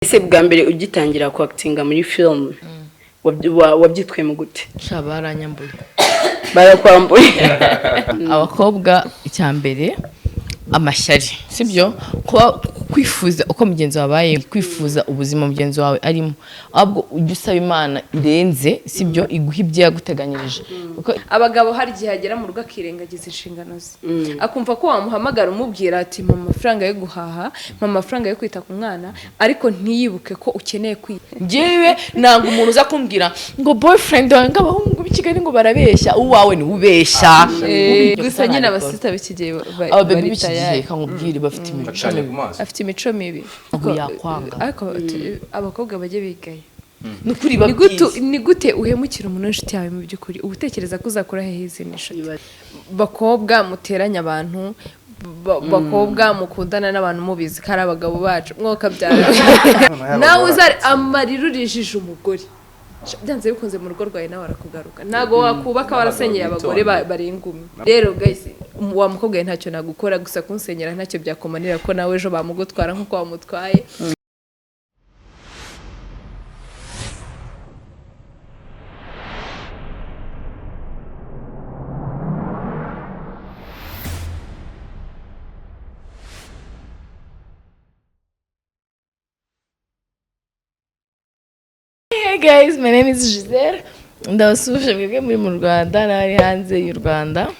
Ese bwa mbere ugitangira kwakitinga muri film wabyitwayemo gute? Sha, baranyambuye. Barakwambuye? Abakobwa, icya mbere amashyari, sibyo? Kuba kwifuza uko mugenzi wawe abaye, kwifuza ubuzima mugenzi wawe arimo, ahubwo ujya usaba Imana irenze, sibyo, iguha ibyo yaguteganyirije. Kuko Abagabo hari igihe agera mu rugo akirengagiza inshingano ze, akumva ko wamuhamagara umubwira ati: "Mpa amafaranga yo guhaha, mpa amafaranga yo kwita ku mwana," ariko ntiyibuke ko ukeneye kwita. Njyewe ntabwo umuntu uza kumbwira ngo boyfriend wawe, ngo abahungu b'i Kigali ngo barabeshya, uwawe niwe ubeshya. Gusa nyine abasista b'iki gihe Ababebi bari b'iki gihe, tayari. kamubwire, bafite imico Bacanye mibi. ku maso. Afite imico mibi. Ntabwo yakwanga. Ariko abakobwa bajye bigaye. Ni ukuri. Ni gute Babwize. Ni gute uhemukira umuntu w'inshuti yawe? Mu by'ukuri uba utekereza ko uzakura hehe izindi nshuti? Bakobwa muteranya abantu, bakobwa mukundana n'abantu mubizi ko ari abagabo bacu, mwokabyara nawe uzari amarira urijije umugore, byanze bikunze mu rugo rwawe nawe arakugaruka. Ntabwo wakubaka warasenyeye abagore barenga umwe. Rero guys, wa mukobwa we, ntacyo nagukora, gusa kunsenyera ntacyo byakumanira, ko nawe ejo bamugutwara nk'uko wamutwaye. Hey guys, my name is Giselle. Ndabasuhuje mwebwe muri mu Rwanda n'abari hanze y'u Rwanda.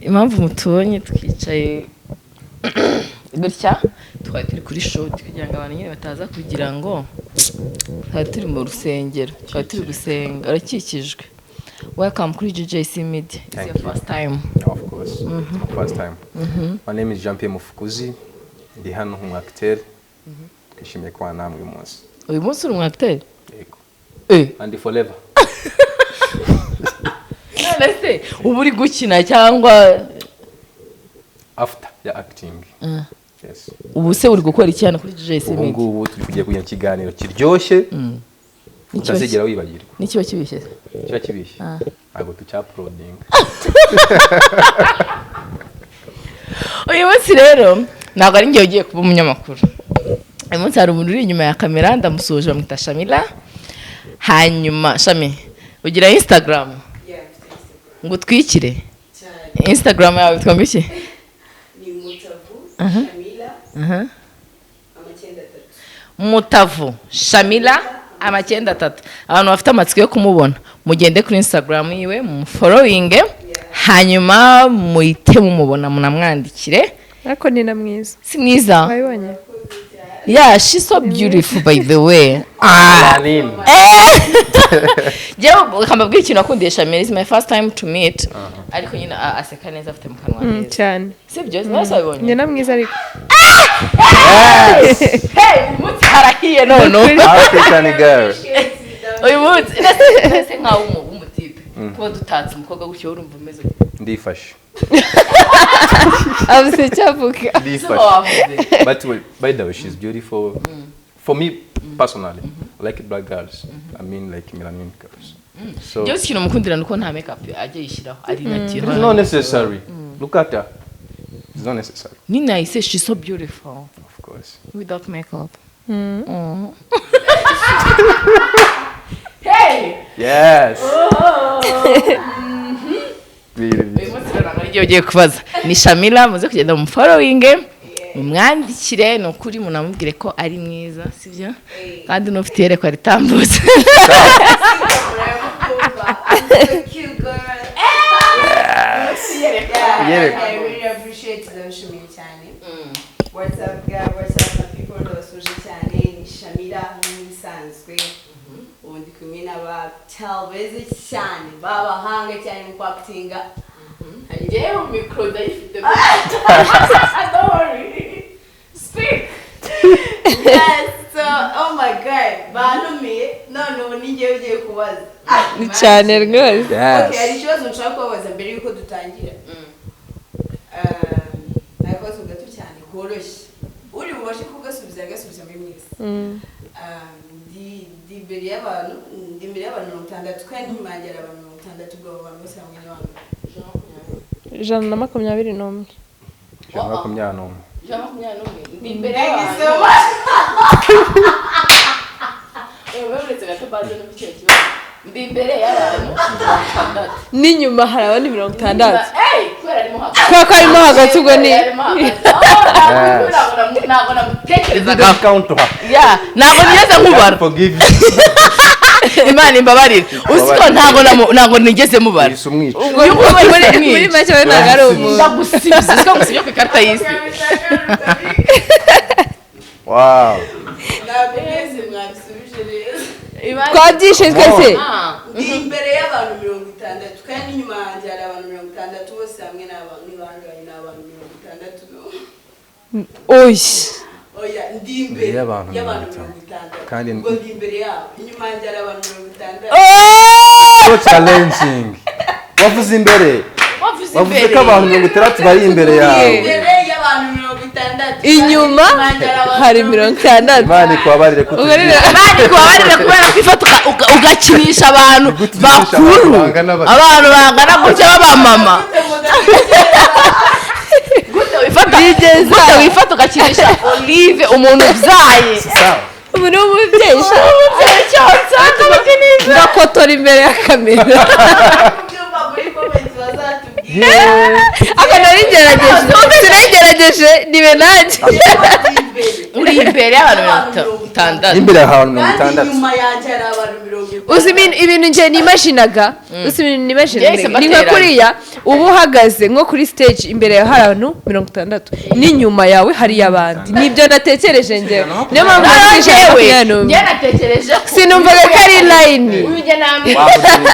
Impamvu mutubonye twicaye gutya, twari turi kuri shoot kugira ngo abantu nyine bataza kugira ngo twari turi mu rusengero, twari turi gusenga, urakikijwe. Welcome kuri GJC Media. It's Thank your you. first time. Of course. It's my first time. My name is Jean Pierre Mufukuzi. Ndi hano nk'umu acteur. Twishimiye kubana namwe uyu munsi. Uyu munsi uri umu acteur? Yego. Eh. And forever. None se uba uri gukina cyangwa After ya acting. Yes. Ubu se uri gukora iki hano kuri GJC Ubu Media? ngubu turi kugiye kugira ikiganiro kiryoshye utazigera wibagirwa. N'ikiba kibishye? Kiba kibishye. Ntabwo tucyauploadinga. Uyu munsi rero ntabwo ari njye ugiye kuba umunyamakuru. Uyu munsi hari umuntu uri inyuma ya kamera, ndamusuhuje, bamwita Shamila. Hanyuma Shami, ugira Instagram? Ngo utwikire Instagram yawe, witwa ngo iki? Ni Mutavu Shamila 93. Mutavu Shamila 93. Abantu bafite amatsiko yo kumubona, mugende kuri Instagram yiwe mumufollowinge, hanyuma muhite mumubona, munamwandikire. Ariko ni na mwiza. Si mwiza? Wabibonye? Yeah, she's so beautiful, by the way. Ah. Aline. Jewe kambabwira ikintu nakundiye Shamila, is my first time to meet. Ariko nyine aseka neza, afite mu kanwa heza. Cyane. Sibyo? Nawe wabibonye? Ni na mwiza ariko. Hey, uyu munsi harahiye none. African girl. Uyu munsi nese nkaho w'umutipe kuba dutatse umukobwa gutyo, urumva umeze gute? Ndifashe. Abuze icyo avuga. Siko Ndifashe. wavuze. But wait, by the way, she's beautiful. For me personally, I like black girls. I mean, like melanin girls. So Njyewe ikintu mukundira ni uko nta makeup ajya yishyiraho, ari natural. It's not necessary. Look at her. It's not necessary. Nina, I say she's so beautiful Of course. without makeup. Mm. Hey! Yes. Really. Uyu munsi rero ntabwo ari ugiye kubaza, ni Shamila. Muze kugenda mu following, mumwandikire, ni ukuri munamubwire ko ari mwiza, sibyo? Kandi n'ufite iyerekwa ritambutse. Cute girl. Iyerekwa. I really appreciate, ndabishimiye cyane. What's up guys, what's up my people, ndabasuje cyane, ni Shamila nk'ibisanzwe. Ubu ndi kumwe n'aba beza cyane, b'abahanga cyane mu kwakitinga. Njyewe mikoro ndayifite, don't worry, speak. Yes, so oh my God, bantumiye none ubu ni njyewe ugiye kubaza. Ni cyane rwose. Okay, hari Yes. ikibazo nshaka kubabaza mbere yuko dutangira. Ni akabazo gato cyane koroshye, uri bubashe kugasubiza agasubiza muri mwese. Ndi imbere y'abantu, ndi imbere y'abantu 60, kandi inyuma yanjye hari abantu 60. Ubwo abo bantu bose hamwe ni bangahe? 121. 121. 121. Ndi imbere Thank you y'abantu. so much. Uretse gato baze no kino kibazo. Ndi imbere y'abantu 60. N'inyuma hari abandi 60. Hey, kubera arimo hagati. Kubera ko arimo hagati, ubwo ni Arimo hagati. Oh, ntabwo namutekerezaga. Don't count her. Yeah, ntabwo nigeze nkubara. Forgive you. Imana imbabarire. Uzi ko ntabwo nigeze mubara. Wise umwica. Ubwo muri make we ntabwo ari umuntu. Ndagusibye, uzi ko ngusibye ku ikarita y'isi. Wow. Ntabwo mwese mwabisubije neza. Twabyishe twese. Ah. Ndi imbere y'abantu 60, kandi inyuma yanjye hari abantu 60. Bose hamwe ni abantu ni bangahe? Ni abantu 60. Oya. Oya, ndi imbere Imbere y'abantu y'abantu 60. 60. Kandi Ubwo ndi imbere yabo, inyuma yanjye hari abantu 60. So challenging. Wavuze imbere. Wavuze Wavuze imbere. ko abantu 60 bari imbere yawe. Imbere y'abantu 60. Inyuma Kandi inyuma yanjye hari abantu hari 60. Imana ikubabarire Ubwo rero kutugira. Imana ikubabarire kubera kwifata ugakinisha abantu Gute ukinisha bakuru, abantu bangana batya? abantu bangana gutya b'abamama. Gute wifata ugakinisha Olive, umuntu ubyaye? Sawa. Umuntu w'umubyeyi sha. Umubyeyi cyose akamukinisha. Ngakotora imbere ya kamera. Kubyumva muri comment bazatubwira. Yeah. Ako narigerageje, sinagerageje nibe nanjye. Ndi imbere. Uri imbere y'abantu 60. Imbere y'abantu mirongo Kandi itandatu. inyuma yanjye hari abantu 60. Uzi ibintu njye nimashinaga, uzi ibintu nimashinaga? Yahise Ni nka mbateranya. kuriya uba uhagaze nko kuri stage, imbere yawe hari abantu 60, n'inyuma yawe hari abandi. Nibyo natekereje njyewe, niyo mpamvu Noneho nanditse ijana na njyewe makumyabiri n'umwe. Njye natekereje ko Sinumvaga ko ari line. uyu njye namwe. Wow, greetings.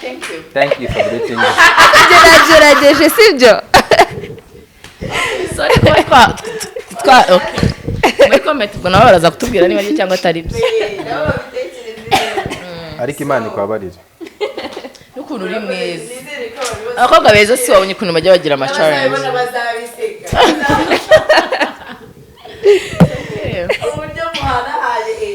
Thank you. Thank you for greeting. Njye nagerageje, sibyo? Sorry kuba twa okay. Muri comment ubwo nabo baraza kutubwira niba ari cyangwa atari byo. Nabo babitekereze neza. Ariko Imana ikubabarire. N'ukuntu uri mwiza. Nizere ko abantu bose Abakobwa beza si wabonye ukuntu bajya bagira ama challenge? abazabibona bazabiseka uburyo muhanahaye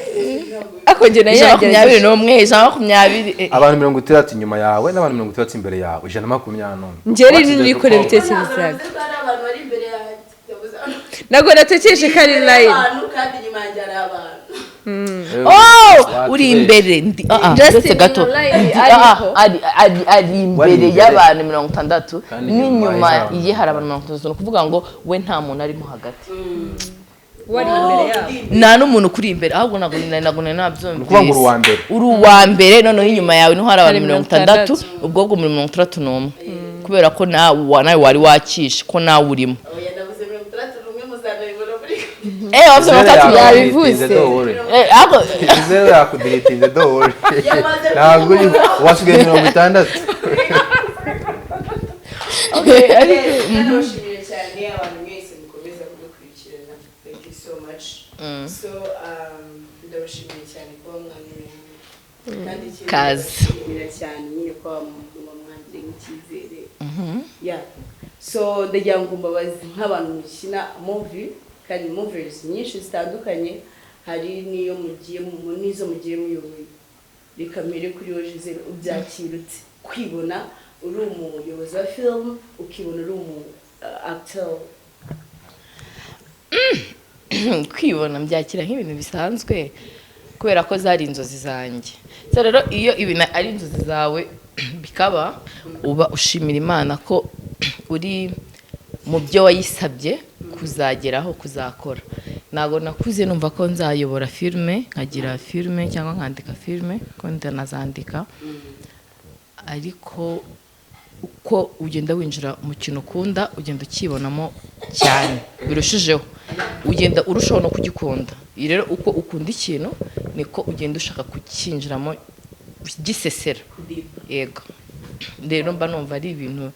120. Ako njye nayo 121, yagerageje. 120. Abantu 60 inyuma yawe n'abantu 60 imbere yawe, 121. Njye rero nikore ibitekerezo Ntabwo byanjye. navuze ko hari abantu bari imbere yanjye. Ndavuze Ntabwo natekereje ko ari line. abantu, kandi inyuma yanjye hari abantu. Oh, uri imbere ndi Justin uretse gato. line Ndi ariho. ari Wari imbere imbere. y'abantu 60, Kandi inyuma n'inyuma ye hari ye hari abantu 60. Ni ukuvuga ngo we nta muntu arimo hagati. Wari imbere yabo. Nta n'umuntu ukuri imbere, ahubwo ntabwo nari nabyumvise. Ni ukuvuga ngo uri uwa mbere. Uri uwa mbere, noneho inyuma yawe niho hari abantu Hari 60. Ubwo bwo muri 61, kubera ko nawe wari wakishe ko nawe urimo. Oya, navuze 61, muzanabibona muri Wavuze 61. Yabivuze. Don't worry. Ahubwo Zeru yakudiritinze, don't worry. Yamaze. Ntabwo uri wasigaye 60. Okay, ariko Ndabashimiye cyane abantu mwese mukomeza kudukurikirana. Thank you so much. So ndabashimiye cyane kuba mwamenye, kandi ikindi Kazi. ndabashimira cyane nyine kuba muba mwangiriye nk'icyizere. Yeah, so ndagira ngo mbabaze nk'abantu mukina movie, kandi movies nyinshi zitandukanye, hari n'iyo mugiye n'izo mugiye muyoboye. Reka mpere kuri wowe Gisele, ubyakira ute kwibona uri umuyobozi wa film, ukibona uri umu actor? Kwibona mbyakira nk'ibintu bisanzwe, kubera ko zari inzozi zanjye. So rero iyo ibintu ari inzozi zawe bikaba, uba ushimira Imana ko uri mu byo wayisabye kuzageraho, kuzakora. Ntabwo nakuze numva ko nzayobora filime, nkagira filime cyangwa nkandika filime, ko ndanazandika. Ariko uko ugenda winjira mu kintu ukunda, ugenda ukibonamo cyane birushijeho, ugenda urushaho no kugikunda. Iyi rero, uko ukunda ikintu niko ugenda ushaka kucyinjiramo gisesera. Yego, rero mba numva ari ibintu,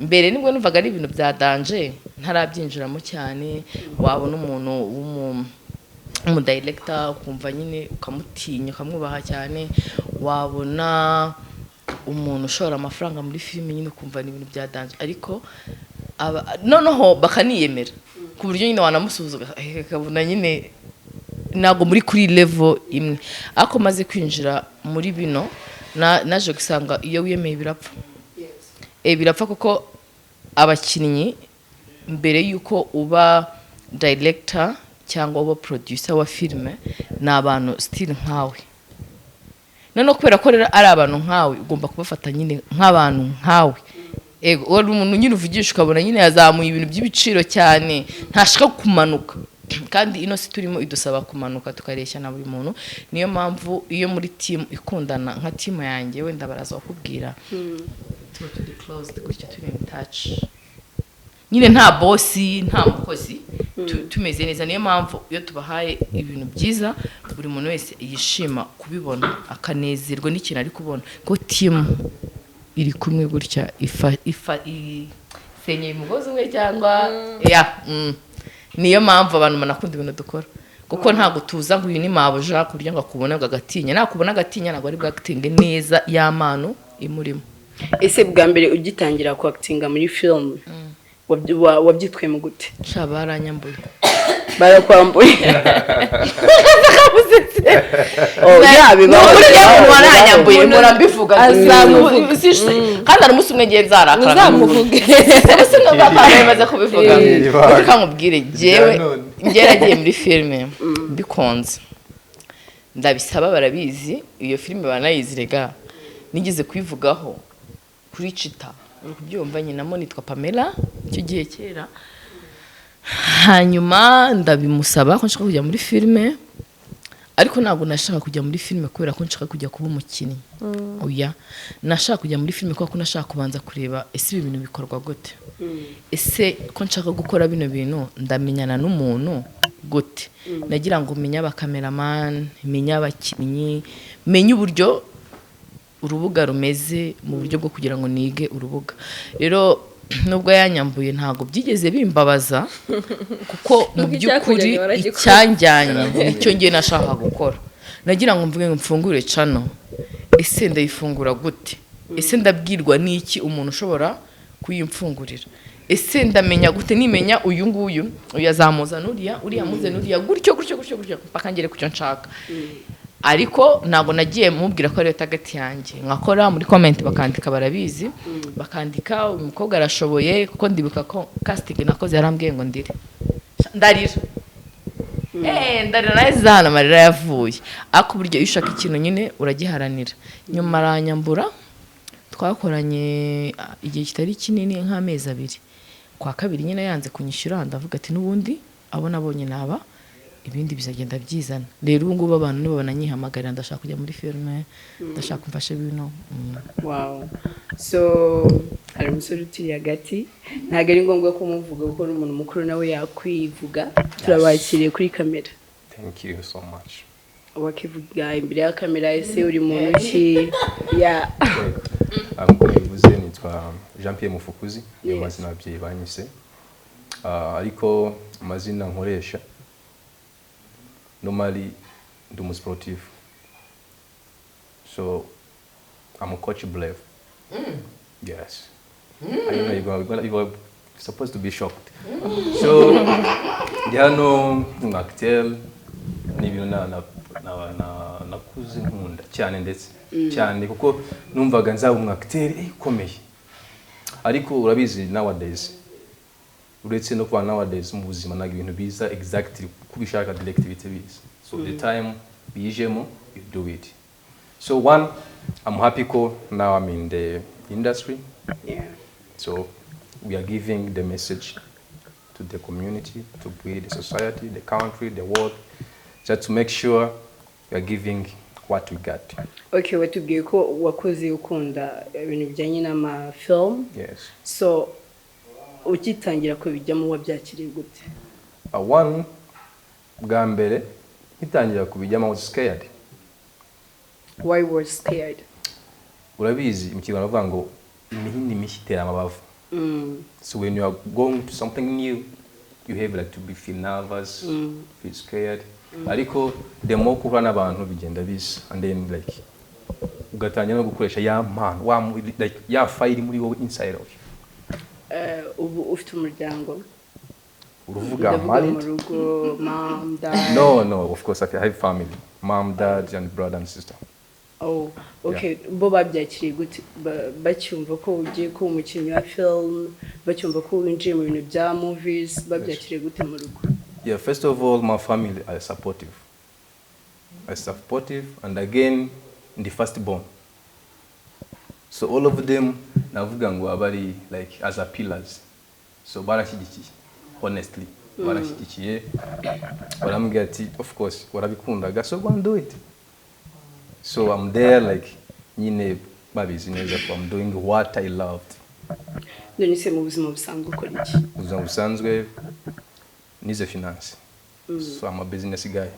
mbere nibwo numvaga ari ibintu bya danger ntarabyinjiramo cyane. Wabona umuntu w'umudirector ukumva nyine ukamutinya, ukamwubaha cyane. Wabona umuntu ushora amafaranga muri filime nyine ukumva ni ibintu bya danger. Ariko noneho bakaniyemera ku buryo nyine wanamusuhuza ukabona nyine ntabwo muri kuri level imwe. Ariko maze kwinjira muri bino, naje gusanga iyo wiyemeye birapfa. Birapfa kuko abakinnyi Mbere y'uko uba director cyangwa uba producer wa filime, ni abantu still nkawe. Noneho kubera ko rero ari abantu nkawe, ugomba kubafata nyine nk'abantu nkawe. Ego, wari umuntu nyine uvugisha ukabona nyine yazamuye ibintu by'ibiciro cyane, ntashaka kumanuka, kandi ino si turimo idusaba kumanuka tukareshya na buri muntu. Niyo mpamvu iyo muri team ikundana, nka team yanjye, wenda baraza bakubwira, tuba turi closed gutya, turi in touch nyine, nta boss, nta mukozi, tumeze neza. Niyo mpamvu iyo tubahaye ibintu byiza, buri muntu wese yishima kubibona, akanezerwa n'ikintu ari kubona, ko team iri kumwe gutya, ifa ifa isenyeye umugozi umwe cyangwa ya. Niyo mpamvu abantu banakunda ibintu dukora, kuko ntabwo tuza ngo uyu ni mabuja ku buryo ngo akubona ngo agatinya. Nakubona agatinya, ntabwo ari bwakitinge neza ya mpano imurimo. Ese bwa mbere ugitangira kwakitinga muri film, wabyitwayemo gute? Sha, baranyambuye. Barakwambuye? Oh, yeah, bibaho. Ni ukuri, njyewe umuntu waranyambuye mpora mbivuga. Azamuvuga. Kandi hari umunsi umwe ngiye nzarakara. Uzamuvuge. Umunsi umwe bwa bimaze kubivuga. Ibanga. Reka nkubwire, njyewe None. njyewe nagiye muri filime mbikunze, ndabisaba, barabizi, iyo filime baranayizi. Rega nigeze kubivugaho kuri Cita, uri kubyumva? Nyinamo nitwa Pamela icyo gihe kera. Hanyuma ndabimusaba ko nshaka kujya muri filime, ariko ntabwo nashaka kujya muri filime kubera ko nshaka kujya kuba umukinnyi. Oya, nashaka kujya muri filime kubera ko nashaka kubanza kureba: ese ibi bintu bikorwa gute? Ese ko nshaka gukora bino bintu, ndamenyana n'umuntu gute? Nagira ngo menye abakameramani, menye abakinnyi, menye uburyo urubuga rumeze, mu buryo bwo kugira ngo nige urubuga. Rero nubwo yanyambuye, ntabwo byigeze bimbabaza, kuko mu Nuko by'ukuri icyakujyanye waragikoze. Icyanjyanye nicyo ngiye nashakaga gukora. Nagira ngo mvuge ngo mfungure channel, ese ndayifungura gute? Ese ndabwirwa n'iki umuntu ushobora kuyimfungurira? Ese ndamenya gute? Nimenya uyu nguyu, uyu azamuza n'uriya, uriya muze n'uriya, gutyo gutyo gutyo gutyo, mpaka ngere ku cyo nshaka. Ariko ntabwo nagiye mubwira ko ariyo target yanjye. Nkakora, muri comment bakandika, barabizi, bakandika uyu mukobwa arashoboye, kuko ndibuka ko casting nakoze yarambwiye ngo ndire. Ndarira, ndarira nawe zana amarira yavuye. Ariko uburyo iyo ushaka ikintu nyine uragiharanira. Nyuma aranyambura, twakoranye igihe kitari kinini, nk'amezi 2. Kwa kabiri nyine yanze kunyishyura, ndavuga ati n'ubundi abo nabonye naba, ibindi bizagenda byizana. Rero ubu ngubu abantu nibo bananyihamagarira: ndashaka kujya muri filime, ndashaka umfashe bino. Wow, so hari umusore uturi hagati, ntabwo ari ngombwa kumuvuga kuko ni umuntu mukuru, nawe yakwivuga. Turabakiriye kuri kamera. Thank you so much. Wakivuga imbere ya kamera. Ese uri muntu ki ya? Nk'uko bivuze, nitwa Jean Pierre Mufukuzi, niyo Yes. mazina ababyeyi banyise. Ariko amazina nkoresha normally, ndi umusportif, so I'm a coach Brave. Yes, I know you are supposed to be shocked. So ndi hano nka acteur, ni ibintu nakuze nkunda cyane, ndetse cyane, kuko numvaga nzaba umu acteur ukomeye. Ariko urabizi nowadays, uretse no kuba nowadays mu buzima ntabwo ibintu biza exactly uko ubishaka direct bite biza. So the time bijemo, you do it. So one, I'm happy ko now I'm in the industry. So we are giving the message to the community, to build the society, the country, the world, just to make sure we are giving what we got. Okay, watubwiye ko wakoze ukunda ibintu bijyanye n'amafilm. Yes. So ugitangira kubijyamo wabyakiriye gute? One, bwa mbere ngitangira kubijyamo, I was scared. Why was scared? Urabizi, mu Kinyarwanda bavuga ngo imihini mishya itera amabavu. So when you are going to something new, you have like to be feel nervous, feel scared. Ariko the more uhura n'abantu bigenda biza, and then like ugatangira no gukoresha ya mpano like ya fire muri wowe, inside of you. Ubu ufite umuryango? Uruvuga Ndavuga mu married? rugo, mom, dad. No, of course I have family. Mom, dad, and brother and sister. Oh, okay. Bo babyakiriye gute? Bacyumva ko ugiye kuba umukinnyi wa film, bacyumva ko winjiye mu bintu bya movies, babyakiriye gute mu rugo? Yeah, first of all, my family are supportive. Are supportive, and again, the firstborn. So all of them, navuga ngo abari like as a pillars. So barashyigikiye, honestly. Barashyigikiye, barambwira ati, "Of course, warabikundaga, so go and do it." So I'm there like, nyine babizi neza ko I'm doing what I loved. None se mu buzima busanzwe ukora iki? Ubuzima busanzwe nize finance. So I'm a business guy.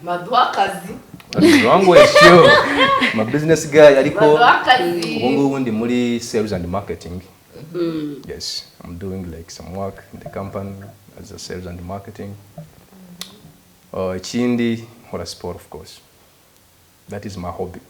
Baduha akazi. Wrong way, sure. I'm a business guy, ariko Baduha akazi. Ubu ngubu ndi muri sales and marketing. Yes, I'm doing like some work in the company as a sales and marketing. Ikindi nkora sport, of course. That is my hobby.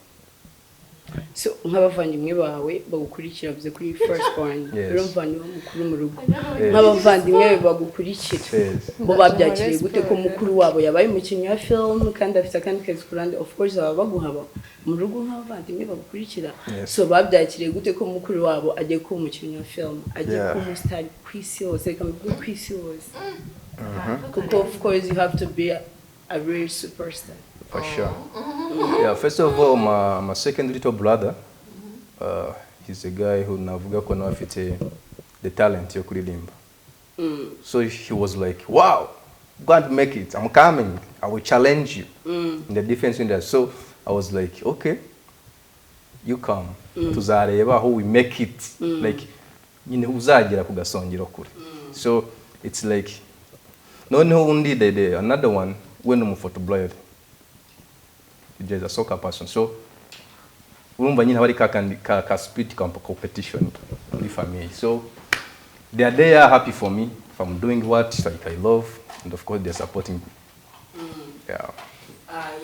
So nk'abavandimwe bawe bagukurikira, bavuze kuri first born, Yes. urumva niwe mukuru mu rugo, Yes. nk'abavandimwe bagukurikira, Yes. bo babyakiriye gute ko mukuru wabo yabaye umukinnyi wa film kandi afite akandi kazi ku ruhande? Of course baba baguhaba mu rugo nk'abavandimwe bagukurikira. Yes. So babyakiriye gute ko mukuru wabo agiye kuba umukinnyi wa film, agiye kuba umusitari ku isi hose? Reka mbivuge ku isi hose, kuko of course you have to be a real superstar. For sure. Yeah, first of all, my second little brother, he's a guy who navuga ko nawe afite the talent yo kuririmba. So he was like, "Wow, go and make it. I'm coming. I will challenge you in the defense industry." So I was like, "Okay, you come. Tuzareba how we make it." Like, nyine uzagera ku gasongero kure. So it's like, noneho undi, the another one, we ni umufootballer. He's a soccer person. So urumva nyine haba ari ka kandi ka spirit competition muri famille. So they are there, happy for me if I'm doing what like I love, and of course they're supporting me. Yeah.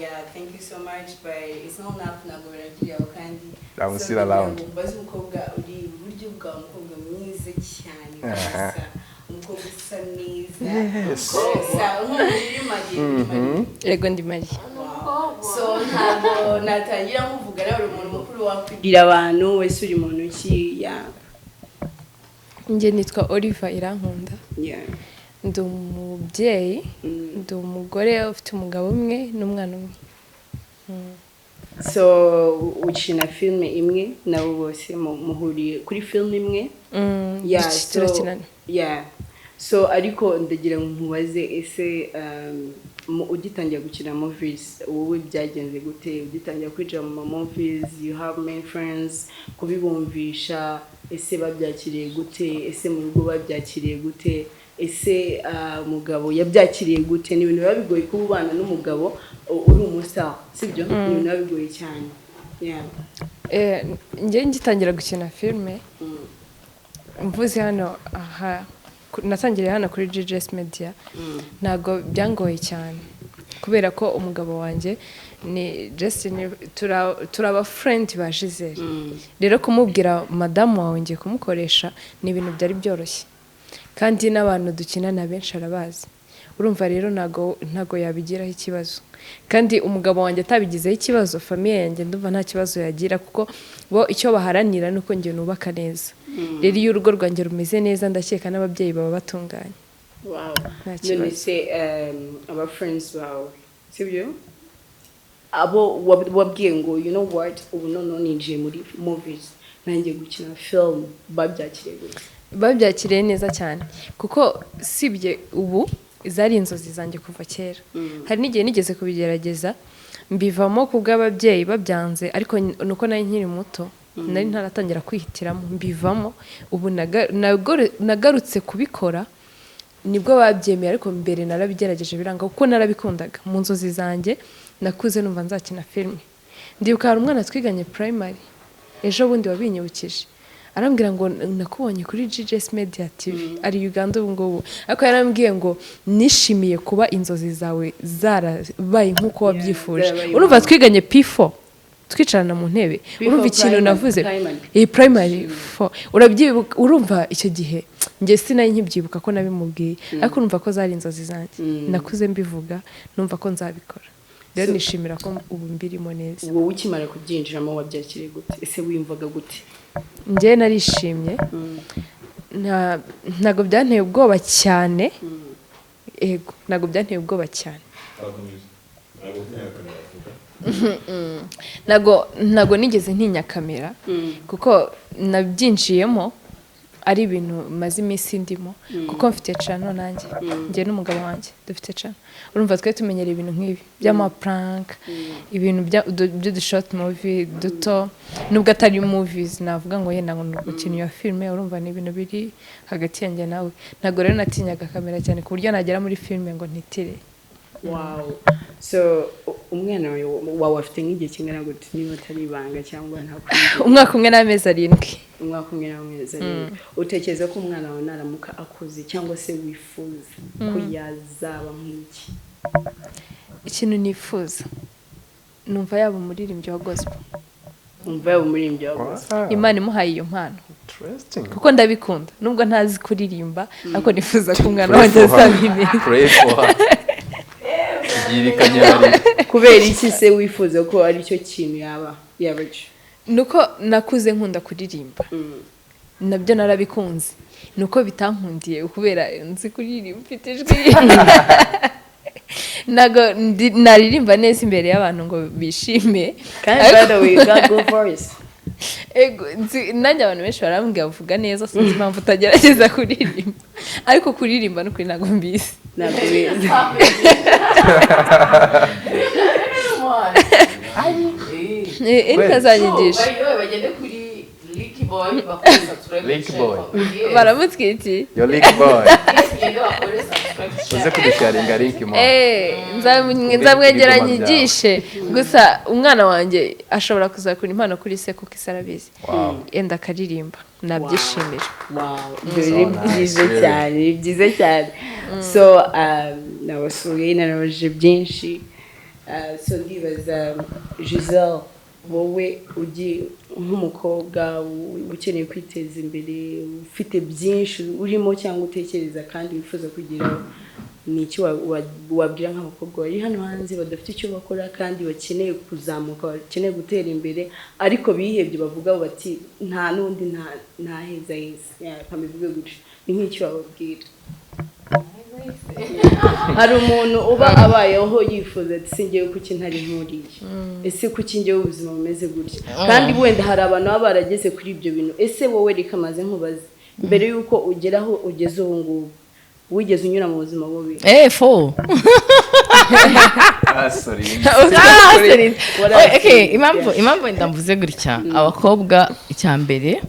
Yeah, thank you so much, but it's not enough, ntabwo birangiriye aho kandi. I'm So, still kugira around. ngo mbaze umukobwa uri iburyo bwawe, umukobwa mwiza cyane kabisa, umukobwa usa neza. Yes. Usa nk'umubiri mariye. Yego, ndi mariye. So ntabwo natangira nkuvuga nawe, uri umuntu mukuru, wakwibwira abantu wese uri muntu ki ya? Njye nitwa Oliver Irankunda. Ndi umubyeyi, ndi umugore ufite umugabo umwe n'umwana umwe. So ukina filime imwe nabo bose, muhuriye kuri filime imwe? Yeah, Turakinana. Yeah. So ariko ndagira ngo nkubaze, ese ugitangira gukina movies wowe byagenze gute? Ugitangira kwinjira mu ma movies, you have many friends, kubibumvisha ese babyakiriye gute? Ese mu rugo babyakiriye gute? Ese umugabo yabyakiriye gute? Ni ibintu biba bigoye kuba ubana n'umugabo uri umustar, sibyo? Ni ibintu biba bigoye cyane, yeah. Njye ngitangira gukina filime, mvuze hano aha, natangiriye hano kuri GGS Media, ntabwo byangoye cyane kubera ko umugabo wanjye ni Justin, turaba friend ba Gisele. Rero kumubwira madamu wawe ngiye kumukoresha ni ibintu byari byoroshye, kandi n'abantu dukinana benshi arabazi. Urumva rero ntago yabigiraho ikibazo, kandi umugabo wanjye atabigizeho ikibazo, famille yanjye ndumva nta kibazo yagira, kuko bo icyo baharanira ni uko njye nubaka neza. Rero iyo urugo rwanjye rumeze neza, ndakeka n'ababyeyi baba batunganye. Nta None kibazo. se aba friends bawe, sibyo, abo wabwiye ngo, "You know what, ubu noneho ninjiye muri movies, nanjye gukina film," babyakiriye gute? Babyakiriye neza cyane, kuko sibye ubu, zari inzozi zanjye kuva kera. Hari n'igihe nigeze kubigerageza mbivamo ku bw'ababyeyi babyanze, ariko nuko nari nkiri muto, nari ntaratangira kwihitiramo, mbivamo. Ubu nagarutse kubikora nibwo babyemeye, ariko mbere narabigerageje biranga, kuko narabikundaga. Mu nzozi zanjye nakuze numva nzakina filime. Ndibuka hari umwana twiganye primary ejo bundi wabinyibukije, arambwira ngo nakubonye kuri GGS Media TV, ari Uganda ubu ngubu, ariko yarambwiye ngo nishimiye kuba inzozi zawe zarabaye nk'uko wabyifuje. Zarabaye. Urumva twiganye P4, twicarana mu ntebe. P4 Urumva ikintu primary, navuze primary. Iyi primary 4, urabyibuka? Urumva icyo gihe njye sinari nkibyibuka ko nabimubwiye, ariko urumva ko zari inzozi zanjye, nakuze mbivuga, numva ko nzabikora. Rero So- nishimira ko ubu mbirimo neza. Wowe ukimara kubyinjiramo wabyakiriye gute? Ese wiyumvaga gute? Njyewe narishimye. Ntabwo byanteye ubwoba cyane. Ego, ntabwo byanteye ubwoba cyane. Ntabwo nigeze ntinya kamera, kuko nabyinjiyemo ari ibintu maze iminsi ndimo, kuko mfite channel nanjye. Njye n'umugabo wanjye dufite channel. Urumva twe tumenyereye ibintu nk'ibi by'ama prank, ibintu by'udu short movie duto, nubwo atari movies navuga ngo yenda ngo ni umukinnyi wa filime. Urumva ni ibintu biri hagati yanjye nawe. Ntabwo rero natinyaga kamera cyane ku buryo nagera muri filime ngo ntitire. Wow! So umwana wawe afite nk'igihe kingana gute, niba atari ibanga cyangwa nta Umwaka 1 n'amezi 7. Umwaka 1 n'amezi 7. Utekereza ko umwana wawe naramuka akuze, cyangwa se wifuza ko yazaba nk'iki? Ikintu nifuza, numva yaba umuririmbyi wa gospel. Umva yaba umuririmbyi wa gospel. Imana imuhaye iyo mpano. Interesting. Kuko ndabikunda, nubwo ntazi kuririmba, ariko nifuza ko umwana wanjye azabimenya. Pray for her. Gira ikanyari. Kubera iki se wifuza ko aricyo kintu yaba cyo? Nuko nakuze nkunda kuririmba, nabyo narabikunze, nuko bitankundiye kubera nzi kuririmba mfite ijwi, ntabwo naririmba neza imbere y'abantu ngo bishime. Kandi by the way, you got good voice. Ego, nanjye abantu benshi barambwira bavuga neza, sinzi impamvu utagerageza kuririmba, ariko kuririmba n'ukuri ntabwo mbizi. Ntabwo bizi. Erika azanyigisha. Bagende kuri Licky Boy bakore subscribe. Licky Boy. Baramutwiki. Yo, Lick Boy. Bagende bakore subscribe. Uze kudusharinga link mo. Nzamwegera Kuri byawe. nyigishe. Gusa umwana wanjye ashobora kuzakura impano kuri se, kuko isi arabizi. Yenda akaririmba, nabyishimira. Wow, ibyo So ni nice, byiza really. cyane, ni byiza cyane. So nabasuye, narabajije byinshi. So ndibaza, Giselle, wowe ugiye nk'umukobwa ukeneye kwiteza imbere, ufite byinshi urimo cyangwa utekereza kandi wifuza kugeraho, ni iki wabwira nk'abakobwa bari hano hanze badafite icyo bakora kandi bakeneye kuzamuka, bakeneye gutera imbere, ariko bihebye, bavuga bati nta n'undi, nta heza heza? Reka mbivuge gutyo, ni nk'icyo wababwira? Hari umuntu uba abayeho yifuza ati: "Se ngewe kuki ntari nkuriya? Ese kuki ngewe ubuzima bumeze gutya?" Kandi wenda hari abantu baba barageze kuri ibyo bintu. Ese wowe, reka maze nkubaze, mbere y'uko ugera aho ugeze ubu ngubu, wigeze unyura mu buzima bubi? Fo. Ah, sorry. Ah, sorry. Warabyize. Okay, impamvu wenda mvuze gutya, abakobwa, icya mbere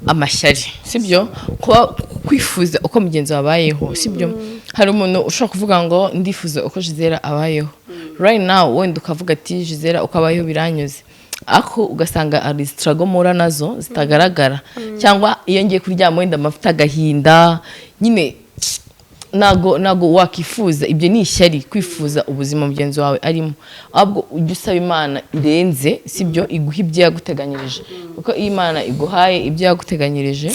amashyari, sibyo? Kuba kwifuza uko mugenzi wabayeho, sibyo? Hari umuntu ushobora kuvuga ngo ndifuza uko Gisele abayeho right now, wenda ukavuga ati Gisele uko abayeho biranyuze, ariko ugasanga hari struggle mpura nazo zitagaragara, cyangwa iyo ngiye kuryama wenda mfite agahinda nyine. Ntago wakifuza ibyo, ni ishyari kwifuza ubuzima mugenzi wawe arimo. Ahubwo ujye usaba Imana irenze, sibyo, iguha ibyo yaguteganyirije, kuko iyo Imana iguhaye ibyo yaguteganyirije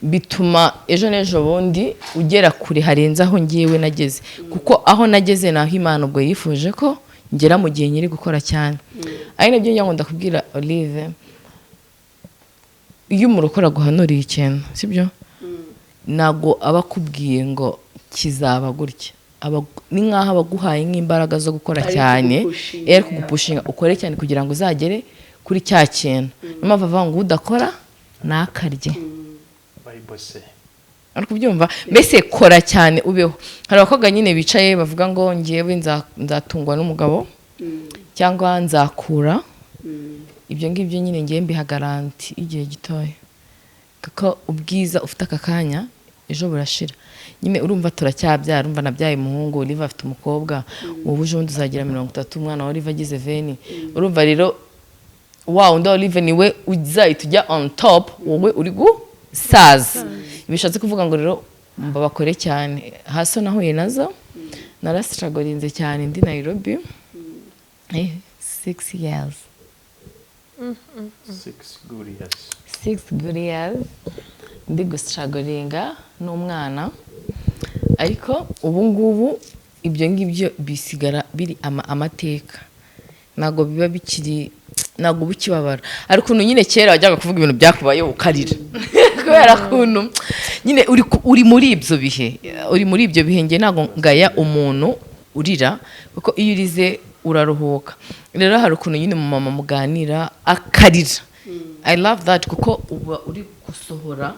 bituma ejo n'ejo bundi ugera kure harenze aho ngiyewe nageze, kuko aho nageze ni aho Imana ubwo yifuje ko ngera mu gihe nyiri gukora cyane. Ari nabyo njya ngo ndakubwira, Olive, iyo umurokore aguhanuriye ikintu, sibyo, ntabwo aba akubwiye ngo kizaba gutya. Ni nk'aho aba aguhaye nk'imbaraga zo gukora Ari cyane. kugupushinga. Ari kugupushinga ukore cyane kugira ngo uzagere kuri cya kintu. Niyo mpamvu avuga ngo udakora ntakarye. Bible say. Uri kubyumva? Mbese kora cyane ubeho. Hari abakobwa nyine bicaye bavuga ngo ngewe nzatungwa n'umugabo cyangwa nzakura. Ibyo ngibyo nyine ngewe mbiha garantie y'igihe gitoya, kuko ubwiza ufite aka kanya ejo burashira nyine. Urumva turacyabyara, urumva nabyaye umuhungu, Olive afite umukobwa, wowe ejo bundi uzagira 30, umwana wa Olive agize 20. Urumva rero wa wundi wa Olive niwe uzahita ujya on top, wowe uri gusaza. Bishatse kuvuga ngo rero bakore cyane. Hasi nahuye nazo, narasiragorinze cyane ndi Nairobi 6 years. 6 good years. 6 good years ndi gusiragoringa n'umwana, ariko ubu ngubu Ibyo ngibyo bisigara biri amateka, ntabwo biba bikiri, ntabwo uba ukibabara. Ariko ukuntu nyine kera wajyaga kuvuga ibintu byakubayeho ukarira kubera ukuntu nyine uri muri ibyo bihe, uri muri ibyo bihe. Njye ntabwo ngaya umuntu urira, kuko iyo urize uraruhuka. Rero hari ukuntu nyine umumama muganira akarira. I love that, kuko uba uri gusohora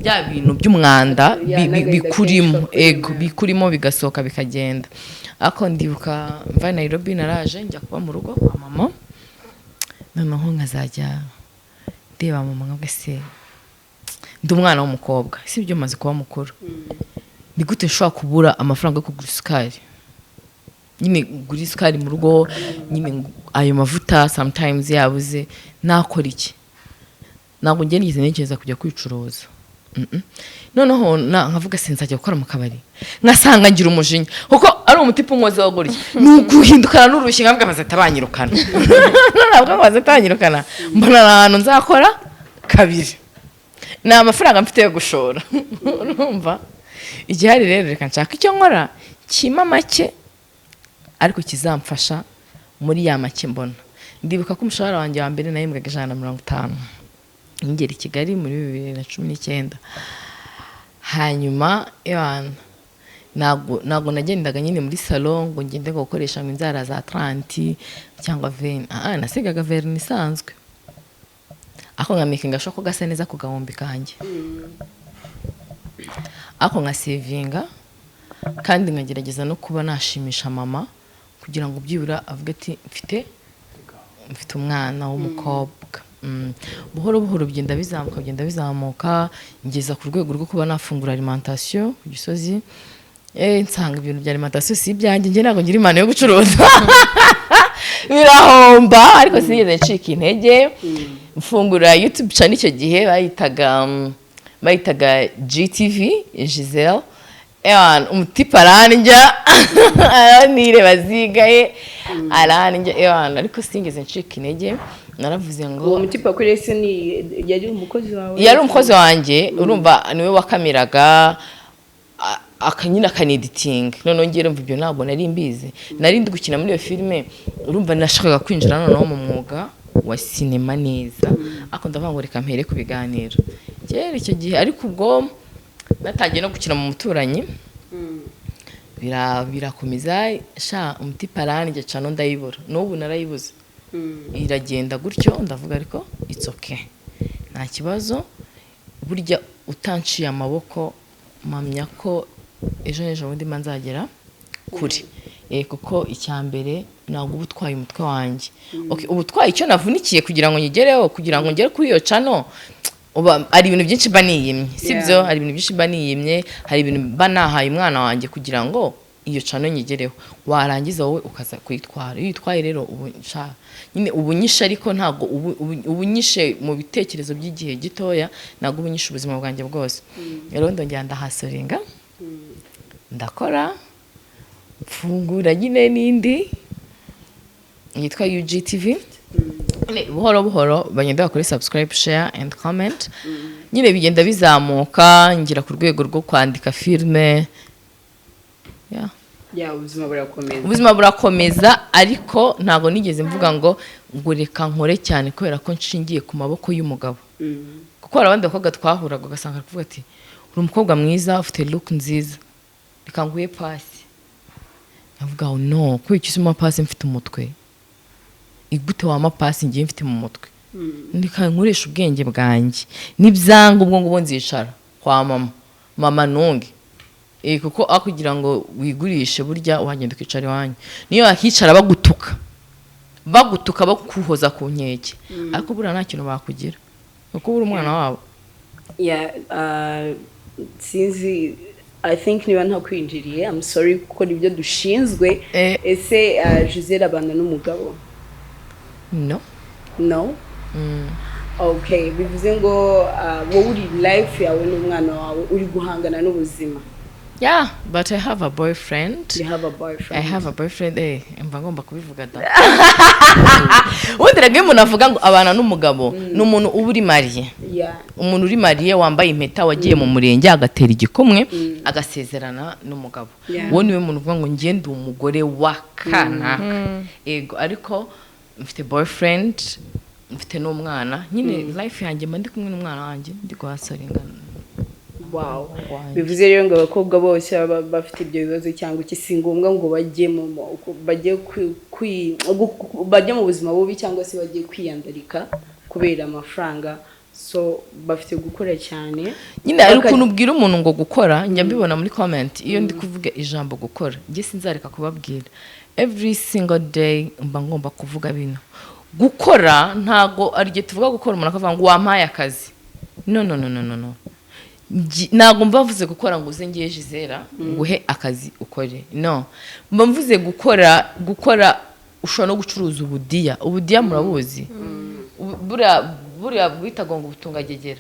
bya bintu by'umwanda n'agahinda bikurimo. kenshi kakurimo. Ego, bikurimo bigasohoka bikagenda. Ariko ndibuka mva Nairobi, naraje njya kuba mu rugo kwa mama. Noneho nkazajya ndeba mama nkavuga: "Se ndi umwana w'umukobwa, si ibyo, maze kuba mukuru, ni gute nshobora kubura amafaranga yo kugura isukari?" Nyine gura isukari mu rugo, nyine ayo mavuta sometimes yabuze, nakora iki? Ntabwo njye nigeze ntekereza kujya kwicuruza. Noneho nkavuga: "Se nzajya gukora mu kabari?" Nkasanga ngira umujinya kuko ari umutipe unkozeho gutya, ni uguhindukana n'urushyi, nkavuga: "Bazahita banyirukana." Ntabwo bazahita banyirukana, mbona ahantu nzakora kabiri ni amafaranga mfite yo gushora. Urumva igihari rero, reka nshaka icyo nkora kima make ariko kizamfasha muri ya make mbona. Ndibuka ko umushahara wanjye wa mbere nahembwaga 150 ngera i Kigali muri 2019. Hanyuma ewana, ntabwo nagendaga nyine muri salon ngo ngende ngo gukoresha ngo inzara za 30 cyangwa 20. Ah, nasigaga vernis isanzwe, ako nkamakinga sure ko gasa neza ku gahumbi kanjye, ako nkasavinga, kandi nkagerageza no kuba nashimisha mama kugira ngo byibura avuge ati: Mfite umwana w'umukobwa." Buhoro buhoro bigenda bizamuka, bigenda bizamuka, ngeza ku rwego rwo kuba nafungura alimentation ku Gisozi. Nsanga ibintu bya alimentation si ibyanjye, njye ntabwo ngira impano yo gucuruza, birahomba. Ariko sinigeze ncika intege, mfungura YouTube channel. Icyo gihe bayitaga GTV Giselle. Ewana, umutipe arandya, aranireba zigaye, arandya ewana, ariko sinigeze ncika intege. Naravuze ngo Uwo mutipe wakoreye se ni yari umukozi wawe? Yari umukozi wanjye. Urumva niwe wakameraga akanyine akaneditinga. Noneho ngiye, urumva ibyo ntabwo nari mbizi, nari ndi gukina muri iyo filime. Urumva nashakaga kwinjira noneho mu mwuga wa sinema neza, ariko ndavuga ngo reka mpere ku biganiro kera icyo gihe. Ariko ubwo natangiye no gukina mu Muturanyi, birakomeza sha. Umutipe aranjye cano ndayibura, n'ubu narayibuze, iragenda gutyo. Ndavuga: "Ariko it's okay, nta kibazo." Burya utanciye amaboko, mpamya ko ejo n'ejo bundi mba nzagera kure. Kuko icya mbere ntabwo uba utwaye umutwe wanjye. Okay, uba utwaye icyo navunikiye kugira ngo nyigereho, kugira ngo ngere kuri iyo channel. Uba hari ibintu byinshi mba niyimye, sibyo? Hari ibintu byinshi mba niyimye, hari ibintu mba nahaye umwana wanjye kugira ngo iyo channel nyigereho. Warangiza wowe ukaza kuyitwara. Iyo uyitwaye rero, ubu sha nyine ubu nyishe, ariko ntabwo ubu nyishe mu bitekerezo by'igihe gitoya, ntabwo ubu nyishe ubuzima bwanjye bwose. Rero ndongera ndahasoringa, ndakora, mfungura nyine n'indi yitwa UGTV. Nyine buhoro buhoro bagenda bakora subscribe, share and comment, nyine bigenda bizamuka, ngera ku rwego rwo kwandika filime. Yeah. Ya, ubuzima burakomeza. Ubuzima burakomeza, ariko ntabwo nigeze mvuga ngo reka nkore cyane kubera ko nshingiye ku maboko y'umugabo, kuko hari abandi bakobwa twahuraga ugasanga ari kuvuga ati: "Uri umukobwa mwiza, ufite look nziza, reka nguhe pasi." Nkavuga ngo: "No, kubera iki usoma pasi mfite umutwe? Igute wampa pasi ngiye mfite mu mutwe? Reka nkoresha ubwenge bwanjye, nibyanga ubwo ngubwo nzicara kwa mama, mama ntunge." Kuko aho kugira ngo wigurishe, burya wagenda ukicara iwanyu, niyo wakicara bagutuka, bagutuka, bakuhoza ku nkeke, ariko buriya nta kintu bakugira kuko uri umwana wabo. Yeah, sinzi, I think niba ntakwinjiriye, I'm sorry, kuko nibyo dushinzwe. Ese Gisele abana n'umugabo? No. No. Okay, bivuze ngo wowe uri life yawe n'umwana wawe, uri guhangana n'ubuzima. Yeah, but I have a boyfriend. You have a boyfriend? I have a boyfriend. Mba ngomba kubivuga da. Ubundi rero iyo umuntu avuga ngo abana n'umugabo, ni umuntu uba uri marié. Umuntu uri marié, wambaye impeta, wagiye mu murenge agatera igikumwe, agasezerana n'umugabo. Uwo niwe muntu uvuga ngo njye ndi umugore wa kanaka. Ego, ariko mfite boyfriend, mfite n'umwana nyine. Life yanjye, mba ndi kumwe n'umwana wanjye, ndi guhasaringa. Wanjye. Bivuze rero ngo abakobwa bose baba bafite ibyo bibazo cyangwa iki, si ngombwa ngo bajye mu buzima bubi cyangwa se bajye kwiyandarika kubera amafaranga. So bafite gukora cyane. Nyine hari ukuntu ubwira umuntu ngo gukora. Njya mbibona muri comment iyo ndi kuvuga ijambo gukora. Njye sinzareka kubabwira, every single day mba ngomba kuvuga bino. Gukora ntago ari igihe tuvuga gukora umuntu akavuga ngo wampaye akazi. No, no, no, no, no, no. Ntabwo mba mvuze gukora ngo uze ngiye Gisela nguhe akazi ukore. No, mba mvuze gukora. Gukora ushobora no gucuruza ubudiya. Ubudiya murabuzi? Buriya bwitaga ngo ubutungagegera.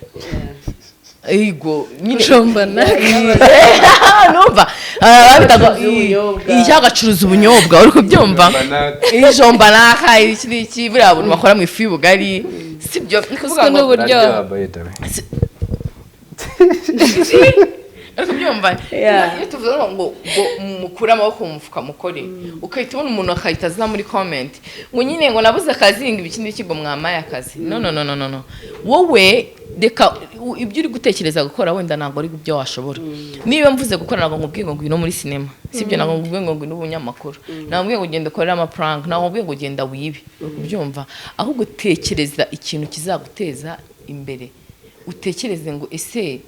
Ego nyine. Jombana. Numva babitaga Agacuruza ubunyobwa. Iya, agacuruza ubunyobwa, uri kubyumva? Jombanaka. Ijombanaka, iki n'iki, buriya buntu bakora mu ifu y'ubugari, sibyo? Ni kuvuga Usiko ngo n'uburyo. Araryoha, by the way. Uri kubyumva? Yeah. Iyo tuvuze ngo mukure amaboko mu mufuka mukore, ugahita ubona umuntu akahita aza muri comment ngo nyine ngo nabuze akazi, ngo ibiki n'iki, ngo mwamaye akazi. No, no, no, no, no, no. Wowe reka ibyo uri gutekereza gukora wenda ntabwo ari ibyo washobora. Niba mvuze gukora, ntabwo nkubwiye ngo ngwino muri sinema, sibyo? Ntabwo nkubwiye ngo ngwino ubunyamakuru, ntabwo nkubwiye ngo ugenda ukorere amaprank, ntabwo nkubwiye ngo ugenda wibe. Uri kubyumva? Ahubwo tekereza ikintu kizaguteza imbere, utekereze ngo ese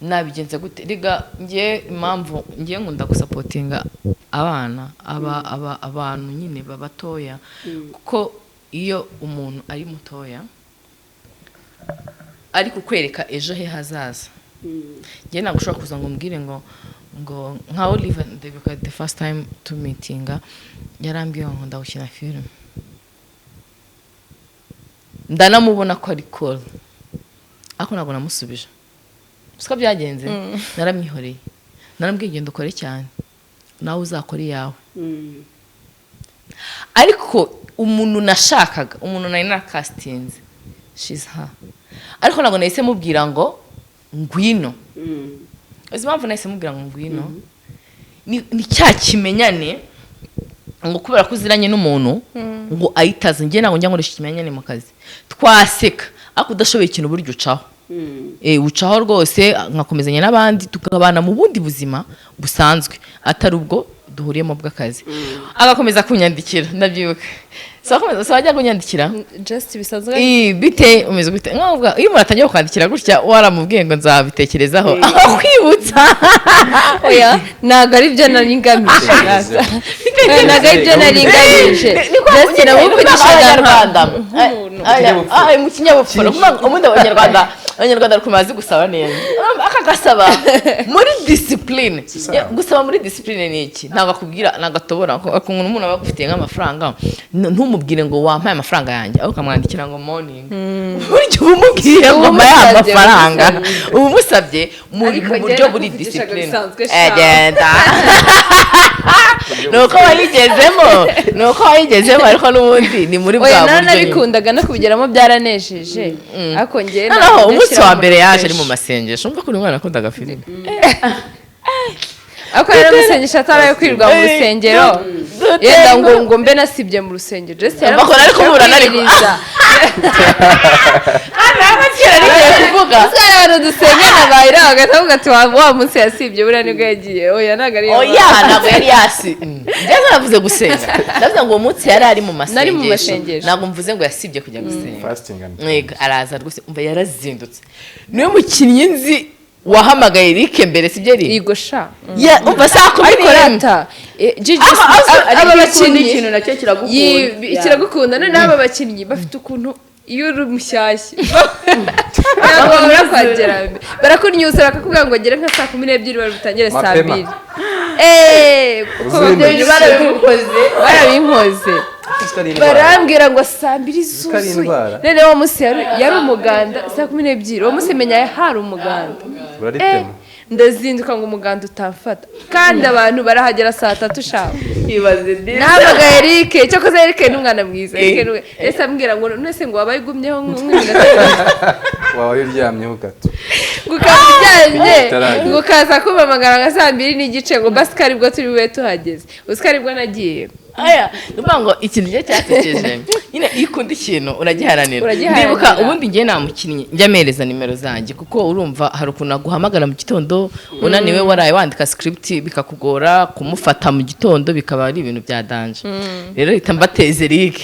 nabigenza gute. Rega ngiye impamvu ngiye nkunda gusupportinga abana, aba abantu nyine babatoya, kuko iyo umuntu ari mutoya ari kukwereka ejo he hazaza. Njye ntabwo ushobora kuza ngo umbwire ngo nka Oliver. Ndibuka the first time to meetinga, yarambwiye ngo nkunda gukina filime, ndanamubona ko ari cool, ariko ntabwo namusubije. Siko byagenze, naramwihoreye, naramubwiye genda ukore cyane, nawe uzakora iyawe. Ariko umuntu nashakaga, umuntu nari nakasitinze, she's her, ariko ntabwo nahise mubwira ngo ngwino. Uzi impamvu nahise mubwira ngo ngwino? Ni cya kimenyane, ngo kubera ko uziranye n'umuntu ngo ayitaze. Njye ntabwo njya nkoresha ikimenyane mu kazi. Twaseka, ariko udashoboye ikintu burya ucaho. Ucaho rwose, nkakomezanya n'abandi, tukabana mu bundi buzima busanzwe atari ubwo duhuriyemo bw'akazi. Agakomeza kunyandikira, ndabyibuka. So akomeza, so ajya kunyandikira. Just bisanzwe. Bite, umeze gute? Nkavuga iyo umuntu atangiye kwandikira gutya, waramubwiye ngo nzabitekerezaho, akwibutsa. Oya, ntabwo ari byo nari ngamije, ntabwo ari byo nari ngamije. Just namuvugishaga Abanyarwanda nk'umuntu. Mu kinyabupfura. Kuvuga ngo ubundi abanyarwanda bari bazi gusaba neza, akagasaba muri discipline. Gusaba muri discipline ni iki? Ntabwo akubwira, ntabwo atobora. Ukuntu umuntu aba agufitiye nk'amafaranga, ntumubwire ngo wampaye amafaranga yanjye, ahubwo ukamwandikira ngo morning. Burya uba umubwiye ngo mpaye Uba umusabye, amafaranga, umusabye. uba umusabye muri Ariko mu njye buryo buri nakuvugishaga discipline. bisanzwe sha. Genda, ni uko wayigezemo, ariko n'ubundi ni muri bwa Oya, buryo nyine. naranabikundaga, no kubigeramo byaranejeje, ariko njye Noneho ntabwo umunsi njya wa nshyira mbere mu yaje ari mu pressure. masengesho. Umva ko uyu mwana akundaga filime. Ariko rero amasengesho atari ayo kwirirwa mu rusengero, yenda ngo mbe nasibye mu rusengero. Just Bakora ariko muburana ariko. kwiyiriza. Kera nigiye kuvuga. Ese hari abantu dusengana bahira bagahita bavuga ati wa munsi yasibye, buriya nibwo yagiye. Oya, ntabwo ari yo. Oya, ntabwo yari yasi. Njye naravuze gusenga, ndavuze ngo uwo munsi yari ari mu Nari mu masengesho. masengesho. Ntabwo mvuze ngo yasibye kujya gusenga. Fasting and Yego, araza rwose. Umva, yarazindutse. Niwe mukinnyi nzi wahamagaye Eric mbere, sibyo Eric? Yego sha. Umva, saa kumi Ariko n'imwe. rata Gigi, Ariko aba iyo ukunda bakinnyi ikintu nacyo kiragukunda. Kiragukunda. Noneho aba bakinnyi bafite ukuntu iyo uri mushyashya ntabwo babura kwagera, barakunyuza bakakubwira ngo gere nka saa 12, bari butangire saa Mapema. 2. Eee, uko Uzindutse. babyo Barabigukoze. Barabinkoze. Ese ari indwara? Barambwira ngo saa 2 Ko ari zuzuye. indwara? Noneho uwo munsi yari umuganda saa 12, uwo munsi menya hari umuganda. Uraritema. Ndazinduka ngo umuganda utamfata, kandi abantu barahagera saa 3 shawe. Ibaze disi. Nabaga Eric, cyakoze Eric ni umwana mwiza. Eric ese ambwira ngo none ngo wabaye ugumyeho nk'iminota Waba uryamyeho gato. Ngo ukaba uryamye. Bitaragera. Ngo ukaza kumpamagara nka saa 2:30, ngo basi ko aribwo turi bube tuhageze, uzi ko aribwo nagiye. Aya, ni ukuvuga ngo ikintu cye cyasekeje nyine, iyo ukunda ikintu uragiharanira. Uragiharanira. Ndibuka ubundi ngiye nta mukinnyi njya amereza nimero zanjye, kuko urumva hari ukuntu aguhamagara mu gitondo unaniwe, waraye wandika script, bikakugora kumufata mu gitondo, bikaba ari ibintu bya danger. Rero hita mbateza Eric.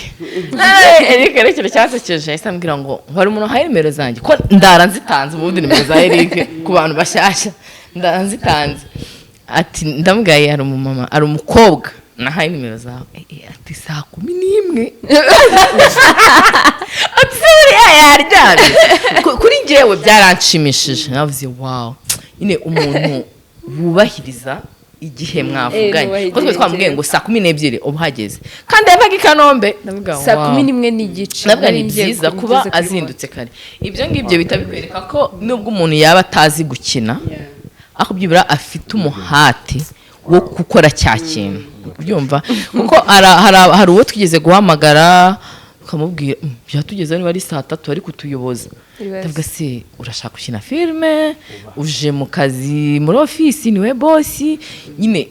Eric rero ikintu cyasekeje, yahise ambwira ngo hari umuntu wahaye nimero zanjye, ko ndara nzitanze. Ubundi nimero za Eric ku bantu bashyashya ndara nzitanze. Ati ndamubwiye, hari umumama, hari umukobwa nahaye nimero zawe. Ati saa 11, ati se buriya yaryamye? Kuri njyewe byaranshimishije, navuze wow, nyine umuntu wubahiriza igihe mwavuganye, Nubaha kuko twe igihe. twamubwiye ngo saa 12 uba uhageze, kandi yavaga i Kanombe. Ndavuga Saa wow. 11:30. Ndavuga Nari ni ngiye byiza kuba ngeze kuri azindutse kare. Ibyo ngibyo bihita bikwereka ko nubwo umuntu yaba atazi gukina, ariko byibura afite umuhati wo gukora cya kintu, ubyumva? Kuko hari uwo twigeze guhamagara ukamubwira, byatugezeho niba ari saa 3 ari kutuyoboza." Ibaze. Ndavuga se urashaka gukina filime, uje mu kazi muri ofisi, niwe boss nyine.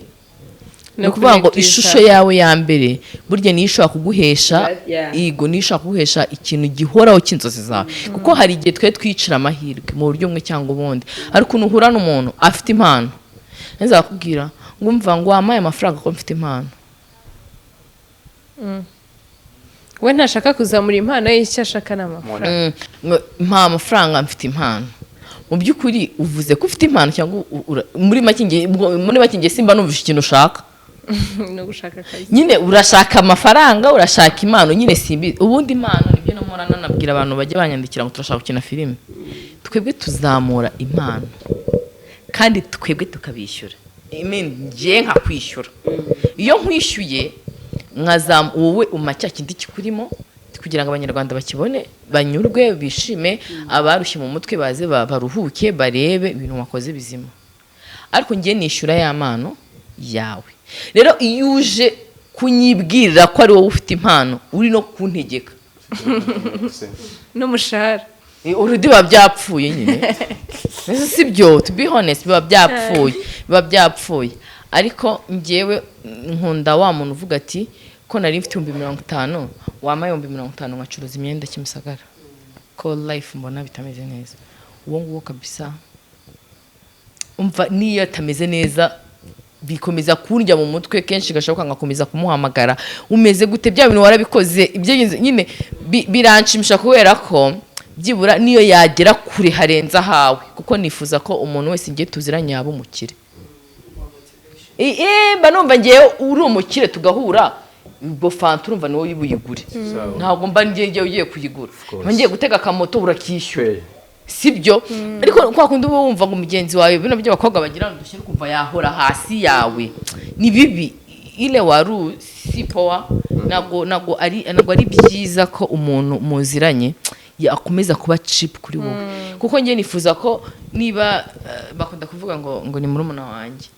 Ni No ukuvuga ngo kunegisha. ishusho yawe ya mbere burya niyo ishobora kuguhesha yego, niyo ishobora kuguhesha ikintu gihoraho cy'inzozi zawe, kuko hari igihe twe twicira amahirwe mu buryo bumwe cyangwa ubundi. Hari ukuntu uhura n'umuntu afite impano, neza bakubwira ngo umva, ngo wampaye amafaranga ko mfite impano. We ntashaka kuzamura impano ye, icyo ashaka ni amafaranga. Ngo mpa amafaranga mfite impano. Mu by'ukuri uvuze ko ufite impano cyangwa muri make muri make nge simba numvise ikintu ushaka. No gushaka akazi. Nyine urashaka amafaranga, urashaka impano, nyine simbi. Ubundi impano nibyo namora nanabwira abantu bajya banyandikira ngo turashaka gukina filime. Twebwe tuzamura impano kandi twebwe tukabishyura. I mean, njye nkakwishyura. Iyo nkwishyuye nkazamu wowe umpa cya kindi kikurimo kugira ngo Abanyarwanda bakibone, banyurwe, bishime, abarushye mu mutwe baze baruhuke, barebe ibintu wakoze bizima. Ariko njye nishyura ya mpano yawe. Rero iyo uje kunyibwirira ko ari wowe ufite impano, uri no kuntegeka. N'umushahara. Already biba byapfuye nyine. Ese si byo? To be honest, biba byapfuye, biba byapfuye. Ariko njyewe nkunda wa muntu uvuga ati ko nari mfite 50,000, wampaye 50,000 nkacuruza imyenda Kimisagara, ko life mbona bitameze neza. Uwo nguwo kabisa, umva, niyo atameze neza bikomeza kundya mu mutwe kenshi gashoboka, ngakomeza kumuhamagara: "Umeze gute? Bya bintu warabikoze?" Ibyo nyine biranshimisha kubera ko byibura niyo yagera kure harenze ahawe, kuko nifuza ko umuntu wese ngiye tuziranye yaba umukire. Mba numva ngewe uri umukire tugahura, ubwo fanta urumva niwowe buyigure. Ntabwo mba ngiye ugiye kuyigura. Course. Mba ngiye gutega akamoto, urakishyura. Pay. Sibyo? Ariko kwa kundi uba wumva ngo mugenzi wawe, bino by'abakobwa bagira udushya, kumva yahora hasi yawe, ni bibi. Ile waru si poa. Ntabwo ari byiza ko umuntu muziranye yakomeza kuba cheap kuri wowe, kuko njye nifuza ko niba bakunda kuvuga ngo ni murumuna wanjye,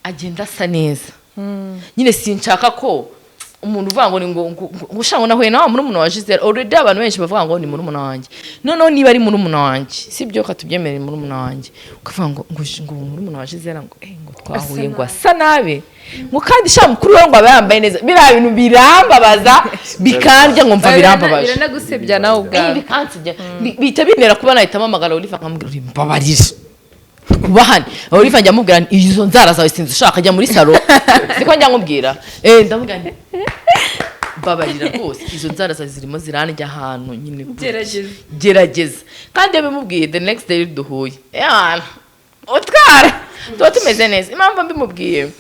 agenda asa neza nyine. Sinshaka ko umuntu uvuga ngo ni ngo ushaka ngo nahuye na wa murumuna wa Gisele. Already abantu benshi bavuga ngo ni murumuna wanjye. Noneho niba ari murumuna wanjye, sibyo, katubyemere, murumuna wanjye, ukavuga ngo murumuna wa Gisele, ngo twahuye, ngo asa nabi, ngo kandi sha mukuru we ngo aba yambaye neza, biriya bintu birambabaza, bikandya, ngo mva birambabaje. Biranagusebya nawe ubwawe. Bikansebya. Bihita bintera kuba nahita mpamagara Olive nkamubwira uri mbabarire twubahane. Olive njya mubwira nti izo nzara zawe sinzi ushaka, jya muri salon. Siko njya nkubwira? Ndamubwira nti mbabarira rwose, izo nzara zawe zirimo zirandya ahantu nyine gutya. Gerageza. Gerageza. Kandi iyo bimubwiye, the next day duhuye, yana utwara tuba tumeze neza. Impamvu mbimubwiye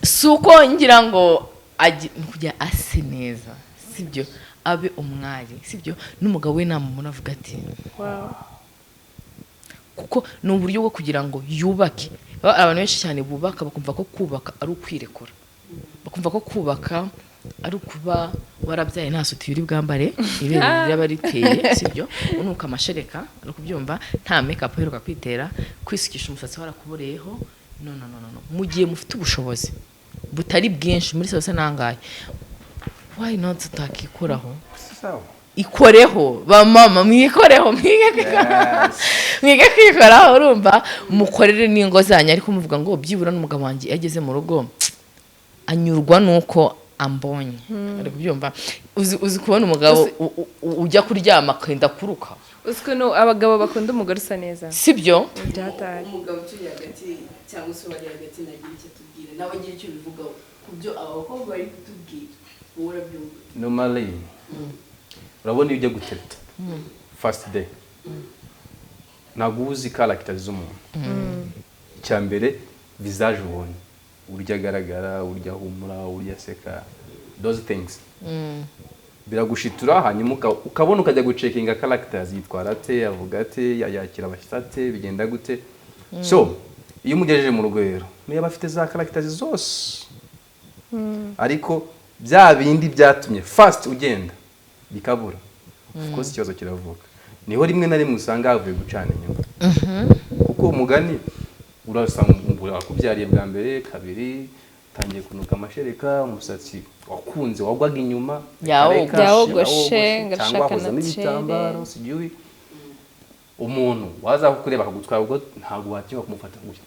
si uko ngira ngo ni ukugira ase neza, sibyo, abe umwari, sibyo, n'umugabo we namubona avuga ati, kuko ni uburyo bwo kugira ngo yubake. Abantu benshi cyane bubaka bakumva ko kubaka ari ukwirekura, bakumva ko kubaka ari ukuba Warabyaye, nta soutien uri bwambare, ibere riraba riteye, sibyo? Unuka amashereka, uri kubyumva? Nta makeup uheruka kwitera, kwisukisha umusatsi warakuboreyeho. No, no, no, no, no. Mu gihe mufite ubushobozi butari bwinshi muri sose nangahe, why not utakikoraho? Sawa. Ikoreho ba mama, mwikoreho, mwige mwige kwikoraho. Urumva, mukorere n'ingo zanyu, ariko muvuga ngo byibura n'umugabo wanjye iyo ageze mu rugo anyurwa n'uko ambonye, ari kubyumva? Uzi kubona umugabo ujya kuryama akenda kuruka? Uzi ukuntu abagabo bakunda umugore usa neza? Sibyo? Byataye. Umugabo turi hagati cyangwa se wari hagati nagira icyo atubwira, nawe agira icyo bivugaho ku byo aba bakobwa bari kutubwira. Wowe urabyumva? Normally, urabona iyo ujya gutereta first day, ntabwo uba uzi character z'umuntu. Icya mbere, visage ubonye, uburyo agaragara, uburyo ahumura, uburyo aseka, those things biragushitura. Hanyuma ukabona ukajya gucheckinga characters: yitwara ate, avuga ate, yakira abashyitsi ate, bigenda gute? So iyo umugejeje mu rugo rero, niyo aba afite za characters zose, ariko bya bindi byatumye first ugenda bikabura. Of course ikibazo kiravuka. Niho rimwe na rimwe usanga havuye gucana inyuma, kuko umugani urasanga akubyariye bwa mbere, kabiri, utangiye kunuka amashereka, umusatsi wakunze wagwaga inyuma Yawogoshe. reka, Yawogoshe, yawogoshe, ngo cyangwa ashaka wahozamo naturelle. ibitambaro, sijui umuntu waza kukureba akagutwara, ubwo ntabwo watinya kumufata gutya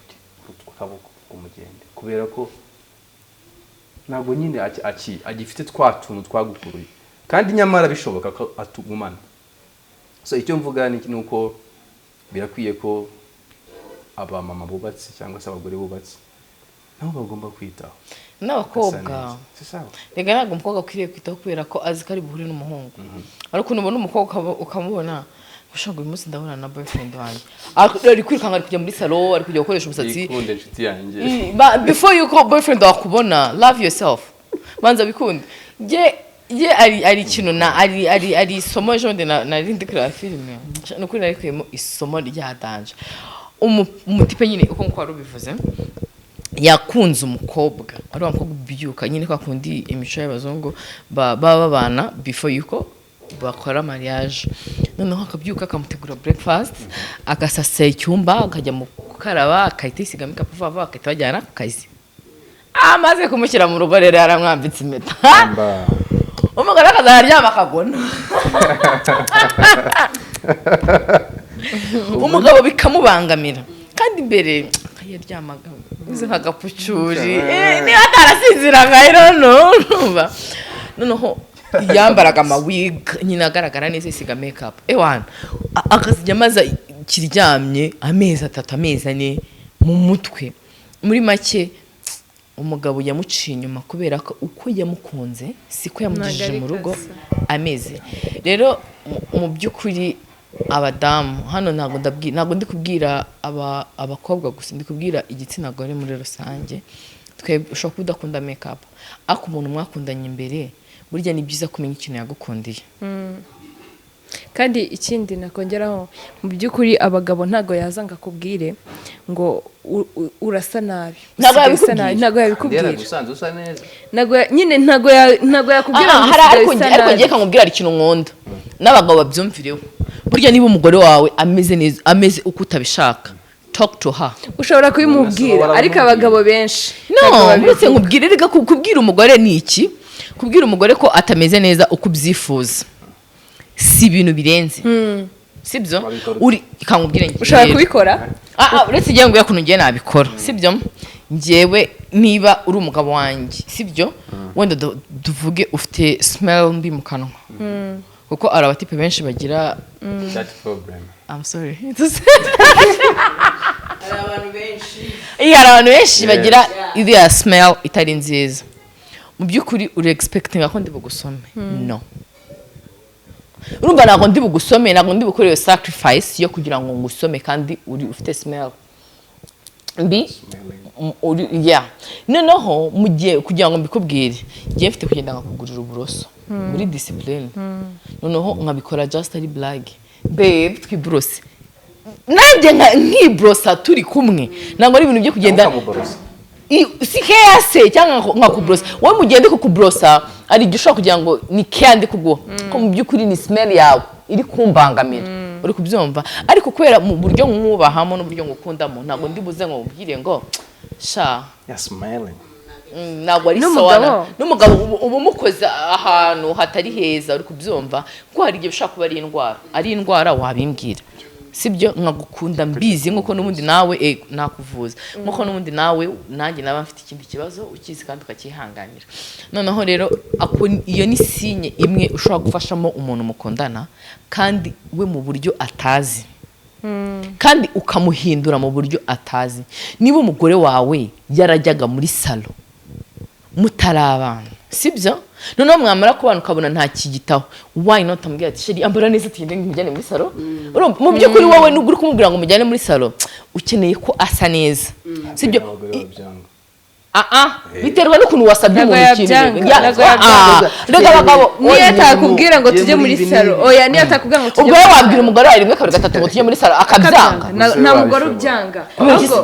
ku kaboko ngo mugende, kubera ko ntabwo nyine agifite twa tuntu twagukuruye, kandi nyamara bishoboka ko atugumana. So icyo mvuga ni uko birakwiye ko abamama bubatse cyangwa se abagore bubatse nabo bagomba kwitaho. N'abakobwa. Gasa neza. Si sawa? Rega ntabwo umukobwa akwiriye kwitaho kubera ko azi ko ari buhure n'umuhungu. Ariko ukuntu ubona umukobwa ukamubona ushaka, uyu munsi ndabona na boyfriend wanjye ari kwirukanka, ari kujya muri salon, ari kujya gukoresha umusatsi. Yikunde, inshuti yanjye. Before yuko boyfriend wakubona, love yourself, banza bikunde. Ye ari ikintu na ari isomo. Ejo bundi nari ndi kureba filime, ni ukuri narikuyemo isomo rya danger. Umutipe nyine, uko nkuko wari ubivuze, yakunze umukobwa, ari wa mukobwa ubyuka nyine kwa kundi imico y'abazungu, baba babana before yuko bakora mariage. Noneho akabyuka akamutegura breakfast, agasasa icyumba, akajya mu gukaraba, akahita yisiga makeup vuba vuba, agahita bajyana ku kazi. Amaze kumushyira mu rugo rero, yaramwambitse impeta, Mba. umugore akazajya aryama akagona, umugabo bikamubangamira. Kandi mbere yaryamaga ameze nk'agapucuri. Niba atarasinziraga, I don't know. Urumva, noneho yambaraga amawig nyine, agaragara neza, yisiga makeup, ewana akazijya amaze kiryamye amezi 3, amezi 4 mu mutwe. Muri make, umugabo yamuciye inyuma kubera ko uko yamukunze siko yamugejeje Ntabwo mu ari rugo kazi. ameze. Rero mu by'ukuri abadamu hano, ntabwo ndi kubwira abakobwa gusa, ndi kubwira igitsina gore muri rusange. Twebwe ushobora kuba udakunda makeup, ariko umuntu mwakundanye imbere, burya ni byiza kumenya ikintu yagukundiye. Kandi ikindi nakongeraho, mu by'ukuri abagabo ntabwo yaza ngo akubwire ngo urasa nabi. Ntabwo Usigaye usa yabikubwira. nabi. Ntabwo yabikubwira. Yaragusanze usa neza. Ntabwo nyine ntabwo yakubwira Ah, ngo hari usigaye ariko usa ariko nabi. ngiye kamubwira, hari ikintu nkunda n'abagabo babyumvireho. Burya niba umugore wawe ameze neza, ameze uko utabishaka, talk to her. Ushobora kubimubwira, Waramubwira. ariko abagabo benshi No, ntabwo uretse babivuga. nkubwire, reka kubwira umugore ni iki? Kubwira umugore ko atameze neza uko ubyifuza si ibintu birenze, sibyo? Wabikora ute? Uri kankubwire njye Ushobora rero. kubikora. Ah, uretse igihe nguye ukuntu ngiye nabikora, sibyo? Njyewe niba uri umugabo wanjye, sibyo, wenda tuvuge ufite smell mbi mu kanwa, kuko hari abatipe benshi bagira That problem. I'm sorry. Hari abantu benshi. Iya, hari abantu benshi Yes. bagira iriya smell itari nziza. Mu by'ukuri uri expecting ko ndi bugusome? No, urumva ntabwo ndi bugusome, ntabwo ndi bukore iyo sacrifice yo kugira ngo ngusome kandi uri ufite smell mbi. Uri yeah. Noneho mu gihe kugira ngo mbikubwire, ngiye mfite kugenda nkakugurira uburoso muri discipline, noneho nkabikora just ari blague: "Babe, twiborose." Nanjye nkiborosa turi kumwe. Ntabwo ari ibintu byo kugenda Ukamuborosa. Si care se cyangwa nkakuborosa wowe? Mu gihe ndi kukuborosa, hari igihe ushobora kugira ngo ni care ndi kuguha, ko mu by'ukuri ni smell yawe iri kumbangamira, uri kubyumva? Ariko kubera mu buryo mwubahamo n'uburyo ngukundamo, ntabwo ndi buze ngo mubwire ngo sha. Yeah, smiling. Ntabwo ari N'umugabo? sawa. N'umugabo uba umukoze ahantu hatari heza, uri kubyumva? Kuko hari igihe bishobora kuba ari indwara, ari indwara wabimbwira, sibyo? Nkagukunda mbizi, nkuko n'ubundi nawe nakuvuza, nkuko n'ubundi nawe nanjye naba mfite ikindi kibazo ukizi kandi ukacyihanganira. Noneho rero iyo ni signe imwe ushobora gufashamo umuntu mukundana, kandi we mu buryo atazi, kandi ukamuhindura mu buryo atazi. Niba umugore wawe yarajyaga muri salon mutari abana, sibyo? Noneho mwamara kubana ukabona nta kigitaho, why not amubwira ati: "Chéri, ambara neza, tugende mujyane muri salon"? Urumva, mu by'ukuri wowe nubwo uri kumubwira ngo mujyane muri salon, ukeneye ko asa neza, sibyo? Abagore babyanga. Ah ah, biterwa n'ukuntu wasabye Ntabwo umuntu ikintu. yabyanga, ntabwo Ah, yabyanga. rega abagabo Niyo oya, atakubwira ngo Ye tujye muri muri ibi salon, n'ibi. oya, niyo atakubwira ngo tujye Ubwo muri wowe wabwira salon. umugore wawe rimwe, kabiri, gatatu ngo tujye muri salon, akabyanga? Nta mugore ubyanga. Ahubwo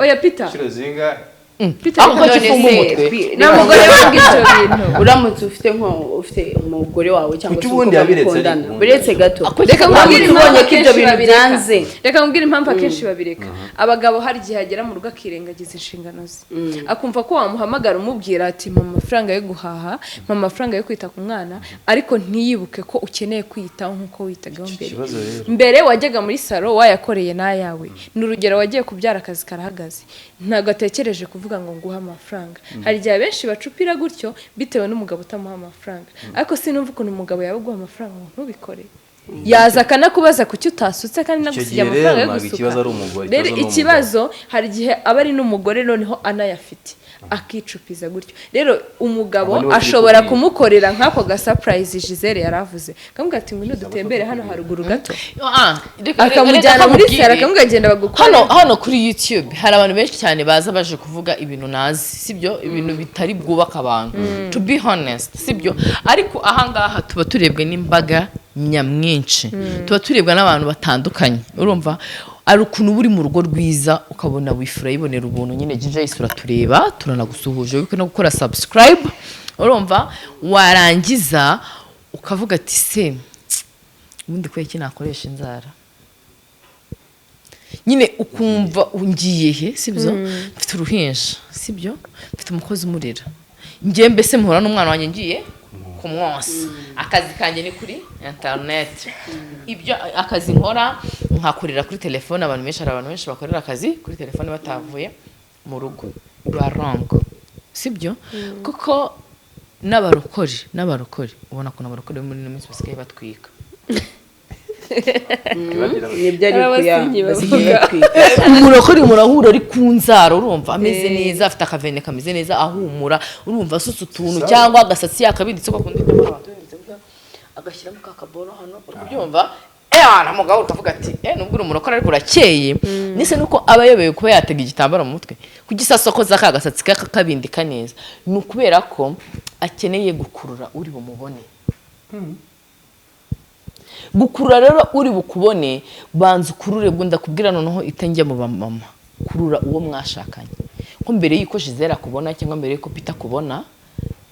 oya, Peter. Inshuro zingahe? Peter, Ako reka. kifunga None se, umutwe. Nta mugore wanga ibyo bintu. Uramutse ufite nko ufite umugore wawe cyangwa Kuki se ubundi umukobwa yabiretse mukundana, ariko? buretse gato. Reka nkubwire Uramutse impamvu ubonye ko ibyo akenshi bintu babireka. byanze. Reka nkubwire impamvu akenshi babireka. Abagabo hari igihe agera mu rugo akirengagiza inshingano ze, akumva ko wamuhamagara umubwira ati: "Mpa amafaranga yo guhaha, mpa amafaranga yo kwita ku mwana," ariko ntiyibuke ko ukeneye kwiyitaho nk'uko witagaho mbere. Ikibazo rero. Mbere wajyaga muri salon wayakoreye n'ayawe. Ni urugero, wagiye kubyara, akazi karahagaze, ntabwo atekereje kuvuga ngo nguhe amafaranga. Hari igihe abenshi bacupira gutyo bitewe n'umugabo utamuha amafaranga, ariko sinumva ukuntu umugabo yaba aguha amafaranga ngo ntubikore. Yaza akanakubaza kuki utasutse kandi Icyo nagusigiye gihe amafaranga rero yo ntabwo gusuka. ikibazo ari umugore, Rero ikibazo ni umugabo. ikibazo hari igihe aba ari n'umugore noneho anayafite akicupiza gutyo. Rero umugabo Abo nibo turi ashobora kubwira. kumukorera nk'ako ga surprise Gisele yari avuze, akamubwira ati: "Ngwino dutembere hano haruguru gato," Ah, akamujyana reka muri nkubwire. salon, akamubwira: "Genda bagukore." Hano kuri YouTube hari abantu benshi cyane baza baje kuvuga ibintu nazi, sibyo? Ibintu bitari bwubaka abantu, to be honest, sibyo? Ariko ahangaha tuba turebwe n'imbaga nyamwinshi, tuba turebwa n'abantu batandukanye. Urumva, ari ukuntu uba uri mu rugo rwiza ukabona wifura yibonera ubuntu nyine. Jinja yisura tureba, turanagusuhuje, wibuke no gukora subscribe. Urumva, warangiza ukavuga ati: "Se ubundi kubera iki nakoresha inzara?" Nyine ukumva ngiye he, sibyo? Mfite uruhinja, sibyo? Mfite umukozi umurera, ngiye mbese muhura n'umwana wanjye ngiye kumwonsa, akazi kanjye ni kuri interineti, ibyo akazi nkora nkakorera kuri telefone. Abantu benshi, hari abantu benshi bakorera akazi kuri telefone batavuye mu rugo. You are wrong, sibyo? Kuko n'abarokore ubona ukuntu abarokore muri ino minsi basigaye batwika. Nibyo, ariko ya Abasinyi basigaye bavuga. batwika. Umurokore murahura ari ku nzara, urumva ameze neza, afite akavene kameze neza, ahumura, urumva asutse utuntu Sawa. cyangwa agasatsi yakabinditse kwa kundi abantu binditse gutya, agashyiramo ka kaboro hano, uri kubyumva? Ewana mugabo, ukavuga ati: "Eh, nubwo uri umurokore ariko urakeye." Nise nuko aba ayobewe kuba yatega igitambaro mu mutwe kugisasokoza ka gasatsi ke kakabindika neza, ni ukubera ko akeneye gukurura uri bumubone. Gukurura rero uri bukubone, banza ukurure. Ubwo ndakubwira noneho itanjya mu bamama, kurura uwo mwashakanye, ko mbere y'uko Gisele akubona cyangwa mbere y'uko Peter akubona,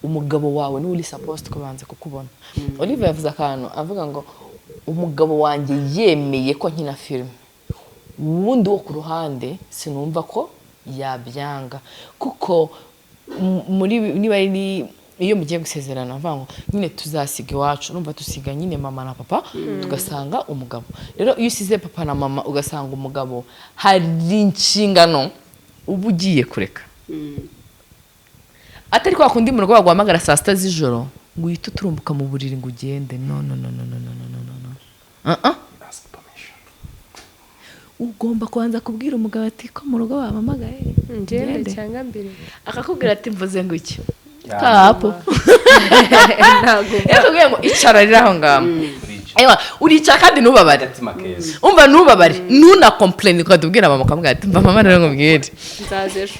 umugabo wawe niwe uri supposed kubanza kukubona. Olive yavuze akantu avuga ngo: "Umugabo wanjye yemeye ko nkina filime, uwundi wo ku ruhande sinumva ko yabyanga." Kuko muri niba ari iyo mugiye gusezerana, bavuga ngo nyine tuzasiga iwacu, urumva tusiga nyine mama na papa, tugasanga umugabo. Rero iyo usize papa na mama ugasanga umugabo, hari inshingano uba ugiye kureka, atari kwa kundi mu rugo baguhamagara saa 6 z'ijoro ngo uhite uturumbuka mu buriri ngo ugende. No, no, no, no, no, no, no, no, no. Uh -uh. Ask permission. Ugomba kubanza kubwira umugabo ati: "Ko mu rugo bampamagaye, ngende ngende?" Cyangwa mbere. Akakubwira ati: "Mvuze ngo iki?" Ya. Kapo. Ntabwo. Yakubwiye ngo icara riri aho ngaho. Uricara. Ewa, uricara kandi ntubabare. Agatima keza. Umva, ntubabare, ntuna complain, ukajya ubwira mama, ukamubwira ati: "Mva mama rero nkubwire." Nzaza ejo.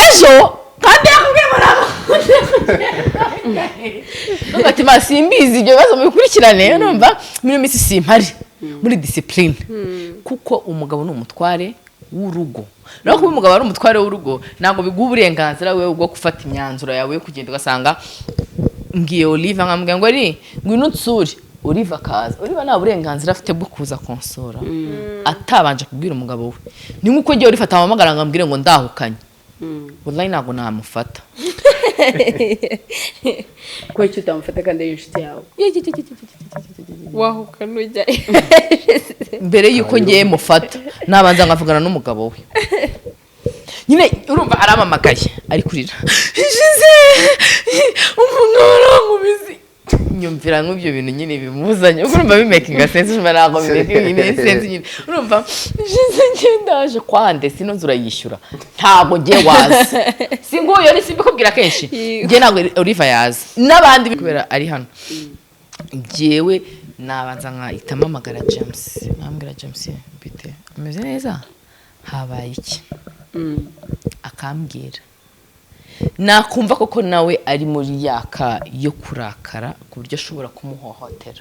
Ejo kandi yakubwiye ngo ntabwo, ati: "Ma simbizi, ibyo bibazo mubikurikirane." Numva muri iyo minsi simpari muri discipline, kuko umugabo ni umutware. w'urugo. Rero kuba umugabo ari umutware w'urugo ntabwo biguha uburenganzira wewe bwo gufata imyanzuro yawe yo kugenda ugasanga mbwiye Olive, nkambwira ngo ari ngwino unsure, Olive akaza. Olive nta burenganzira afite bwo kuza konsora atabanje kubwira umugabo we. Ni nk'uko ngewe Olive atampamagara ngo ambwire ngo ndahukanye, wallahi ntabwo namufata. Ko icyo utamufata kandi ari inshuti yawe? Wahuka nujya. Mbere y'uko ngiye mufata nabanza nkavugana n'umugabo we nyine. Urumva aramamagaye ari kurira, "Gisele, umugabo arankubizi." Nyumvira nk'ibyo bintu nyine bimuzanye, urumva bimakinga sense? Urumva ntabwo bimakinga sense nyine. Urumva, "Gisele, njye ndaje kwande sino nzu urayishyura, ntabwo ngiye waza." Si nguyu ni simbikubwira kenshi, njye ntabwo Olive yaza n'abandi kubera ari hano. Njyewe nabanza nkahita mpamagara James, nkambwira, "James, bite, ameze neza, habaye iki?" Akambwira, nakumva koko nawe ari muri yaka yo kurakara ku buryo ashobora kumuhohotera,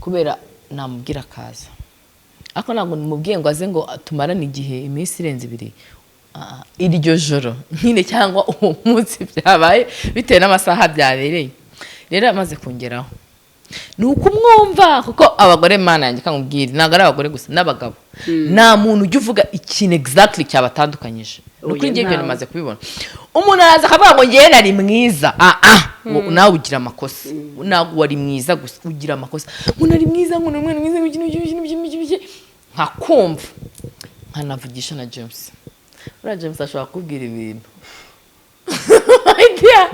kubera namubwira akaza, ariko ntabwo namubwiye ngo aze ngo tumarane igihe iminsi irenze 2. Iryo joro nyine cyangwa uwo munsi byabaye, bitewe n'amasaha byabereye. Rero amaze kongeraho ni ukumwumva, kuko abagore, mana yanjye, kamubwira, ntabwo ari abagore gusa, n'abagabo, nta muntu ujya uvuga ikintu exactly cyabatandukanyije. Ni ukuri, ngiye ibyo Ntawe. Namaze kubibona, umuntu araza akavuga ngo ngewe nari mwiza. Ah, ngo nawe ugira amakosa, ntabwo wari mwiza gusa, ugira amakosa. Ngo nari mwiza, ngo ni umwana mwiza, ngo iki n'iki n'iki n'iki n'iki. Nkakumva, nkanavugisha na James. Buriya James ashobora kukubwira ibintu idea,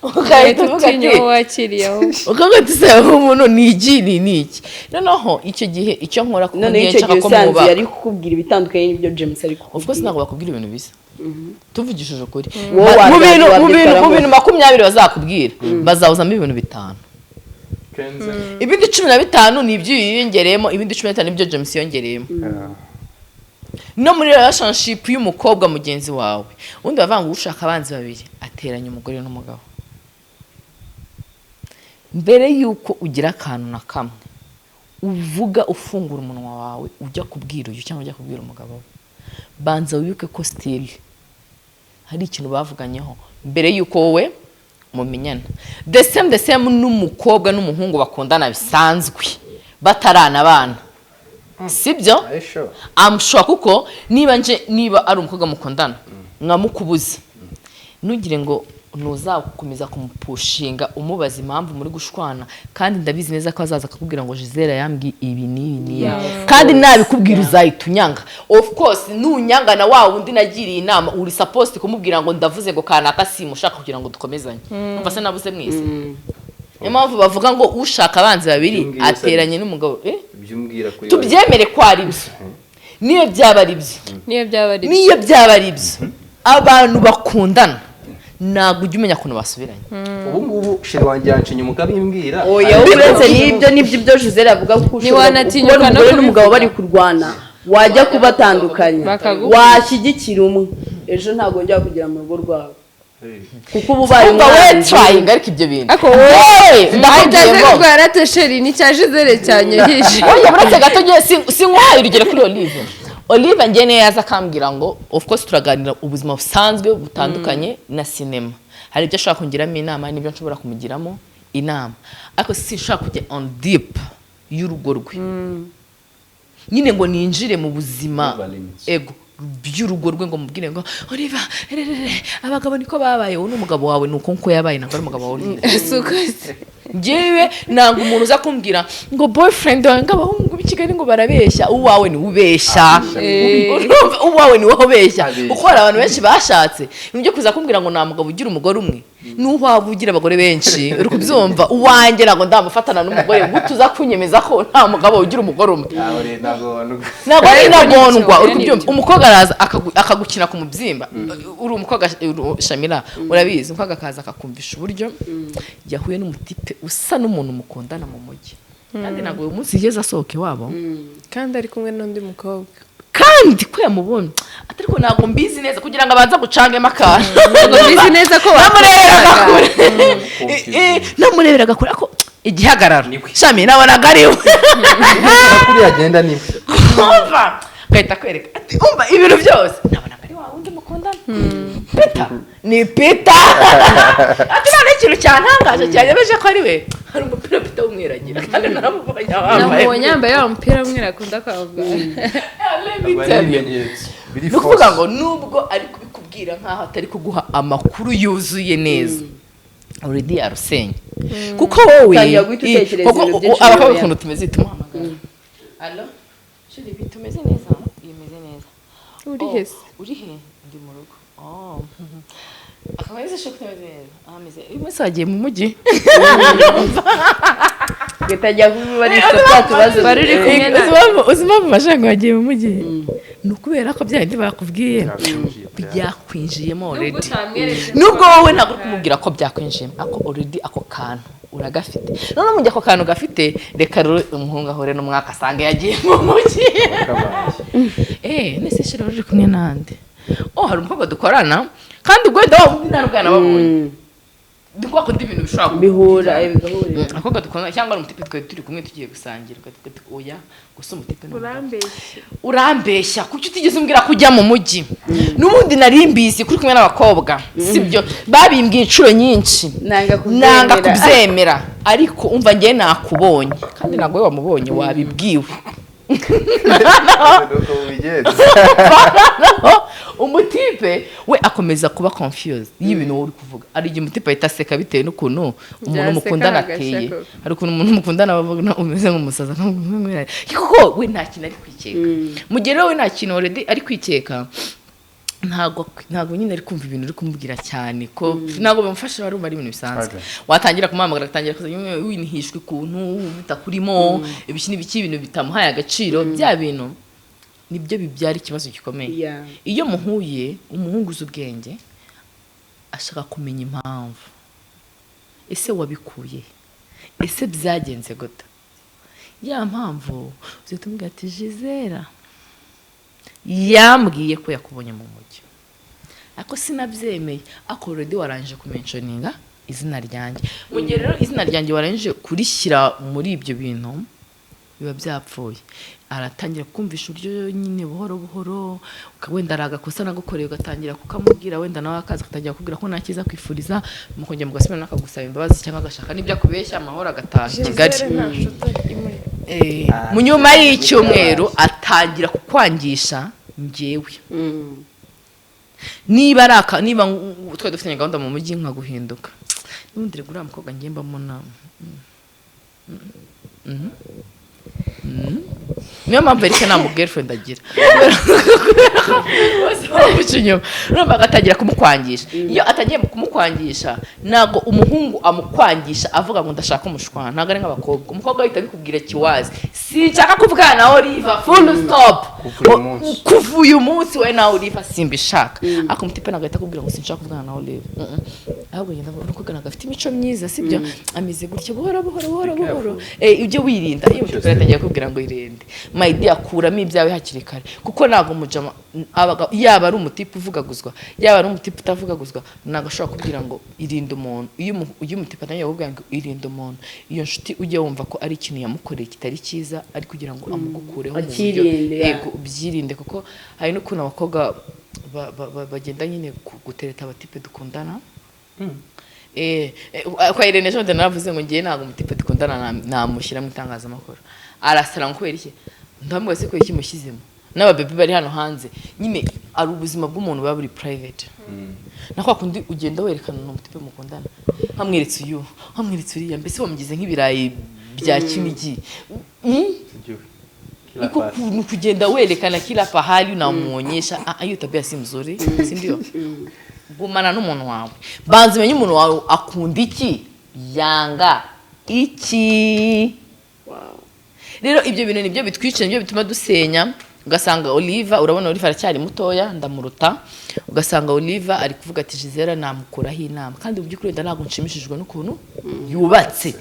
ugahita uvuga ati Utinya uwo wakiriye aho. Ukavuga ati, "Se umuntu ni iki, ni iki?" Noneho icyo gihe icyo nkora, kuko Noneho ngiye icyo nshaka gihe ko usanze mwubaka. yari kukubwira ibitandukanye n'ibyo James ari Of course kukubwira. ntabwo bakubwira ibintu bisa, tuvugishije ukuri. Wowe Mu bintu mu bintu mu wabyitwaramo. bintu 20 bazakubwira, bazawuzamo ibintu 5. Kenze. Ibindi 15 ni ibyo yiyongereyemo, ibindi 15 ni ibyo James yongereyemo. No muri relationship y'umukobwa mugenzi wawe, ubundi bavuga ngo ushaka abanzi babiri ateranya umugore n'umugabo. Mbere y'uko ugira akantu na kamwe uvuga, ufungura umunwa wawe ujya kubwira uyu cyangwa ujya kubwira umugabo we, banza wibuke ko still hari ikintu bavuganyeho mbere y'uko wowe mumenyana. The same n'umukobwa n'umuhungu bakundana bisanzwe bataranabana, sibyo? Are you sure? I'm sure, kuko niba nje, niba ari umukobwa mukundana nkamukubuza, ntugire ngo ntuzakomeza kumupushinga umubaza impamvu muri gushwana, kandi ndabizi neza ko azaza akakubwira ngo Gisele yambwiye ibi n'ibi n'ibi, kandi nabikubwira uzahita unyanga. Of course nunyanga na wa wundi nagiriye inama, uri supposed kumubwira ngo ndavuze ngo kanaka simushaka kugira ngo dukomezanye. Umva se, nabuze mwese. Niyo mpamvu bavuga ngo ushaka abanzi babiri Ibyo ngibi se ateranye n'umugabo, eh? Ibyo umbwira kuri Tubyemere ko ari byo, niyo byaba ari byo. Niyo byaba ari byo. Niyo byaba ari byo, abantu bakundana ntabwo ujya umenya ukuntu basubiranye. Ubu ngubu chéri wanjye yanciye mukabimbwira. Oya, uretse n'ibyo n'ibyo ibyo Gisele avuga ko ushobora Ntiwanatinyuka kubona no umugore n'umugabo kubivuga. bari kurwana, wajya kubatandukanya, Bakagukubita. washyigikira umwe, ejo ntabwo njya kugera mu rugo rwabo, kuko uba ubaye Umva we, umwanzi. trying, ariko ibyo bintu Ariko wowe Hey, ndakubwiye ahita ngo kurwara chéri ni cya Gisele cyanyoheje. Oya, uretse gato, ngiye sinkwaye urugero kuri Olive. Olive njye niyo yaza akambwira ngo, of course turaganira ubuzima busanzwe butandukanye na sinema, hari ibyo ashobora kungiramo inama, hari n'ibyo nshobora kumugiramo inama, ariko sinshobora kujya on deep y'urugo rwe nyine ngo ninjire mu buzima Over limits. ego by'urugo rwe ngo mubwire ngo Olive, rerere, abagabo niko babaye, uwo ni umugabo wawe, ni uko nkuko yabaye, ntabwo ari umugabo wawe Olive. Si uko se. Njyewe ntabwo umuntu uza kumbwira ngo boyfriend wawe, ngo abahungu b'i Kigali ngo barabeshya, uwawe ni ubeshya. Urumva, uwawe ni wowe ubeshya. Abeshya. Kuko hari abantu benshi bashatse ibintu byo kuza kumbwira ngo nta mugabo ugira umugore umwe, n'uwaba ugira abagore benshi. Uri kubyumva? Uwanjye ntabwo ndamufatana n'umugore gute uza kunyemeza ko nta mugabo ugira umugore umwe? Ntabwo rero, ntabwo Ntabwo ari Ariko intagondwa. nibyo, Uri kubyumva? nibyo. Umukobwa araza akagukina ku mubyimba. Uri umukobwa, Shamira, urabizi, umukobwa akaza akakumvisha uburyo yahuye n'umutipe usa n'umuntu mukundana mu mujyi, kandi ntabwo uyu munsi yigeze asohoka iwabo. Kandi ari kumwe n'undi mukobwa. Kandi ko yamubonye atari ko ntabwo mbizi neza, kugira ngo abanze gucangemo akantu. Ntabwo mbizi neza ko Namureberaga bakundanaga. kure. Namureberaga kure, ariko igihagararo Niwe. Shami nabonaga ari we. Kuri yagenda niwe. Kumva Agahita akwereka ati umva ibintu byose nabona ari wa wundi mukundana, Peter, ni Peter. Ati none ikintu cyantangaje cyanyemeje ko ari we, hari umupira Peter w'umweragira kandi naramubonye wambaye. Namubonye yambaye wa mupira w'umweru akunda kwambara. Let me Aba ari tell you. ibimenyetso biri Ni ukuvuga force. ngo nubwo ari kubikubwira nkaho atari kuguha amakuru yuzuye neza, already yarusenya, kuko wowe Utangira guhita utekereza kuko ibintu byinshi abakobwa inyuma. ukuntu tumeze, tumuhamagara: "Allo chéri, tumeze neza?" "Imeze neza." Uri "Oh, he se?" "Uri he?" "Ndi mu rugo." "Oh." Akaba yese ko utameze neza. "Ah, ameze uyu munsi wagiye mu mujyi." Ugatangira kubibarisha twa tubazo. Wari uri kumwe na- Uzi impamvu bashaka wagiye mu mujyi? Ni ukubera ko bya bindi bakubwiye Byakwinjiye. byakwinjiyemo already. Utamweretse. Nubwo wowe ntabwo uri kumubwira ko byakwinjiyemo, ariko already ako kantu uragafite. Noneho mu gihe ako kantu gafite, reka rero umuhungu ahure n'umwaka asanga yagiye mu mujyi. Kabaye. Nese shira uri kumwe nande? "Oh, hari umukobwa dukorana." Kandi ubwo wenda waba undi nta n'ubwo yanababonye. Ni kwa kundi ibintu bishobora Bihura, bigahurira. Abakobwa dukundana cyangwa ari umutipe twari turi kumwe tugiye gusangira, ukavuga uti, "Oya, gusa umutipe ni umugabo." Urambeshya. "Urambeshya, kuki utigeze umbwira ko ujya mu mujyi? N'ubundi nari mbizi kuri kumwe n'abakobwa, sibyo? Babimbwiye inshuro nyinshi." Nanga kubyemera. "Nanga kubyemera, ariko umva, njye nakubonye." Kandi ntabwo we wamubonye, wabibwiwe. Nuko mubigenza. Umutipe we akomeza kuba confused y'ibintu wowe uri kuvuga. Hari igihe umutipe ahita aseka bitewe n'ukuntu umuntu Byaseka mukundana agashya ateye. koko. Hari ukuntu umuntu mukundana bavuga umeze nk'umusaza, kuko we nta kintu ari kwikeka. Mu gihe rero we nta kintu already ari kwikeka, ntabwo nyine ari kumva ibintu uri kumubwira cyane, ko ntabwo bimufasha, barumva ari ibintu bisanzwe. Watangira kumuhamagara, agatangira kuza winihishwa ukuntu bitakurimo, ibiki n'ibiki, ibintu bitamuhaye agaciro. Bya bintu nibyo bibyara ikibazo gikomeye. Iyo muhuye, umuhungu uzi ubwenge ashaka kumenya impamvu: ese wabikuye he? Ese byagenze gute? Ya mpamvu uzahita umubwira ati Gisela yambwiye ko yakubonye mu mujyi, ariko sinabyemeye, ariko already warangije kumentioninga izina ryanjye. Mu gihe rero izina ryanjye warangije kurishyira muri ibyo bintu, biba byapfuye. Aratangira kumvisha uburyo nyine buhoro buhoro, wenda hari agakosa nagukoreye, ugatangira kukamubwira, wenda nawe akaza agatangira kukubwira ko nta cyiza kwifuriza, mukongera mugasubirana, akagusaba imbabazi cyangwa agashaka n'ibyo akubeshya, amahoro agataha i Kigali. Gisele nta nshuti imuri. Mu nyuma y'icyumweru atangira kukwangisha njyewe. Niba ari aka, niba twari dufitanye gahunda mu mujyi, nkaguhinduka n'ubundi, rero uriya mukobwa njye mbamona. Niyo mpamvu Eric nta mu girlfriend agira, kubera ko bose bamuca inyuma. Urumva agatangira kumukwangisha. Iyo atagiye kumukwangisha, ntabwo umuhungu amukwangisha avuga ngo ndashaka umushwana, ntabwo ari nk'abakobwa. Umukobwa ahita abikubwira kiwazi: "Sinshaka kuvugana na Oliver, full stop." Kuva uyu munsi. Kuva uyu munsi we na Oliver simbishaka. Ariko umutipe ntabwo ahita akubwira ngo sinshaka kuvugana na Oliver. Ahubwo ngenda avuga umukobwa ntabwo afite imico myiza, sibyo, ameze gutya, buhoro buhoro buhoro buhoro. Ibyo wirinda, iyo umutipe atangiye kukubwira ngo irinde, my dear, kuramo ibyawe hakiri kare, kuko ntabwo umujama yaba ari umutipe uvugaguzwa, yaba ari umutipe utavugaguzwa, ntabwo ashobora kubwira ngo irinde umuntu. Iyo umutipe atangiye kukubwira ngo irinde umuntu, iyo nshuti ujye wumva ko ari ikintu yamukoreye kitari cyiza, ari kugira ngo amugukureho mu buryo Akirinde, ya. Yego, ubyirinde, kuko hari n'ukuntu abakobwa bagenda nyine gutereta abatipe dukundana. Kwa Irene ejo bundi naravuze ngo ngiye ntabwo umutipe dukundana namushyira mu itangazamakuru. Arasara ngo kubera iki? Ndamubwira se kubera iki mushyizemo n'ababebi bari hano hanze? Nyine ari ubuzima bw'umuntu buba buri private, na kwa kundi ugenda werekana umuntu umutipe mukundana, nkamweretse uyu, nkamweretse uriya, mbese wamugize nk'ibirayi bya Kinigi. Iko kuntu kugenda werekana kila pahali unamuonyesha, ah, hiyo tabia si mzuri, si ndio? Gumana n'umuntu wawe, banza umenye umuntu wawe akunda iki, yanga iki. Rero ibyo bintu nibyo bitwica, nibyo bituma dusenya. Ugasanga Oliver, urabona Oliver aracyari mutoya, ndamuruta, ugasanga Oliver ari kuvuga ati Gisela namukuraho inama, kandi mu by'ukuri wenda ntabwo nshimishijwe n'ukuntu yubatse,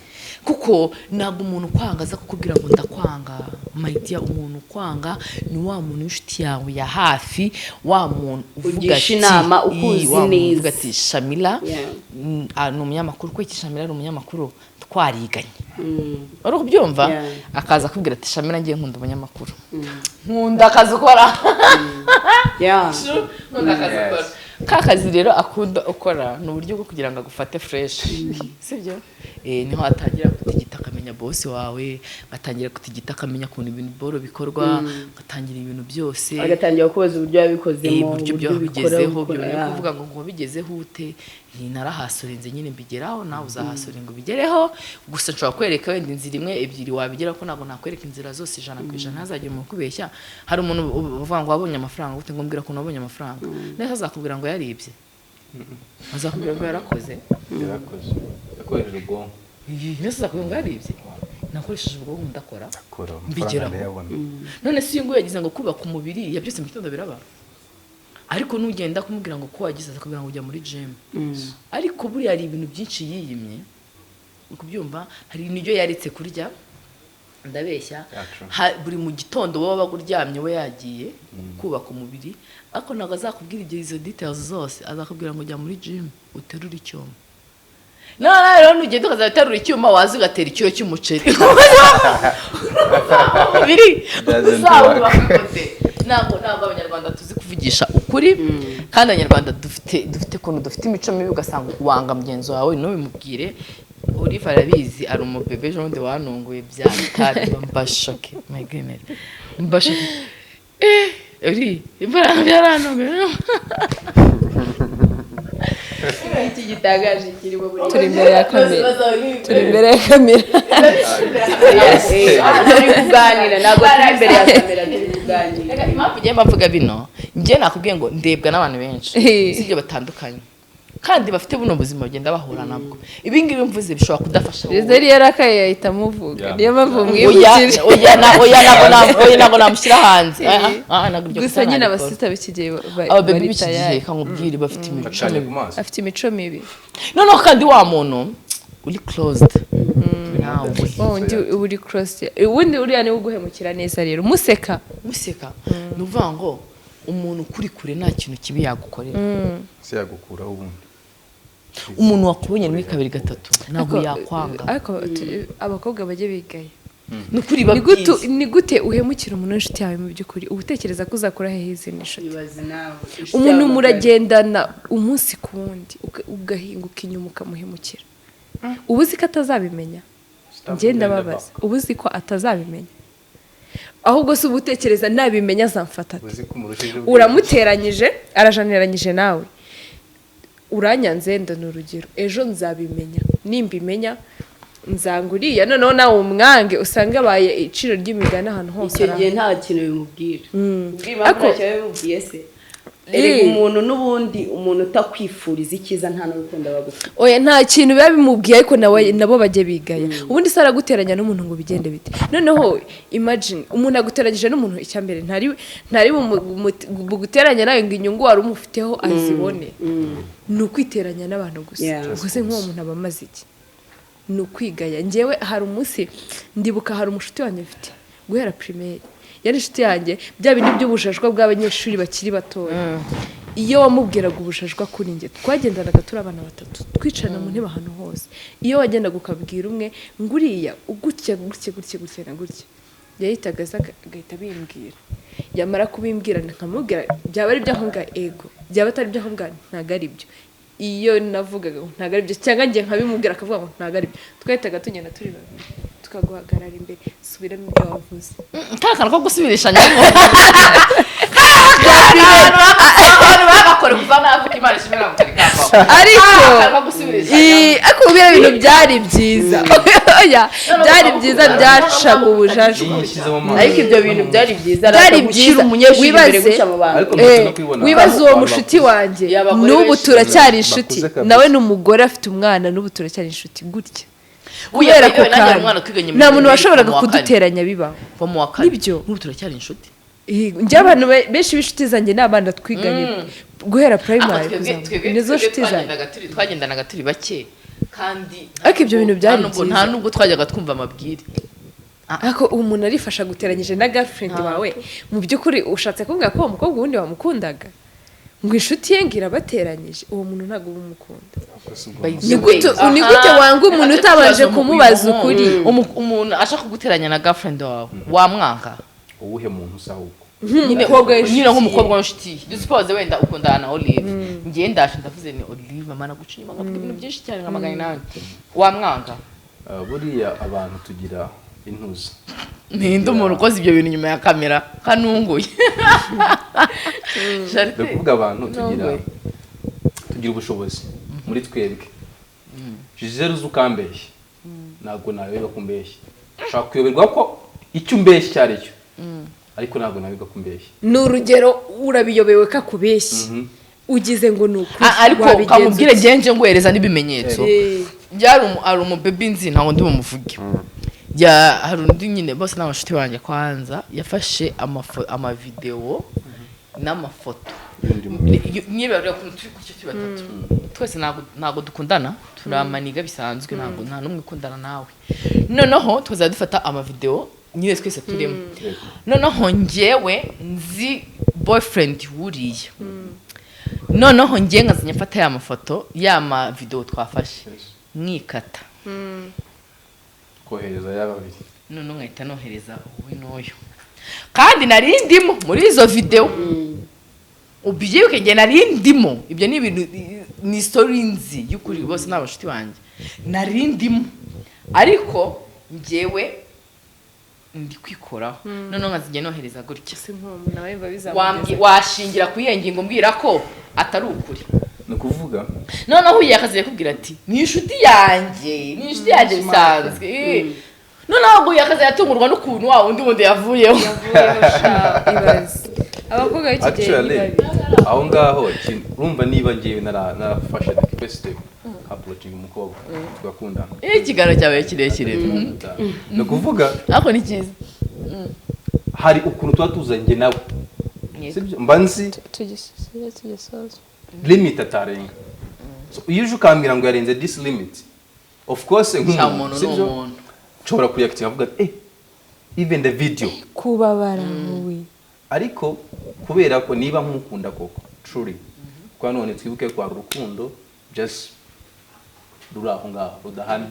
kuko ntabwo umuntu ukwanga aza kukubwira ngo ndakwanga, my dear. Umuntu ukwanga ni wa muntu w'inshuti yawe ya hafi, wa muntu uvuga Ugisha ati inama, ukuzi wa muntu neza. uvuga ati Shamila Yeah. ni umunyamakuru. Kuko iki Shamila ari umunyamakuru, Twariganye, uri kubyumva? Yeah. Akaza akubwira ati: "Shamira, ngiye nkunda umunyamakuru, nkunda akazi ukora." Nkunda akazi ukora. Ka kazi rero akunda ukora ni uburyo bwo kugira ngo agufate fresh, sibyo? Niho atangira gutigita, akamenya boss wawe, atangira gutigita, akamenya ukuntu ibintu boro bikorwa, agatangira ibintu byose. Agatangira kubaza uburyo yabikozemo. Uburyo ubikora, byabigezeho. ubikora, Byo yeah. kuvuga ngo bigezeho ute? Ni narahasorinze nyine mbigeraho, nawe uzahasoringa ubigereho. Gusa nshobora kwereka wenda inzira imwe, ebyiri wabigeraho, ko ntabwo nakwereka inzira zose 100%. Ntazagire umuntu ukubeshya. Hari umuntu uvuga ngo wabonye amafaranga gute, ngo mbwira ukuntu wabonye amafaranga neza, azakubwira ngo yaribye? Azakubwira ngo yarakoze? Yarakoze, yakoresheje ubwonko. Neza, azakubwira ngo yaribye? Nakoresheje ubwonko, ndakora, akora amafaranga, mbigeraho. ndayabona. None se uyu nguyu yagize ngo kubaka umubiri yabyutse mu gitondo biraba? Ariko nugenda kumubwira ngo ko wagize, akakubwira ngo ujya muri gym. Ariko buriya hari ibintu byinshi yiyimye, uri kubyumva? Hari ibintu yaretse kurya, ndabeshya? Yeah, true. Buri mu gitondo wowe wabaga uryamye, we yagiye kubaka umubiri. Ariko ntabwo azakubwira ibyo, izo details zose. Azakubwira ngo ujya muri gym uterure icyuma. None rero nugenda ukazajya uterura icyuma, waza ugatera ikiro cy'umuceri, umubiri Doesn't uzawubaka gute? Ntabwo Abanyarwanda tuzi kuvugisha ukuri. Kandi Abanyarwanda dufite ukuntu dufite imico mibi, ugasanga wanga mugenzi wawe ntubimubwire. Olive arabizi, ari umubebe ejo bundi wanunguye bya kari mbashoke, my goodness, mbashoke. Uri imbaraga byarantunguye. Iki gitangaje kirimo buri Turi imbere ya kamera, turi imbere ya kamera. Turi kuganira, ntabwo turi imbere ya kamera, turi kuganira. Reka, impamvu ngiye mbavuga bino, njye nakubwiye ngo ndebwa n'abantu benshi, sibyo, batandukanye kandi bafite buno buzima bagenda bahura nabwo. Ibi ngibi mvuze bishobora kudafasha wowe. Gisele yarakaye yahita amuvuga. Niyo mpamvu Oya. mwibukije. Oya, oya, oya, ntabwo namushyira hanze. Ah, ntabwo ibyo Gusa gusa nyine nabikora. Abasita b'iki gihe Ababebi bari b'iki gihe, tayari. kamubwire, bafite imico Bacanye mibi. ku maso. Afite imico mibi. Noneho kandi wa muntu uri closed nawe, Wa wundi uba uri cross, ubundi uriya niwe uguhemukira neza rero museka. Museka. Ni ukuvuga ngo umuntu ukuri kure nta kintu kibi yagukorera. Se yagukuraho ubundi. Umuntu wakubonye rimwe, kabiri, gatatu, ntabwo Ariko- yakwanga. Ariko abakobwa bajye bigaye. Ni ukuri. Ni gute Babwize. Ni gute uhemukira umuntu w'inshuti yawe? Mu by'ukuri uba utekereza ko uzakura hehe izindi nshuti? Ibaze nawe inshuti Umuntu yawe. muragendana umunsi ku wundi, ugahinguka inyuma ukamuhemukira, uba uzi ko atazabimenya? Njye ndababaza, uba uzi ko atazabimenya? Ahubwo se uba utekereza nabimenya azamfata ate? Uzi ko umurushije ubwenge. Uramuteranyije, arajaniranyije nawe, uranyanze. Nda ni urugero, ejo nzabimenya, nimbimenya nzanga uriya, noneho nawe umwange, usange abaye iciro ry'imigani ahantu hose. Icyo gihe nta kintu bimubwira. Ubwira impamvu Ariko- ntacyo bimubwiye se? Erega umuntu n'ubundi, umuntu utakwifuriza icyiza nta n'urukundo aba agufite. Oya, nta kintu biba bimubwiye, ariko nawe nabo bajye bigaya. Ubundi se araguteranya n'umuntu ngo bigende bite? Noneho imagine umuntu aguteranyije n'umuntu, icya mbere ntari buguteranya nawe ngo inyungu wari umufiteho azibone. Ni ukwiteranya n'abantu gusa. Ubwo se nk'uwo muntu aba amaze iki? Ni ukwigaya. Njyewe hari umunsi ndibuka, hari umushuti wanjye mfite guhera primaire, yari inshuti yanjye, bya bindi by'ubujajwa bw'abanyeshuri bakiri batoya. Iyo wamubwiraga ubujajwa kuri njye, twagendanaga turi abana batatu, twicarana mu ntebe ahantu hose, iyo wagendaga ukabwira umwe ngo uriya gutya gutya gutya gutya na gutya, yahitaga aza agahita abimbwira. Yamara kubimbwira nkamubwira byaba ari byo aho, ego, byaba atari byo aho, ntabwo ari byo. Iyo navugaga ngo ntabwo ari byo, cyangwa njye nkabimubwira akavuga ngo ntabwo ari byo, twahitaga tugenda turi babiri, tukaguhagarara imbere: "Subiramo ibyo wavuze." Ka kantu ko gusubirishanyamo, abantu bagakora kuva navuka, Imana ishimwe, ntabwo kari kavaho. Ariko Akantu ko gusubirishanyamo. Ariko biriya bintu byari byiza. Oya, byari byiza, byacaga ubujajwa. Iyo uyishyize mu maso. Ariko ibyo bintu byari byiza. Byari Gushyira byiza. umunyeshuri imbere Wibaze- gutya mu bantu. Ariko mumaze no kwibona Wibaze uwo abantu mushuti bakuze. wanjye, Y'abagore n'ubu benshi turacyari inshuti. Bakuze kabisa. Nawe ni umugore, afite umwana, n'ubu turacyari inshuti gutya Oya, kubera ako yewe, nanjye hari kanya. umwana twiganye muri Nta muntu primaire washoboraga mu wa kane. kuduteranya bibaho. Kuva mu wa kane. Nibyo. N'ubu turacyari inshuti. Njye abantu benshi b'inshuti zanjye ni abana twiganye guhera primary Ariko kuzamuka. twebwe Nizo twebwe nshuti zanjye. twagendanaga turi bake kandi Ariko ibyo bintu byari nta byiza. nubwo twajyaga twumva amabwire. Ariko ubu umuntu arifasha guteranyije na girlfriend wawe, mu by'ukuri ushatse kumbwira ko uwo mukobwa ubundi wamukundaga? Ngo inshuti ye ngo irabateranyije, uwo muntu ntabwo uba umukunda. By the Ni way, ni gute wanga umuntu Reka utabanje tubaze kumubaza uyu ukuri? Umuntu ashaka kuguteranya na girlfriend wawe, wamwanga? Uwuhe muntu usa ahubwo? Nk'umukobwa w'inshuti Nyine ye. Nk'umukobwa w'inshuti ye, dusuppose wenda ukundana na Olive, ngiye ndaje ndavuze ni Olive mama naguca inyuma, nkavuga ibintu byinshi cyane nka 800, wamwanga? Ah, buriya abantu tugira intuzi. Ninde umuntu ukoze ibyo bintu nyuma ya kamera kanunguye? Ni ukuvuga abantu tugira Ntunguye. Tugira ubushobozi muri twebwe. Gisele, uzi ukambeshya, ntabwo nayoberwa ko umbeshya. Ushobora kuyoberwa ko icyo umbeshya icyo ari cyo, ariko ntabwo nayoberwa ko umbeshya. Ni urugero, urabiyobewe ko akubeshya, ugize ngo ni ukuri. Ah, ariko Wabigenza kamubwire ute? Genje nguhereza n'ibimenyetso. Byari hari umubebi nzi, ntabwo ndi bumuvuge, ya hari undi nyine, bose ni abashuti banjye. Kwanza yafashe amavidewo n'amafoto Y'undi muntu. Niba rero ukuntu turi gutya, turi batatu twese, ntabwo dukundana, turamaniga bisanzwe, ntabwo nta n'umwe ukundana nawe. Noneho tukazajya dufata amavidewo nyine twese turimo. Noneho njyewe nzi boyfriend wuriya, noneho njye nkazajya mfata ya mafoto, ya mavidewo twafashe, nkikata. Kohereza ya babiri. Noneho nkahita nohereza wowe n'uyu, kandi nari ndimo muri izo videwo. Ubyibuke, njye nari ndimo. Ibyo ni ibintu, ni story nzi y'ukuri, bose ni abashuti banjye, nari ndimo, ariko njyewe ndi kwikoraho, noneho nkazijya nohereza gutya. Se nk'uwo muntu nawe biba bizamugeza Washingira kuri iyo ngingo mbwira ko atari ukuri? Ni ukuvuga Noneho uyu yakaziye kubwira ati ni inshuti yanjye, ni inshuti yanjye bisanzwe. Noneho uyu akazi yatungurwa n'ukuntu wa wundi wundi yavuyeho. Yavuyeho sha, ibaze abakobwa b'iki gihe ni Actually, babi. Aho ngaho urumva niba ngewe narafashe the first step, approaching umukobwa tugakundana. Iyo ikiganiro cyabaye kirekire. Ni ukuvuga Ariko ni cyiza. Hari ukuntu tuba tuzanye njye nawe, sibyo? Mba nzi Tugisubize, tugisoza. Limit atarenga. So, iyo uje ukambwira ngo yarenze this limit, of course Cya nk'umuntu, muntu ni sibyo, umuntu. Nshobora kureactinga avuga ati even the video. Kubabara wowe. Ariko kubera ko niba nkukunda koko truly, kwa none twibuke ko hari urukundo just ruri aho ngaho rudahamye,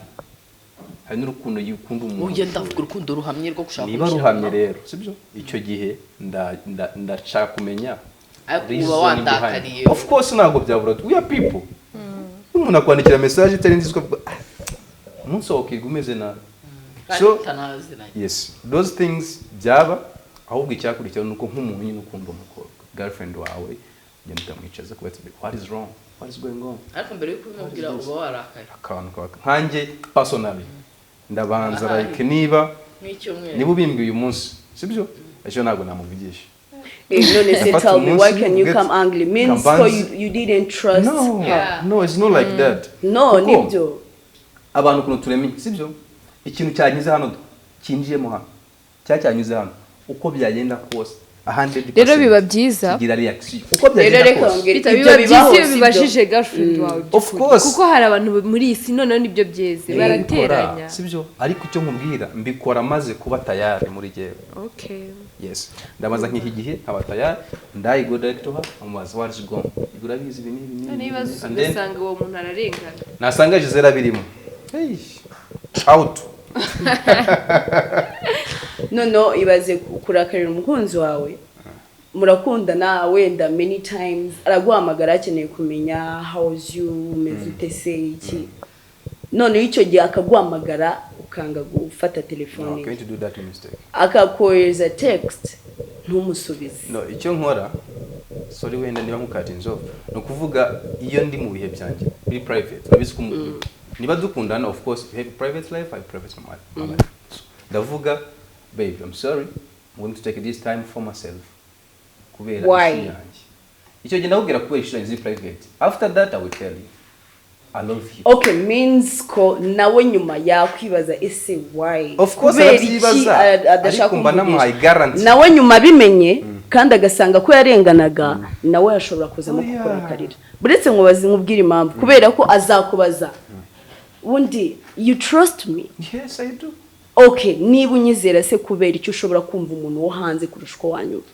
hari n'urukundo iyo ukunda umuntu Ujya ndavuga urukundo ruhamye rwo gushaka Niba kumushyira ruhamye mu rero, sibyo, icyo gihe ndashaka kumenya Ariko uba reason wandakariye. behind. Of course ntabwo byabura, we are people. Umuntu akwandikira message itari nziza ukavuga: "Ah, umunsi wawe ukiga umeze nabi." Kandi So utanaziranye. Yes, those things byaba. Ahubwo icyakurikiraho ni uko nk'umuntu nyine ukunda umukobwa, girlfriend wawe, ugenda ukamwicaza kuba ati: "What is wrong? What is going on?" Ariko mbere yo kubimubwira uba warakaye. Akantu kaba nkanjye personally ndabanza Ahari. like niba Nk'icyumweru. Niba ubimbwiye uyu munsi, sibyo, ejo ntabwo namuvugisha. None se Nafata tell me, why umunsi, can you get come angry? Means ko you didn't trust No. her. No, it's not like that. No. Kuko Nibyo. Abantu ukuntu turemye, sibyo, ikintu cyanyuze hano, cyinjiyemo hano, cyanyuze hano, uko byagenda kose, 100% Rero biba byiza. Kigira reaction uko Rero byagenda reka kose. mbwira, Bita ibyo biba byiza bibaho, iyo sibyo? bibajije girlfriend wawe Of by'ukuri. course. Kuko hari abantu muri iyi si noneho nibyo byeze, barateranya. Mbikora, sibyo, ariko icyo nkubwira, mbikora maze kuba tayari muri jyewe. Okay. Yes, ndabaza nkiha igihe nkaba tayari, ndayi go direct to her, amubaza: "What is going on? Urabizi ibi n'ibi n'ibi?" Niba And then ugasanga uwo muntu ararengana. Nasanga Gisele abirimo, hey, out. Noneho ibaze kurakarira umukunzi wawe, murakundana, wenda many times araguhamagara akeneye kumenya how's you, umeze ute se, iki. Noneho icyo gihe akaguhamagara ukanga gufata No, telefone I'm ye. going to do that mistake. Akakohereza text ntumusubize. No, icyo nkora, sorry wenda niba nkukata inzovu, ni ukuvuga iyo ndi mu bihe byanjye biri private, urabizi ko niba dukundana, of course you have a private life, I have private my life. So, ndavuga: "Babe, I'm sorry, I'm going to take this time for myself kubera Why? issue yanjye." Icyo gihe ndakubwira kubera issue yanjye ziri private. After that I will tell you I love you. Okay, means ko nawe nyuma yakwibaza: ese why? Of course Kubera iki arabyibaza, adashaka ariko mba namuhaye kumvugisha? guarantee. Nawe nyuma abimenye kandi agasanga ko yarenganaga, nawe ashobora kuzamo Oh, yeah. kukurakarira. Buretse nkubaze, nkubwire impamvu: kubera ko azakubaza ubundi: "You trust me?" Yes, I do. Okay, niba unyizera se, kubera icyo ushobora kumva umuntu wo hanze kurusha uko wanyumva?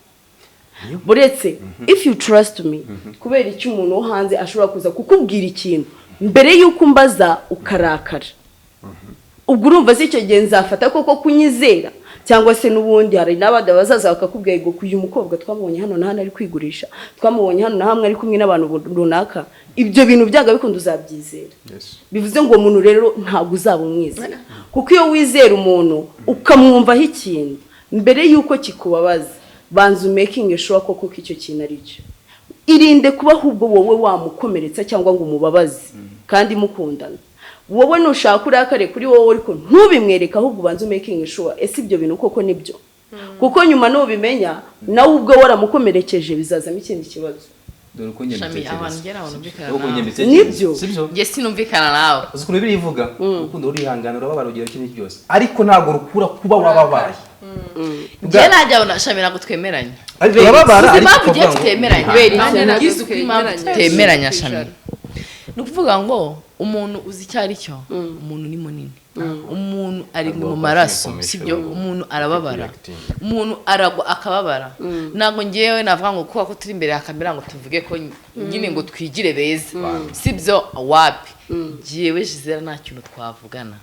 Buretse, if you trust me, kubera icyo umuntu wo hanze ashobora kuza kukubwira ikintu mbere y'uko umbaza ukarakara, ubwo urumva si icyo gihe nzafata koko kunyizera? Cyangwa se n'ubundi hari n'abandi bazaza bakakubwira ngo uyu mukobwa twamubonye hano na hano ari kwigurisha, twamubonye hano na hamwe ari kumwe n'abantu runaka, ibyo bintu byanga bikunda uzabyizera. Bivuze ngo uwo muntu rero ntabwo uzaba umwizera, kuko iyo wizera umuntu ukamwumvaho ikintu mbere y'uko kikubabaza, banza umakinge sure koko ko icyo kintu ari cyo. Irinde kuba ahubwo wowe wamukomeretsa cyangwa ngo umubabaze kandi mukundana. Wowe nushaka urakare kuri wowe, ariko ntubimwereke, ahubwo ubanze umakinge sure, ese ibyo bintu koko nibyo? Kuko nyuma nubimenya nawe ubwo waramukomerekeje, bizazamo ikindi kibazo. Dore uko njye Shami, mbitekereza. ahantu ngera aho numvikana Uko njye nawe. mbitekereza. Nibyo. Sibyo? Njye sinumvikana nawe. Uzi ukuntu Bibiliya ivuga? Urukundo rurihangana, urababara, ugira ikindi byose, ariko ntabwo rukura kuba wababaye. Njye najya na Shami, ntabwo twemeranya. Ariko urababara, Uzi ariko impamvu ugiye ukavuga ngo tutemeranya? Kubera iki? Ntabwo uzi impamvu Twemeranya. tutemeranya, Ijana. Shami. Ni ukuvuga ngo umuntu uzi icyo ari cyo, umuntu ni munini, umuntu ari Ntabwo mu wakora maraso, information. sibyo? Umuntu arababara, Reacting. umuntu aragwa akababara. Ntabwo ngewe navuga ngo kuba ko turi imbere ya kamera ngo tuvuge ko nyine ngo twigire beza, sibyo? Wapi, ngewe Gisele nta kintu twavugana.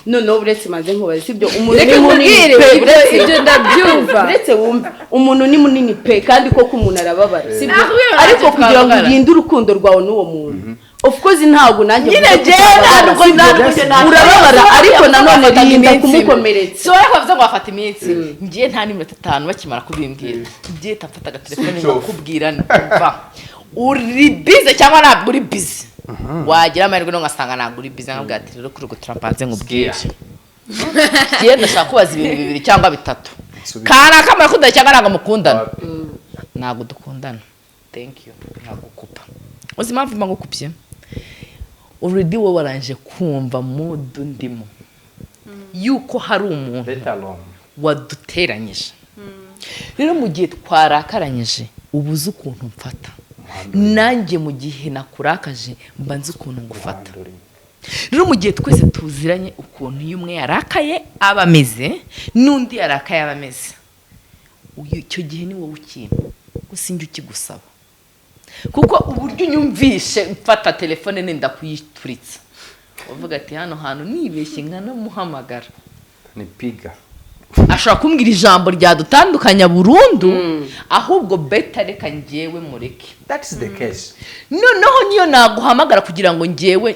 Noneho uretse maze nkubaze, sibyo? Umuntu Reka ni munini nkubwire, pe. Uretse ibyo ndabyumva. Uretse wumve, umuntu ni munini pe, kandi koko umuntu arababara, sibyo? Nakubwiye ngo Ariko ntacyo kugira ngo twavugana. urinde urukundo rwawe n'uwo muntu, of course ntabwo nanjye Nyine mvuga ko njyewe utababara, ntabwo sibyo? ntabwo Urababara, ariko nanone Bafataga rinda iminsi. kumukomeretsa. Si wowe bavuze ngo bafata iminsi, ngiye nta n'iminota 5 bakimara kubimbwira, ngiye mfata agatelefone Switch off. nkakubwira, mva uri busy cyangwa ntabwo uri busy. Wagira amahirwe no ngasanga ntabwo uri busy, nkabwira ati rero kuri ubu turampanze nkubwire, ngiye ndashaka kubaza ibintu bibiri cyangwa bitatu. Nsubize. Kanaka murakundana cyangwa ntabwo mukundana? Ntabwo dukundana. Thank you, ntagukupa. Uzi impamvu mba ngukupye? Already wowe warangije kumva mood ndimo yuko hari umuntu Let alone. waduteranyije. Rero mu gihe twarakaranyije, uba uzi ukuntu mfata, nanjye mu gihe nakurakaje mba nzi ukuntu ngufata. Rero mu gihe twese tuziranye ukuntu iyo umwe yarakaye aba ameze n'undi yarakaye aba ameze, icyo gihe ni wowe ukimpa gusa, njye ukigusaba, kuko uburyo unyumvishe mfata telefone nenda kuyituritsa, uvuga ati hano hantu nibeshye nkanamuhamagara, Ni piga. ashobora kumbwira ijambo ryadutandukanya burundu. Ahubwo better reka ngewe mureke. That is the case. Noneho niyo naguhamagara kugira ngo ngewe,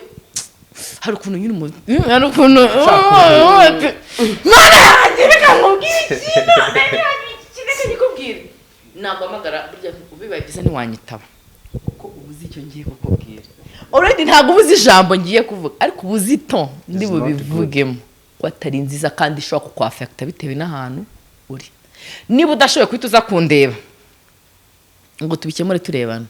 hari ukuntu nyine umuntu, hari ukuntu mwana yanjye, reka nkubwire ikintu, reka nkikubwire, naguhamagara burya bibaye byiza ntiwanyitaba, kuko uba uzi icyo ngiye kukubwira already. Ntabwo uba uzi ijambo ngiye kuvuga, ariko uba uzi ton ndi It's not good. bubivugemo ko atari nziza kandi ishobora kukwaffecta bitewe n'ahantu uri. Niba udashoboye guhita uza kundeba ngo tubikemure turebana,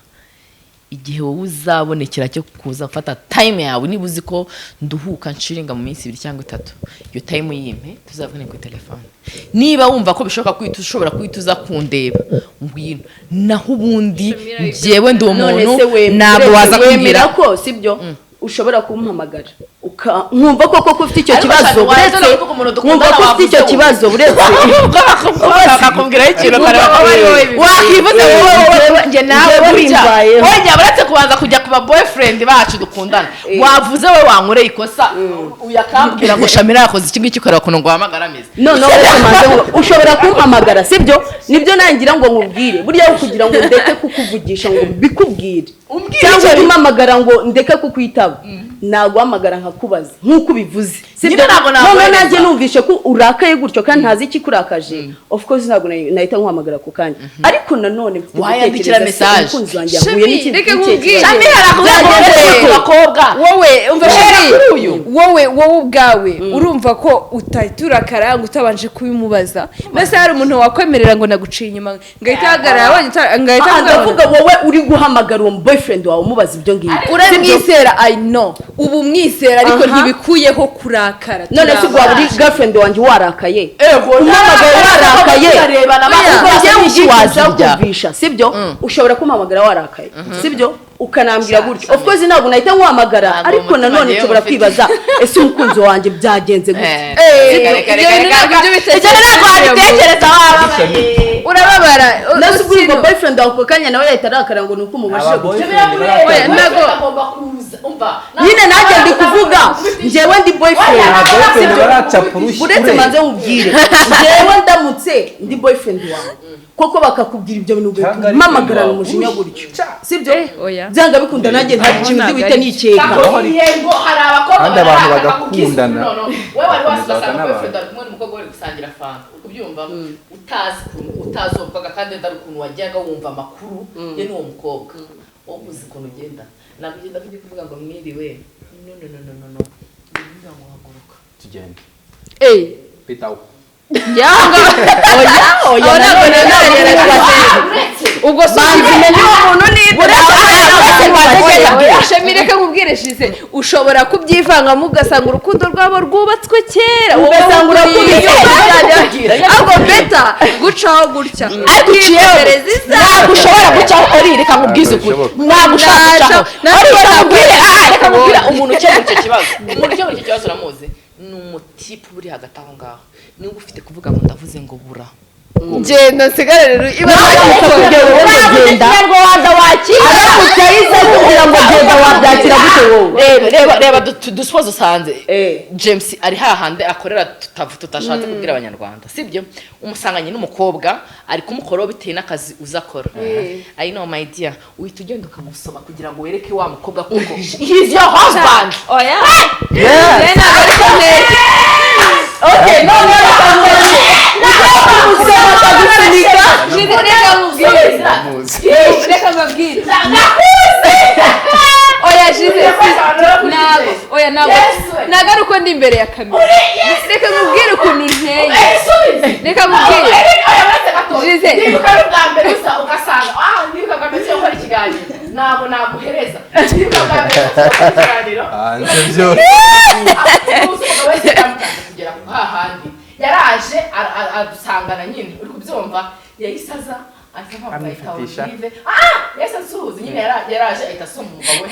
igihe wowe uzabonekera cyo kuza gufata time yawe, niba uzi ko nduhuka nshiringa mu minsi 2 cyangwa 3, iyo time uyimpe tuzavugane kuri telefone. Niba wumva ko bishoboka kwita ushobora guhita uza kundeba, ngwino. Naho ubundi njyewe ndi None umuntu se ntabwo waza wemera kumbwira ko, sibyo, ushobora kumpamagara nkumva koko ko ufite icyo Ariko kibazo, Shami, waza uretse no kuvuga umuntu nkumva dukundana ko ufite icyo wavuze. kibazo, uretse Bakakubwiraho ikintu Wowe ari wowe bivuze. wakivuze wowe, wowe njye nawe Njyewe burya bimbayeho. wongera uretse kubanza kujya ku ba boyfriend bacu dukundana, wavuze wowe wankoreye ikosa, uyu akambwira ngo Shamira yakoze iki ngiki, ukareba ukuntu ngo wahamagara ameze. Noneho uretse manze ngo ushobora kumpamagara, sibyo? Nibyo nangira ngo nkubwire, burya aho kugira ngo ndeke kukuvugisha ngo mbikubwire Umbwire cyangwa icyo. umpamagara ngo ndeke kukwitaba, naguhamagara nkakubaza nk'uko ubivuze, sibyo? Nyine ntabwo Noneho nakohereza. nanjye numvishe ko urakaye gutyo kandi ntazi ikikurakaje, of course ntabwo nahita nkuhamagara ako kanya, ariko nanone mfite Wayandikira gutekereza se message. umukunzi wanjye Shami, yahuye n'ikindi reka n'ikihe nkubwire. kibazo? Shamira arakubwira ngo Byagenze uretse gute? ku bakobwa. Wowe umva. Guhera Sheri, kuri uyu. wowe ubwawe urumva ko utahita urakara ngo utabanje kubimubaza. Mbese hari umuntu wakwemerera ngo naguciye inyuma ngo ahite ahagarara abonye ngo ahite Ah, avuga ngo ndavuga wowe uri guhamagara uwo boyfriend wawe umubaza ibyo ngibyo. Uramwizera, I know, ubu umwizera, ariko Aha. ntibikuyeho kurakara. None se ubwo waba uri girlfriend wanjye warakaye, Ego, umpamagaye warakaye, turarebana, Oya, amaso njyewe nyinshi ubwite wazirya. nshaka kumvisha, sibyo? Ushobora kumpamagara warakaye, sibyo? Ukanambwira gutyo, of course ntabwo nahita nkuhamagara, Ntabwo ariko umutima nanone ngewe nshobora mufite. kwibaza: ese umukunzi wanjye byagenze gute? Reka, reka, Ibyo bintu reka, ntabwo reka. ibyo bitekereza. Ibyo ntabwo wabitekereza, wababaye. Urababara. Nase ubwo urumva boyfriend wawe ako kanya nawe yahita arakara ngo ni uko umubashije Aba gutya? boyfriend Oya, ntabwo- Agomba kuza, umva. Nyine nanjye ndi kuvuga, njyewe ndi boyfriend. Nta boyfriend baracapa urushyi. Uretse manze nkubwire, njyewe ndamutse ndi boyfriend wawe koko, bakakubwira ibyo bintu, ugahita Cyangwa ari umpamagarana friend wawe. umujinya gutyo, sibyo? Oya. Byanga bikunda nanjye nta kintu ndi Ntabwo buhite ari nikeka. Yego, hari abakobwa Kandi abantu barara bakakubwiza bagakundana. ukuri noneho. Wowe wari Bakomeza wasanga bakanabana. boyfriend ari kumwe n'umukobwa bari gusangira fanta, uri kubyumva, utazi ukuntu, utazi uwo mukobwa, kandi wenda ari ukuntu wajyaga wumva amakuru ye n'uwo mukobwa. Wowe uzi ukuntu ugenda, ntabwo ugenda ujya kuvuga ngo mwiriwe, no, no, no, no, no, no, uvuga ngo haguruka. Tugende. Eh, Bitaho. yanga. Oya, oya. Aho ntabwo Nanone nari ntabwo Uretse ubwo si Banza umenye uwo muntu niba. Shami, reka nkubwire, shize ushobora kubyivangamo ugasanga urukundo rwabo rwubatswe kera. Wowe Ugasanga urakubise. Ahubwo better gucaho gutya. Ariko uciyeho. Ukikomereza isaha. Ntabwo ushobora gucaho ori, reka nkubwize ukuri. Bishoboka. Ntabwo ushobora gucaho. Ntabwo Ori, reka ntabwo nkubwire, reka nkubwire ntabwo. umuntu ukemura icyo kibazo. Umuntu ukemura icyo kibazo uramuzi, ni umutipe uri hagati aho ngaho, niba ufite kuvuga ngo ndavuze ngo bura. Ngenda nsigare rero iba. Akakubwira wowe ngo genda. Ikinyarwanda wakira. Aramutse ahize kugira ngo genda, wabyakira gute wowe? Reba, reba, reba, dusupoze usanze James ari hahandi akorera, tutashatse kubwira Abanyarwanda, sibyo? Umusanganye n'umukobwa ari kumukoraho bitewe n'akazi uza akora. I know, my dear, uhita ugenda ukamusoma kugira ngo wereke wa mukobwa kuko he's your husband. Oya. Yes. Njye ntabwo ariko nteye. Okay, none reka nkubwire, ugiye kumusoma akagusunika. Shize, reka nkubwire. Ndamuzi. Reka mbabwire. Oya shize, ntabwo, oya, ntabwo, ntabwo ari uko ndi imbere ya kamera. Reka nkubwire ukuntu nteye. Reka nkubwire. Jize. Ndibuka ari ubwa mbere uza ugasanga, ndibuka bwa mbere gukora ikiganiro, ntabwo naguhereza. Ndibuka bwa mbere gukora ikiganiro. Hanze byose. Umugabo wese yamutanze kugera ku hahandi yaraje adusangana nyine, uri kubyumva, yahise aza ahita ava ahita Amwifatisha. Olive, yahise ansuhuza nyine, yaraje ahita asoma umugabo we,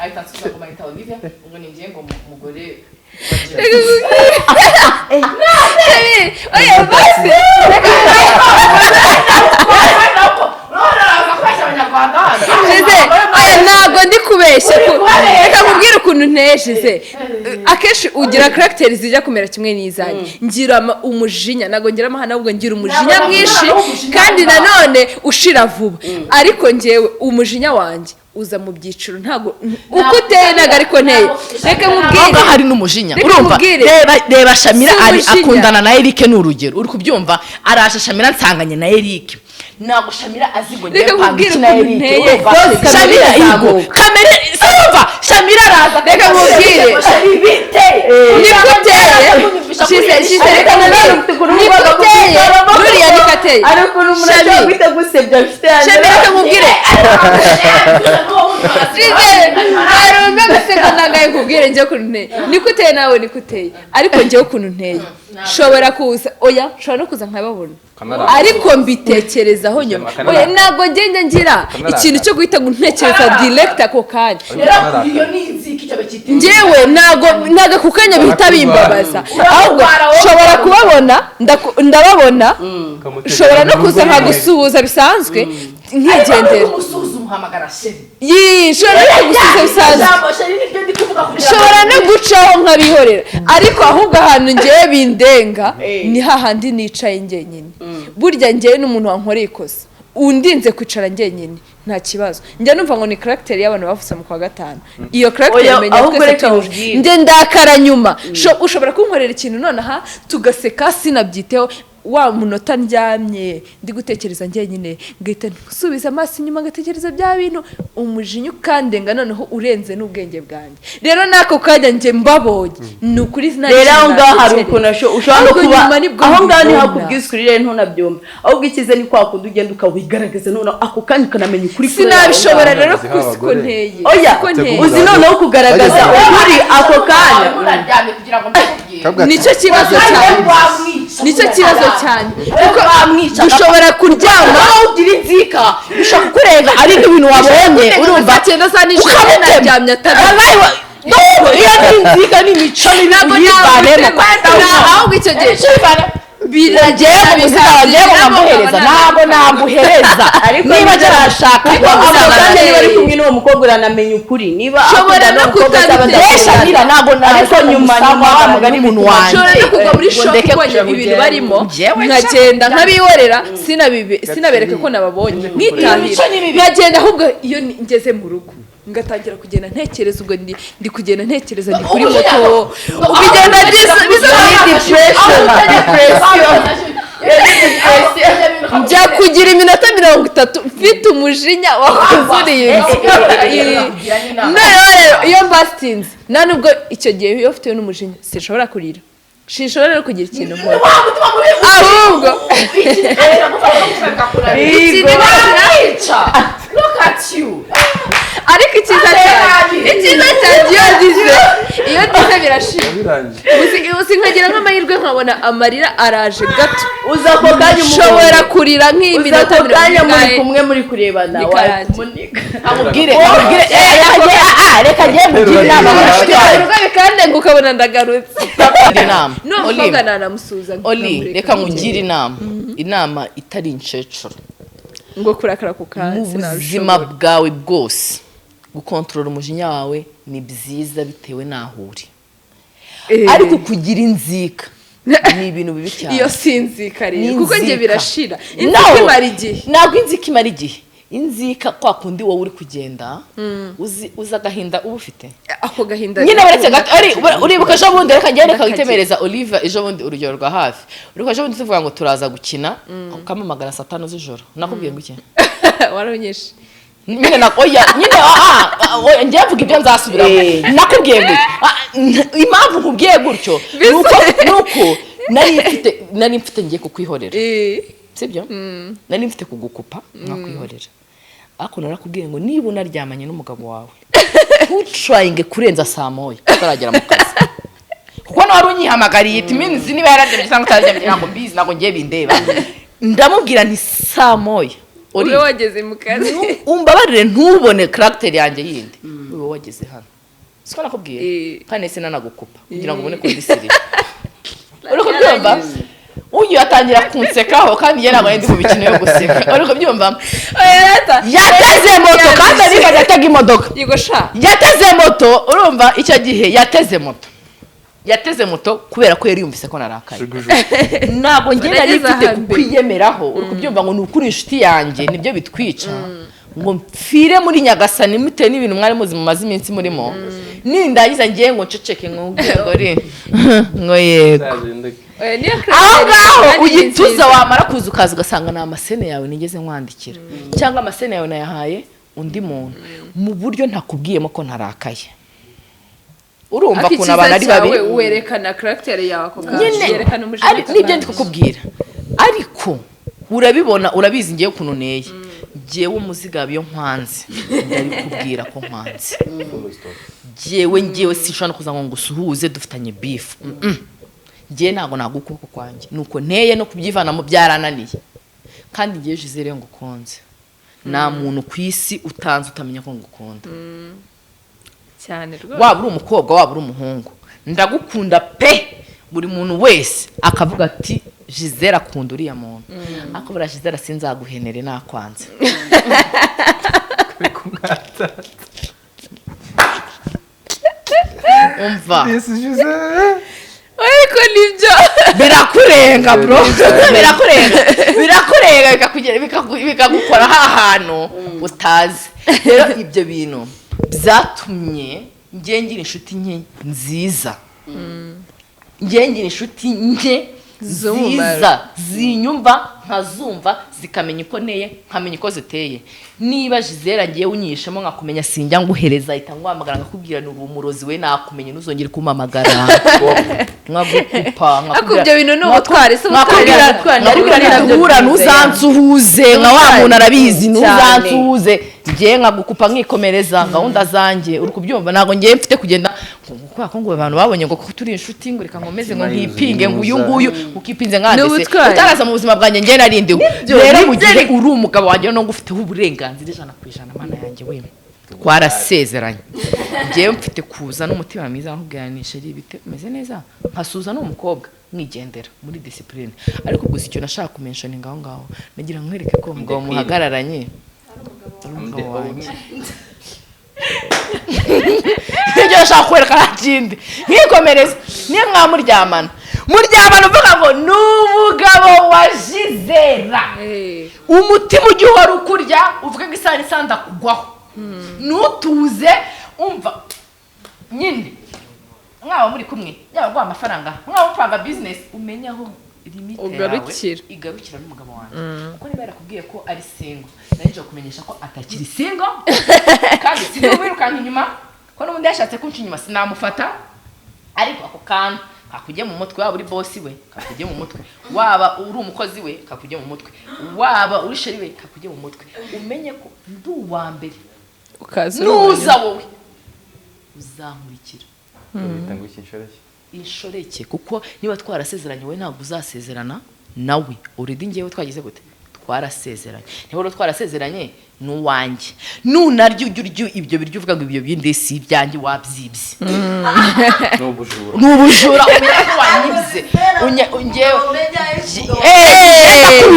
ahita ansuhuza ngo mahita Olive, ngo ni njye ngo umugore wa James. Oya basi, reka. Shize, oya, ntabwo ndi kubeshya. Reka nkubwire ukuntu nteye, Shize. Akenshi ugira caractère zijya kumera kimwe n'izanjye. Ngira umujinya, ntabwo ngira amahane, ahubwo ngira umujinya Ntabwo mwinshi navuga umujinya kandi ngaho. nanone ushira vuba. Ariko njyewe umujinya wanjye uza mu byiciro. Ntabwo uko uteye ntabwo ariko nteye. Reka nkubwire. Ahubwo hari n'umujinya. Reka Urumva, nkubwire. reba, reba Shamira Si ari umujinya. akundana na Eric, ni urugero, uri kubyumva, araje Shamira nsanganye na Eric, ntabwo Shamira azi ngo ngiye Reka kwanga nkubwire iki na ukuntu Eric. nteye. Urumva? Rwose kamere Shamira irazamuka. igo kamere, urumva, Shamira araza. Reka nkubwire. Shami, bite? Niko uteye. Shize, shize, reka Nanone nkubwire. ufite ukuntu Niko uvuga uteye, ruriya niko ateye. Ari ukuntu umuntu Shami. ashobora guhita agusebya afite. Shami, reka nkubwire. Shize, hari umwe guseka ntangaye. Nkubwire njye ukuntu nteye. Niko uteye nawe, niko uteye, ariko njyewe ukuntu nteye, nshobora kuza, oya, nshobora no kuza nkababona. Akanaraka. Ariko mbitekerezaho nyuma. Akanaraka. Oya, ntabwo ngenda ngira Akanaraka. ikintu cyo guhita ngo ntekereza direct ako kanya. Iyo ni inzika, icyo bakita. Njyewe ntabwo ako kanya bihita bimbabaza, ahubwo nshobora kubabona, ndababona, nshobora no kuza nkagusuhuza bisanzwe nkigendera. Umusuhuza, umuhamagara chéri. Yii, nshobora no kugusuhuza bisanzwe. Ijambo chéri niryo ndi kuvuga kugira ngo Nshobora no gucaho nkabihorera, ariko ahubwo ahantu ngewe bindenga ni hahandi nicaye njyenyine. Burya ngewe n'umuntu wankoreye ikosa undinze kwicara njyenyine nta kibazo. Njya numva ngo ni caractère y'abantu bavutse mu kwa gatanu. Iyo caractère Oya, menya ahubwo twese reka tuyihuje. nkubwire. Njye ndakara nyuma. Ushobora kunkorera ikintu nonaha tugaseka, sinabyiteho. Wa munota ndyamye ndi gutekereza njyenyine, ngahita nsubiza amaso inyuma ngatekereza bya bintu, umujinya ukandenga noneho urenze n'ubwenge bwanjye. Rero n'ako kanya njye mbabonye, ni ukuri nta Rero aho kintu ngaho hari natekereza. ukuntu ushobora no Ahubwo kuba nyuma nibwo aho ngaho niho mbibona. hakubwiza ukuri rero ntunabyumve. Ahubwo icyiza ni kwa kundi ugenda ukawigaragaza noneho ako kanya ukanamenya ukuri kuri aho ngaho. Sinabishobora rero Ziha kuko siko abagore. nteye. Oya, Siko nteye. uzi noneho kugaragaza ukuri ako kanya. Muraryamye kugira ngo mbikubwire. Kavuga ati, Nicyo kibazo Kandi cyanjye. wamwica. Nicyo kibazo cyane. Kuko bamwica. Dushobora kuryama. Wowe ugira inzika, bishobora kukurenga, ari nk'ibintu wabonye, urumva? Saa 9 za nijoro Ukamutema. naryamye atabizi. Wallahi no, iyo ni inzika n'imico mibi. Ntabwo uyivanemo. ntabwo, ahubwo icyo gihe Ngewe mu muzika wagiye ngo nkamuhereza, ntabwo namuhereza niba atarashaka. Ariko ako kanya niba ari kumwe n'uwo mukobwa, uranamenya ukuri niba Nshobora akundana no n'uwo mukobwa cyangwa kutabitera. Mbese Amira, ntabwo Ariko nyuma wa mugani n'umuntu wanjye Nshobora no kugwa muri ngo shock ndeke ubonye ibintu barimo, Njyewe nkagenda nkabihorera, sinabereke ko nababonye, nkitahira. Imico ni mibi. Nkagenda. Ahubwo iyo ngeze mu rugo ngatangira kugenda ntekereza, ubwo ndi kugenda ntekereza, ndi kuri moto, bigenda bisa njya kugira iminota 30 mfite umujinya wakuzuriye inzu. Noneho rero iyo mbasitinze, nta nubwo icyo gihe iyo mfite n'umujinya sinshobora kurira, sinshobora no kugira ikintu nkora, ahubwo ikintu Look at you. Ariko icyiza cyane iyo ndize birashira. Birangiye. Uzi nkagira nk'amahirwe nkabona amarira araje gato, Uza ako kanya nshobora kurira uza nk'iminota ako kanya 40 muri kumwe, muri kurebana, Bikarangira. wamunika. Amubwire, amubwire, reka njye mugire inama nk'inshuti yawe. Urugo bikandenga, ukabona ndagarutse. Mugire inama. N'uwo Oli, mukobwa nanamusuhuza Oli, nkamureka reka nkigenda. nkugire inama, inama itari incecuru. Ngo kurakara ku Mu kanya buzima sinabishobora. bwawe bwose, gukontorora umujinya wawe ni byiza bitewe n'aho uri, ariko kugira inzika ni ibintu bibi cyane. Iyo sinzika rero, Ni kuko njye inzika. birashira. No. Inzika imara igihe. Ntabwo inzika imara igihe. Inzika kwa kundi wowe uri kugenda uzi agahinda uba ufite. Ako gahinda Nyine baretse gato, ari uribuka ejo bundi, reka ngende, reka Ndakagira. witemereza Olive, ejo bundi, urugero rwa hafi, uribuka ejo bundi tuvuga ngo turaza gukina, ukampamagara saa 5 z'ijoro, nakubwiye ngo iki? Waronyeshe. Nyine na oya, nyine oya, njye mvuga ibyo nzasubiramo. Nakubwiye gutyo. Impamvu nkubwiye gutyo nuko nari mfite ngiye kukwihorera. Sibyo? Nari mfite kugukupa nkakwihorera, ariko narakubwiye ngo niba unaryamanye n'umugabo wawe, ntutrayinge kurenza saa 1 utaragera mu kazi, kuko nawe wari unyihamagariye, it means niba yararyamye cyangwa atararyamye ntabwo mbizi, ntabwo ngiye bindeba. Ndamubwira nti saa 1 Ube wageze mu kazi. Umbabarire, ntubone caractère yanjye yindi, ube wageze hano. Siko nakubwiye? Kandi nahise nanagukupa kugira ngo ubone ko ndi sérieux, uri kubyumva? Uyu atangira kunsekaho, kandi njye ntabwo nari ndi mu mikino yo guseka, uri kubyumva? Yateze moto, kandi ariko atega imodoka. Yego sha. Yateze moto, urumva icyo gihe yateze moto kubera ko yari yumvise ko narakaye. Ntabwo njye nari Nageze mfite ahambere. kukwiyemeraho, uri kubyumva, ngo ni ukuri inshuti yanjye nibyo bitwica, ngo mpfire muri Nyagasani mutewe n'ibintu mwari muzi mumaze iminsi murimo, nindangiza ngiye ngo nceceke ngo ngo ri ngo yego. Oya, niyo Aho ngaho kandi ni ugituza nziza. Wamara kuza, ukaza ugasanga ni amascene yawe nigeze nkwandikira, cyangwa amascene yawe nayahaye undi muntu mu buryo ntakubwiyemo ko ntarakaye, urumva Ariko ukuntu abantu ari icyiza babi. cyawe, werekana caractère yawe ako kanya. Nyine Yerekana umujinya ako nibyo ndi kanya. kukubwira, ariko urabibona, urabizi ngewe ukuntu nteye. Ngewe umuzigabe, iyo nkwanze ndabikubwira ko nkwanze. Ngewe sinshobora no kuza ngo ngusuhuze dufitanye beef. Ngewe ntabwo naguha ukuboko kwanjye, nuko nteye, no kubyivanamo byarananiye. Kandi ngewe Gisele ngukunze, nta muntu ku isi utanze utamenya ko ngukunda. Cyane rwose. Waba uri umukobwa, waba uri umuhungu, ndagukunda pe. Buri muntu wese akavuga ati Gisele akunda uriya muntu, ariko buriya Gisele sinzaguhenere nakwanze. Kumwatata. Umva. Yes, Gisele. Ariko nibyo. Birakurenga bro, birakurenga, birakurenga, bikagukora ha hantu utazi. Rero ibyo bintu byatumye njye ngira inshuti nke nziza, njye ngira inshuti nke Z'umumaro. nziza zinyumva nkazumva, zikamenya uko nteye, nkamenya uko ziteye. Niba Gisele ngiye unyishemo nkakumenya, sinjya nguhereza, ahita nguhamagara nkakubwira ni umurozi we, nakumenye, ntuzongere kumpamagara, nkagukupa. Ariko ibyo bintu ni ubutwari, si ubutwari? Nkakubwira Ubutwari. nkakubwira ntiduhura, ntuzansuhuze, nka wa muntu arabizi. Cyane. Ntuzansuhuze, ngiye nkagukupa nkikomereza gahunda zanjye, uri kubyumva? Ntabwo ngiye mfite kugenda kubera ko ngo abantu babonye ngo ko turi inshuti, ngo reka nkomeze ngo Imitima nkipinge, ngo uyu yuzuye. nguyu ukipinze nkande Ni se ubutwari. Utaraza mu buzima bwanjye, njye narindiwe. Rero mu gihe uri umugabo wanjye no ngufiteho uburenganzira 100%, Mana yanjye we, twarasezeranye, njyewe mfite kuza n'umutima mwiza, nkubwira ni chéri, bite, umeze neza, nkasuhuza n'uwo mukobwa, mwigendera muri discipline. Ariko gusa icyo nashaka kumentioninga aho ngaho, nagira nkwereke ko umugabo The queen. muhagararanye ari umugabo wanjye. Ibyo nashaka kwereka nta kindi, nkikomereza. Niyo mwamuryamana, muryamana uvuga ngo ni umugabo wa Jizera. Umutima ujya uhora ukurya, uvuge ngo isaha n'isaha ndakugwaho, ntutuze. Umva nyine, mwaba muri kumwe, yaba guha amafaranga, mwaba mupanga business, umenye aho limite yawe Ugarukira. igarukira n'umugabo wanjye. Kuko niba yarakubwiye ko ari single, nari kumenyesha ko atakiri single, kandi sinzi wirukanka inyuma, ko n'ubundi yashatse kunca inyuma sinamufata. Ariko ako kantu kakujye mu mutwe: waba uri boss we, kakujye mu mutwe; waba uri umukozi we, kakujye mu mutwe; waba uri chéri we, kakujye mu mutwe. Umenye ko ndi uwa mbere. Ukaza. Nuza wowe uzankurikira. Babita ngo iki? Inshoreke? Inshoreke, kuko niba twarasezeranye, wowe ntabwo uzasezerana nawe. Already ngewe twagize gute? Twarasezeranye. Niba rero twarasezeranye, ni uwanjye. Nunarya, ujya urya ibyo biryo uvuga ngo ibyo bindi si ibyanjye, wabyibye. Ni ubujura. Ni ubujura, umenye ko wanyibye. Ngewe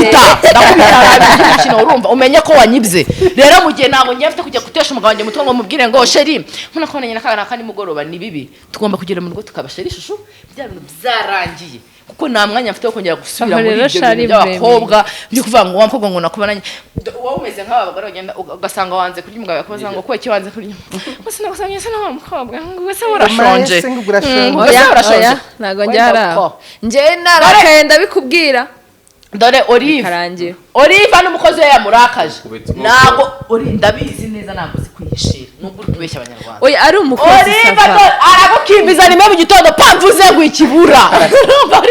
ndakubita, ndakubita umukino. Urumva, umenye ko wanyibye. Rero mu gihe ntabwo ngiye mfite kujya gutesha umugabo wanjye umutwe ngo mubwire ngo chéri, nkuna kubonanye na kana nimugoroba, ni bibi. Tugomba kugera mu rugo tukaba chéri, chouchou, bya bintu byarangiye, kuko nta mwanya mfite wo kongera gusubira Aho muri rero ibyo shari bintu by'abakobwa byo kuvuga ngo wa mukobwa ngo nakubonanye. Wowe umeze nk'aba bagore bagenda ugasanga wanze kurya, umugabo yakubaza ngo kuki wanze kurya, ngo sinagusanga se na wa mukobwa, ngo ese urashonje? Ese ngo urashonje. Ngo ese Oya, urashonje? oya, ntabwo njya Wenda hari aho. ko. Njyewe narakaye ndabikubwira. Dore Olive. Karangira. Olive n'umukozi we yamurakaje. Kubita inkoko. Ntabwo uri, ndabizi neza, ntabwo uzi kwihishira nubwo uri kubeshya Abanyarwanda. Oya, ari umukozi. Olive Ça va. Dore aragukimbiza rimwe mu gitondo, pamvuze ngo ikibura. Urumva,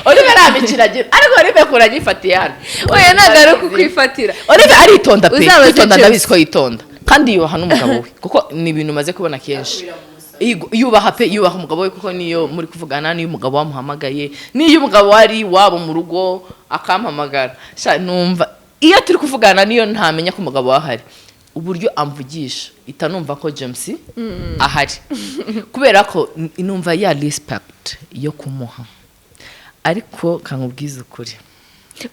Olive nta mikino agira, ariko Olive kure agifatiye hano. Oya, ntabwo ari ukukwifatira. Olive aritonda pe. Uzabaze Yitonda. Chelsea. Ndabizi ko yitonda kandi yubaha n'umugabo we, kuko ni ibintu umaze kubona kenshi. Yubaha pe, yubaha umugabo we, kuko niyo muri kuvugana, niyo umugabo wamuhamagaye, niyo umugabo wari iwabo mu rugo akampamagara, sha numva iyo turi kuvugana, niyo ntamenya ko umugabo ahari, uburyo amvugisha ita numva ko James ahari, kubera ko numva ya respect yo kumuha. Ariko kankubwiza ukuri.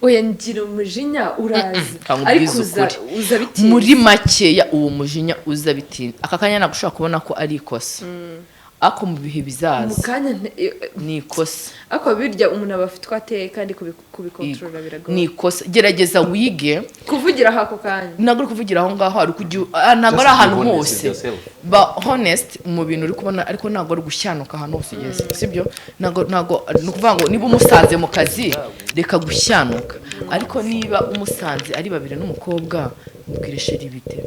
Oya, ngira umujinya uraza, Kankubwiza ariko uza ukuri. uza bitinze. Muri makeya, uwo mujinya uza bitinze. Aka kanya ntabwo ushobora kubona ko ari ikosa, ariko mu bihe Mu bizaza kanya ni ikosa. Ariko birya umuntu aba afite uko ateye, kandi kubikontorora biragoye. Ni ikosa, gerageza wige. Kuvugira aho ako kanya. Ntabwo uri kuvugira aho ngaho, hari kujya ntabwo ari Just be ahantu honest hose. with yourself. Ba honest mu bintu uri kubona, ariko ntabwo ari gushyanuka ahantu hose ugeze, sibyo? Ntabwo ni ukuvuga ngo niba umusanze mu kazi, reka gushyanuka. Ariko niba umusanze ari babiri n'umukobwa, mubwire chéri, bite,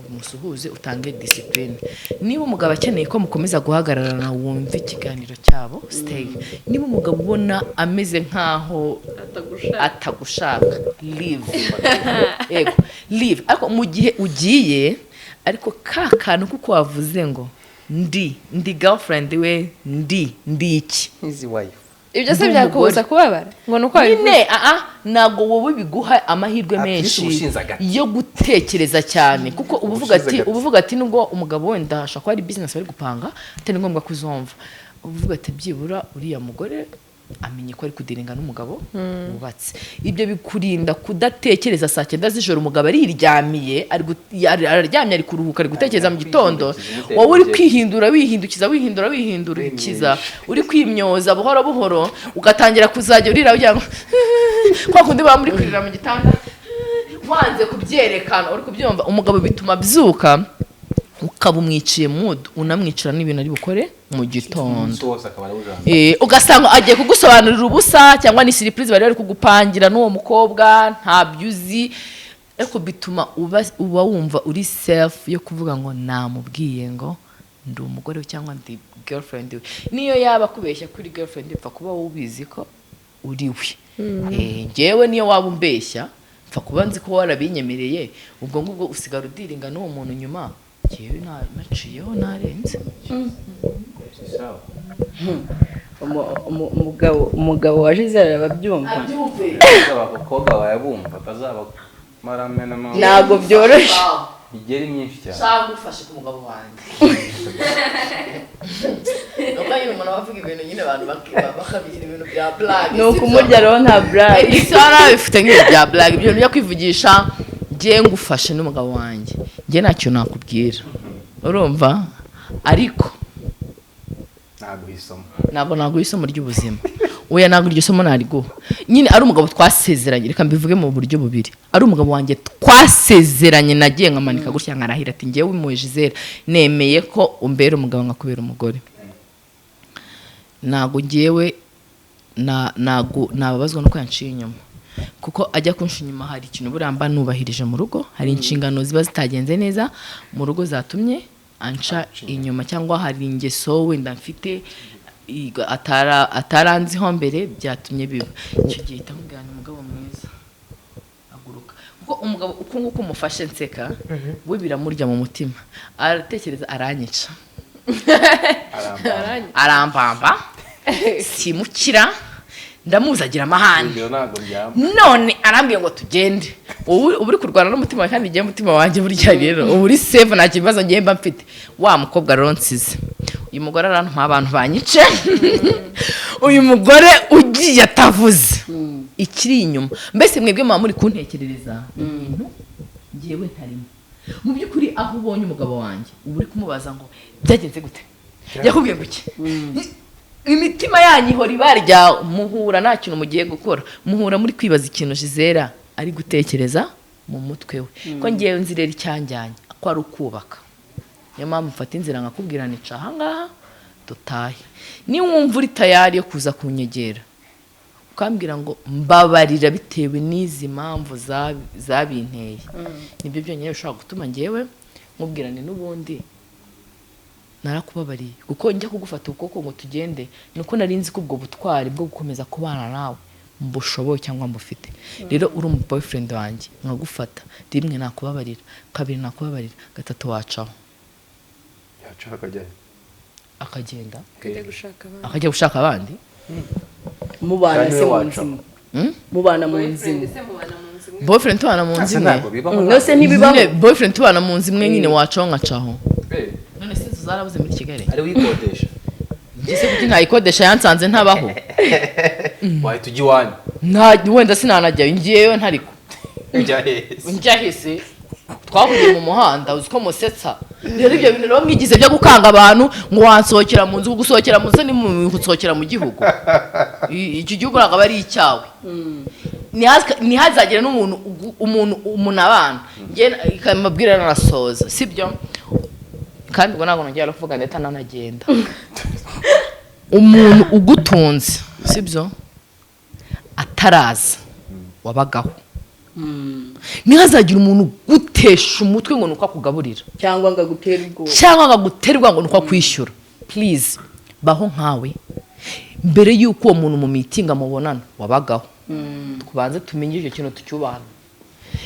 umusuhuze, utange discipline. Niba umugabo akeneye ko mukomeza guhagararana, wumve ikiganiro cyabo, stay. Niba umugabo ubona ameze nkaho atagushaka, leave. Yego, leave. Ariko mu gihe ugiye, ariko ka kantu kuko wavuze ngo ndi girlfriend we, ndi iki? His wife. Ibyo se Ndi byakubuza umugore. kubabara ngo ni uko wabivuze? Nyine ntabwo wowe biguha amahirwe At least menshi uba ushinze agati. yo gutekereza cyane, kuko uba uvuga Uba ushinze ati agati. uba uvuga ati nubwo umugabo wenda ashobora kuba ari business bari gupanga, atari ngombwa kuzumva, uba uvuga ati byibura uriya mugore amenye ko ari kudealinga n'umugabo wubatse. Ibyo bikurinda kudatekereza saa 9 z'ijoro, umugabo ariryamiye, araryamye, ari kuruhuka, ari gutekereza mu gitondo, Kwihindukiriza. wowe uri kwihindura, wihindukiza, wihindura, wihindurikiza, uri kwimyoza buhoro buhoro, ugatangira kuzajya urira ugira ngo kwa kundi baba muri kurira mu gitanda, wanze kubyerekana. Uri kubyumva? Umugabo bituma abyuka, ukaba umwiciye mood, unamwicira n'ibintu ari bukore mu gitondo. Umunsi wose akaba arawujana. Ugasanga agiye kugusobanurira ubusa, cyangwa ni surprise bari kugupangira n'uwo mukobwa, ntabyo uzi. Ariko bituma uba wumva uri safe yo kuvuga ngo namubwiye ngo ndi umugore we cyangwa ndi girlfriend we. Niyo yaba akubeshya kuri girlfriend, upfa kuba wowe ubizi ko uri we. Njyewe niyo waba umbeshya, mpfa kuba nzi ko warabinyemereye. Ubwo ngubwo usigara udealinga n'uwo muntu nyuma, njyewe naciyeho narenze. Si sawa. Umugabo wa Gisele arababyumva. Abakobwa bayabumva atazaba maramena. Ntabwo byoroshye. Igeri myinshi cyane. Cyangwa ufashe ku mugabo wanjye, nuko nyine umuntu aba avuga ibintu nyine abantu bakabigira ibintu bya blague. Ni ukumurya rero, nta blague. Isi bifite nk'ibintu bya blague, ibyo bintu byo kwivugisha. Njye ngufashe n'umugabo wanjye, njye ntacyo nakubwira, urumva? Ariko Ntabwo isomo. Ntabwo naguha isomo ry'ubuzima, oya, ntabwo iryo somo nariguha. Nyine ari umugabo twasezeranye, reka mbivuge mu buryo bubiri: ari umugabo wanjye twasezeranye, nagiye nkamanika gutya nkarahira ati ngewe mu Gisele nemeye ko umbera umugabo nkakubera umugore, ntabwo ngewe ntabwo nababazwa nuko yanciye inyuma, kuko ajya kunca inyuma hari ikintu buriya mba nubahirije mu rugo, hari inshingano ziba zitagenze neza mu rugo zatumye anca inyuma, cyangwa hari ingeso wenda mfite ataranziho mbere byatumye biba. Icyo gihe ihita amubwira ni umugabo mwiza, aguruka, kuko umugabo uko nguko umufashe nseka we biramurya mu mutima, aratekereza aranyica. Arambamba. Arambamba simukira, ndamuzi agira amahane. Urugero, ntabwo ryama. None arambwiye ngo tugende, wowe uba uri kurwana n'umutima wawe, kandi ngewe umutima wanjye burya rero uba uri safe, nta kibazo ngewe mba mfite. Wa mukobwa rero nsize, uyu mugore arantuma abantu banyice, uyu mugore ugiye atavuze ikiri inyuma. Mbese mwebwe muba muri kuntekerereza ibintu ngewe ntarimo. Mu by'ukuri aho ubonye umugabo wanjye uba uri kumubaza ngo byagenze gute, yakubwiye ngo iki. Imitima yanyu ihora ibarya, muhura nta kintu mugiye gukora, muhura muri kwibaza ikintu Gisele ari gutekereza mu mutwe we. Ko ngewe nzi rero icyanjyanye ko ari ukubaka, niyo mpamvu mfata inzira nkakubwira nica ahangaha dutahe. Niwumva uri tayari yo kuza kunyegera ukambwira ngo mbabarira bitewe n'izi mpamvu zabinteye, nibyo byonyine bishobora gutuma ngewe nkubwirane n'ubundi narakubabariye, kuko njya kugufata ukuboko ngo tugende nuko nari nzi ko ubwo butwari bwo gukomeza kubana nawe mbushoboye cyangwa mbufite. Rero uri umu boyfriend wanjye nkagufata, rimwe nakubabarira, kabiri nakubabarira, gatatu wacaho. Yaca akajya he? Akagenda. Akajya gushaka abandi. Akajya gushaka abandi. Mubana Kandi se we mu waca. nzu imwe? Mubana mu nzu imwe? Se mubana mu nzu imwe? Boyfriend tubana mu nzu Asa imwe. ntabwo bibaho. Nose ntibibaho. Nyine boyfriend tubana mu nzu imwe nyine wacaho nkacaho. Eh, None se inzu zarabuze muri Kigali? Ari wikodesha. Njye se kuki ntayikodesha? Yansanze ntabaho. Wahita ujya iwanyu. Nta wenda sinanajyayo ngiyeyo ntariko. Ujya heza. Njya hese? Twahuriye mu muhanda, uzi ko musetsa. Rero ibyo bintu rero mwigize byo gukanga abantu ngo wansohokera mu nzu, gusohokera mu nzu ni mu gusohokera mu gihugu. Icyo gihugu ntabwo aba ari icyawe. Ntihazagire n'umuntu umuntu abana njye ikamabwira narasoza, sibyo? Kandi ubwo ntabwo nongera kuvuga ndetse nanagenda. Umuntu ugutunze, sibyo, ataraza wabagaho, ntihazagire umuntu ugutesha umutwe ngo ni uko akugaburira cyangwa ngo agutere ubwoba cyangwa ngo aguterwa ngo ni uko akwishyura. Please, baho nkawe. Mbere y'uko uwo muntu mu mitingi mubonana wabagaho, tubanze tumenye icyo kintu tucyubahana.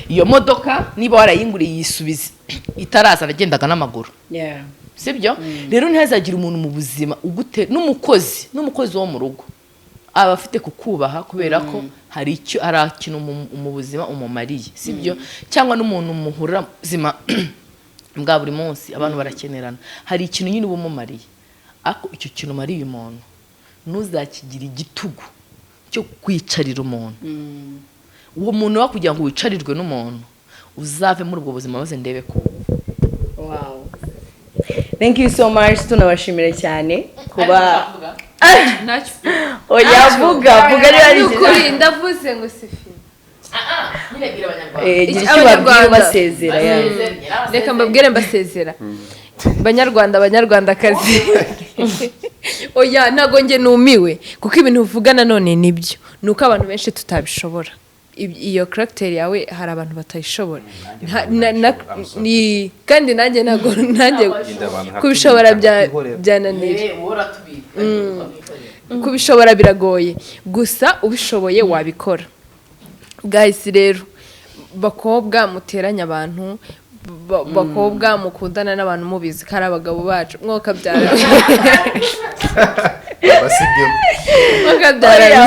Iyo modoka niba warayinguriye yisubize, itaraza nagendaga n'amaguru. Sibyo? Rero ntihazagire umuntu mu buzima ugute, n'umukozi wo mu rugo aba afite kukubaha kubera ko hari icyo, hari ikintu mu buzima umumariye, sibyo? Cyangwa n'umuntu muhurira mu buzima bwa buri munsi, abantu barakenerana, hari ikintu nyine uba umumariye. Ariko icyo kintu umariye umuntu ntuzakigire igitugu cyo kwicarira umuntu. Uwo muntu wa kugira ngo wicarirwe n'umuntu, uzave muri ubwo buzima maze ndebe ko Wow, thank you so much. Tunabashimira cyane kuba Ntacyo. Oya, vuga, vuga niba ari Ni ukuri ndavuze ngo sifi. Nyine bwira Abanyarwanda. Eh, gira Iki- icyo ubabwira Abanyarwanda. ubasezera ya. Reka mbabwire mbasezera: Banyarwanda, Banyarwandakazi, oya, ntabwo njye numiwe, kuko ibintu uvuga nanone nibyo, ni uko abantu benshi tutabishobora. Iyo caractère yawe hari abantu batayishobora. Kandi nanjye ntabwo nanjye kubishobora byananira. Kubishobora biragoye, gusa ubishoboye wabikora. Guys rero, bakobwa muteranya abantu. Bakobwa mukundana n'abantu mubizi ko ari abagabo bacu, mwokabyara. Basigemo. Mwokabyara,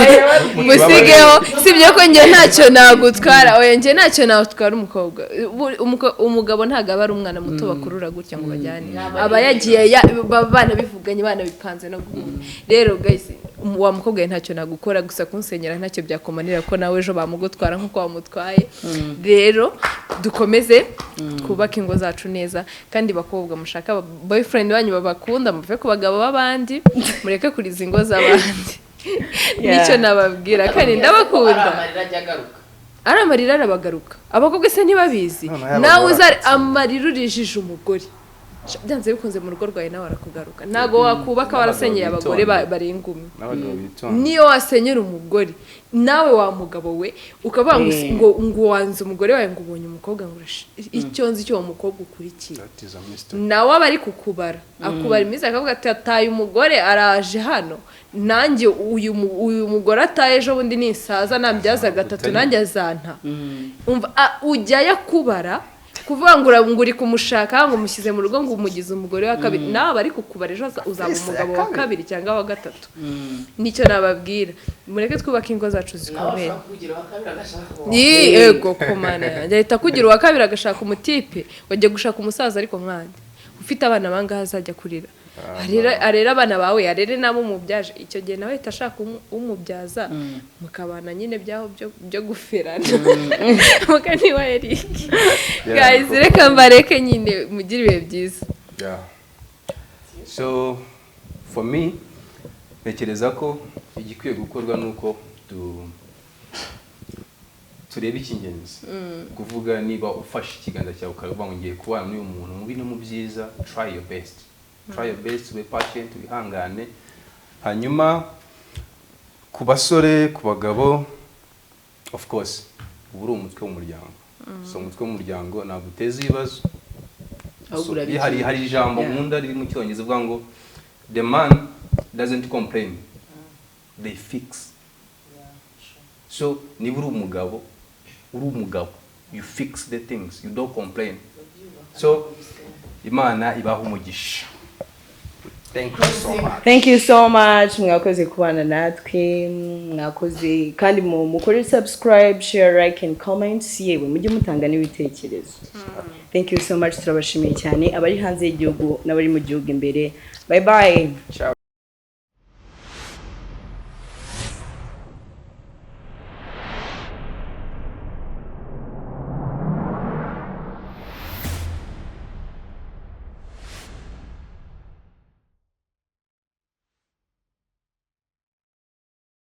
musigeho. Sibyo ko njye ntacyo nagutwara? Oya, njye ntacyo nagutwara. Umukobwa, umugabo ntabwo aba ari umwana muto bakurura gutya ngo bajyane. Aba yagiye baba banabivuganye, banabipanze no guhura. Rero guys, wa mukobwa we, ntacyo nagukora, gusa kunsenyera ntacyo byakumanira, ko nawe ejo bamugutwara nk'uko wamutwaye. Rero dukomeze twubake ingo zacu neza. Kandi bakobwa mushaka aba boyfriend banyu babakunda, muve ku bagabo b'abandi, mureke kuriza ingo z'abandi. Nicyo nababwira, kandi ndabakunda. Amarira ajya agaruka. Ari amarira arabagaruka. Abakobwa se ntibabizi? Noneho Nawe abagore uzari baratsinda. Amarira urijije umugore, byanze bikunze mu rugo rwawe nawe arakugaruka. Ntabwo wakubaka warasenyeye abagore bitonde. Barenga umwe. N'abagabo bitonda. Niyo wasenyera umugore, nawe wa mugabo we, ukavuga ngo ngo wanze umugore wawe, ngo ubonye umukobwa, ngo icyo nzi cyo uwo mukobwa ukurikiye That is a mystery. nawe aba ari kukubara, akubara iminsi, akavuga ati: "Ataye umugore araje hano, nanjye uyu mugore ataye ejo bundi nisaza nambyaza gatatu, nanjye azanta." Umva, ujyayo akubara kuvuga ngo ngo uri kumushaka, ngo umushyize mu rugo, ngo umugize umugore wa kabiri, nawe aba ari kukubara. Ejo uzaba umugabo wa kabiri cyangwa wa gatatu. Nicyo nababwira, mureke twubake ingo zacu Nawe zikomeye. ashobora kugira uwa kabiri agashaka uwa Ni ego komana yanjye, ahita akugira uwa kabiri agashaka umutipe wajya gushaka umusaza. Ariko mwanjye ufite abana bangahe azajya kurira, arere abana bawe, arere n'abo umubyaje? Icyo gihe nawe ahita ashaka umubyaza, mukabana nyine byaho byo guferana mukani wa Eric. Guys, reka mbareke nyine mugire ibihe byiza. Yeah. So for me, ntekereza ko igikwiye gukorwa ni uko tureba icy'ingenzi. Kuvuga niba ufashe ikiganza cyawe ukavuga ngo ngiye kubana n'uyu muntu mu bibi no mu byiza, try your best, try your best, ube patient, wihangane. Hanyuma ku basore, ku bagabo, of course uba uri umutwe w'umuryango. So umutwe w'umuryango ntabwo uteza ibibazo. Ahubwo So, urabikemura. hari ijambo nkunda riri mu Cyongereza uvuga ngo "The man doesn't complain, they fix." So niba uri umugabo, uri umugabo, you fix the things, you don't complain. So Imana ibaha umugisha. Thank you so much. Thank you so much. Mwakoze kubana natwe, mwakoze. Kandi mukore subscribe, share, like and comment. Yewe, mujye mutanga n'ibitekerezo. Thank you so much, turabashimiye cyane, abari hanze y'igihugu n'abari mu gihugu imbere. Bye bye. Ciao.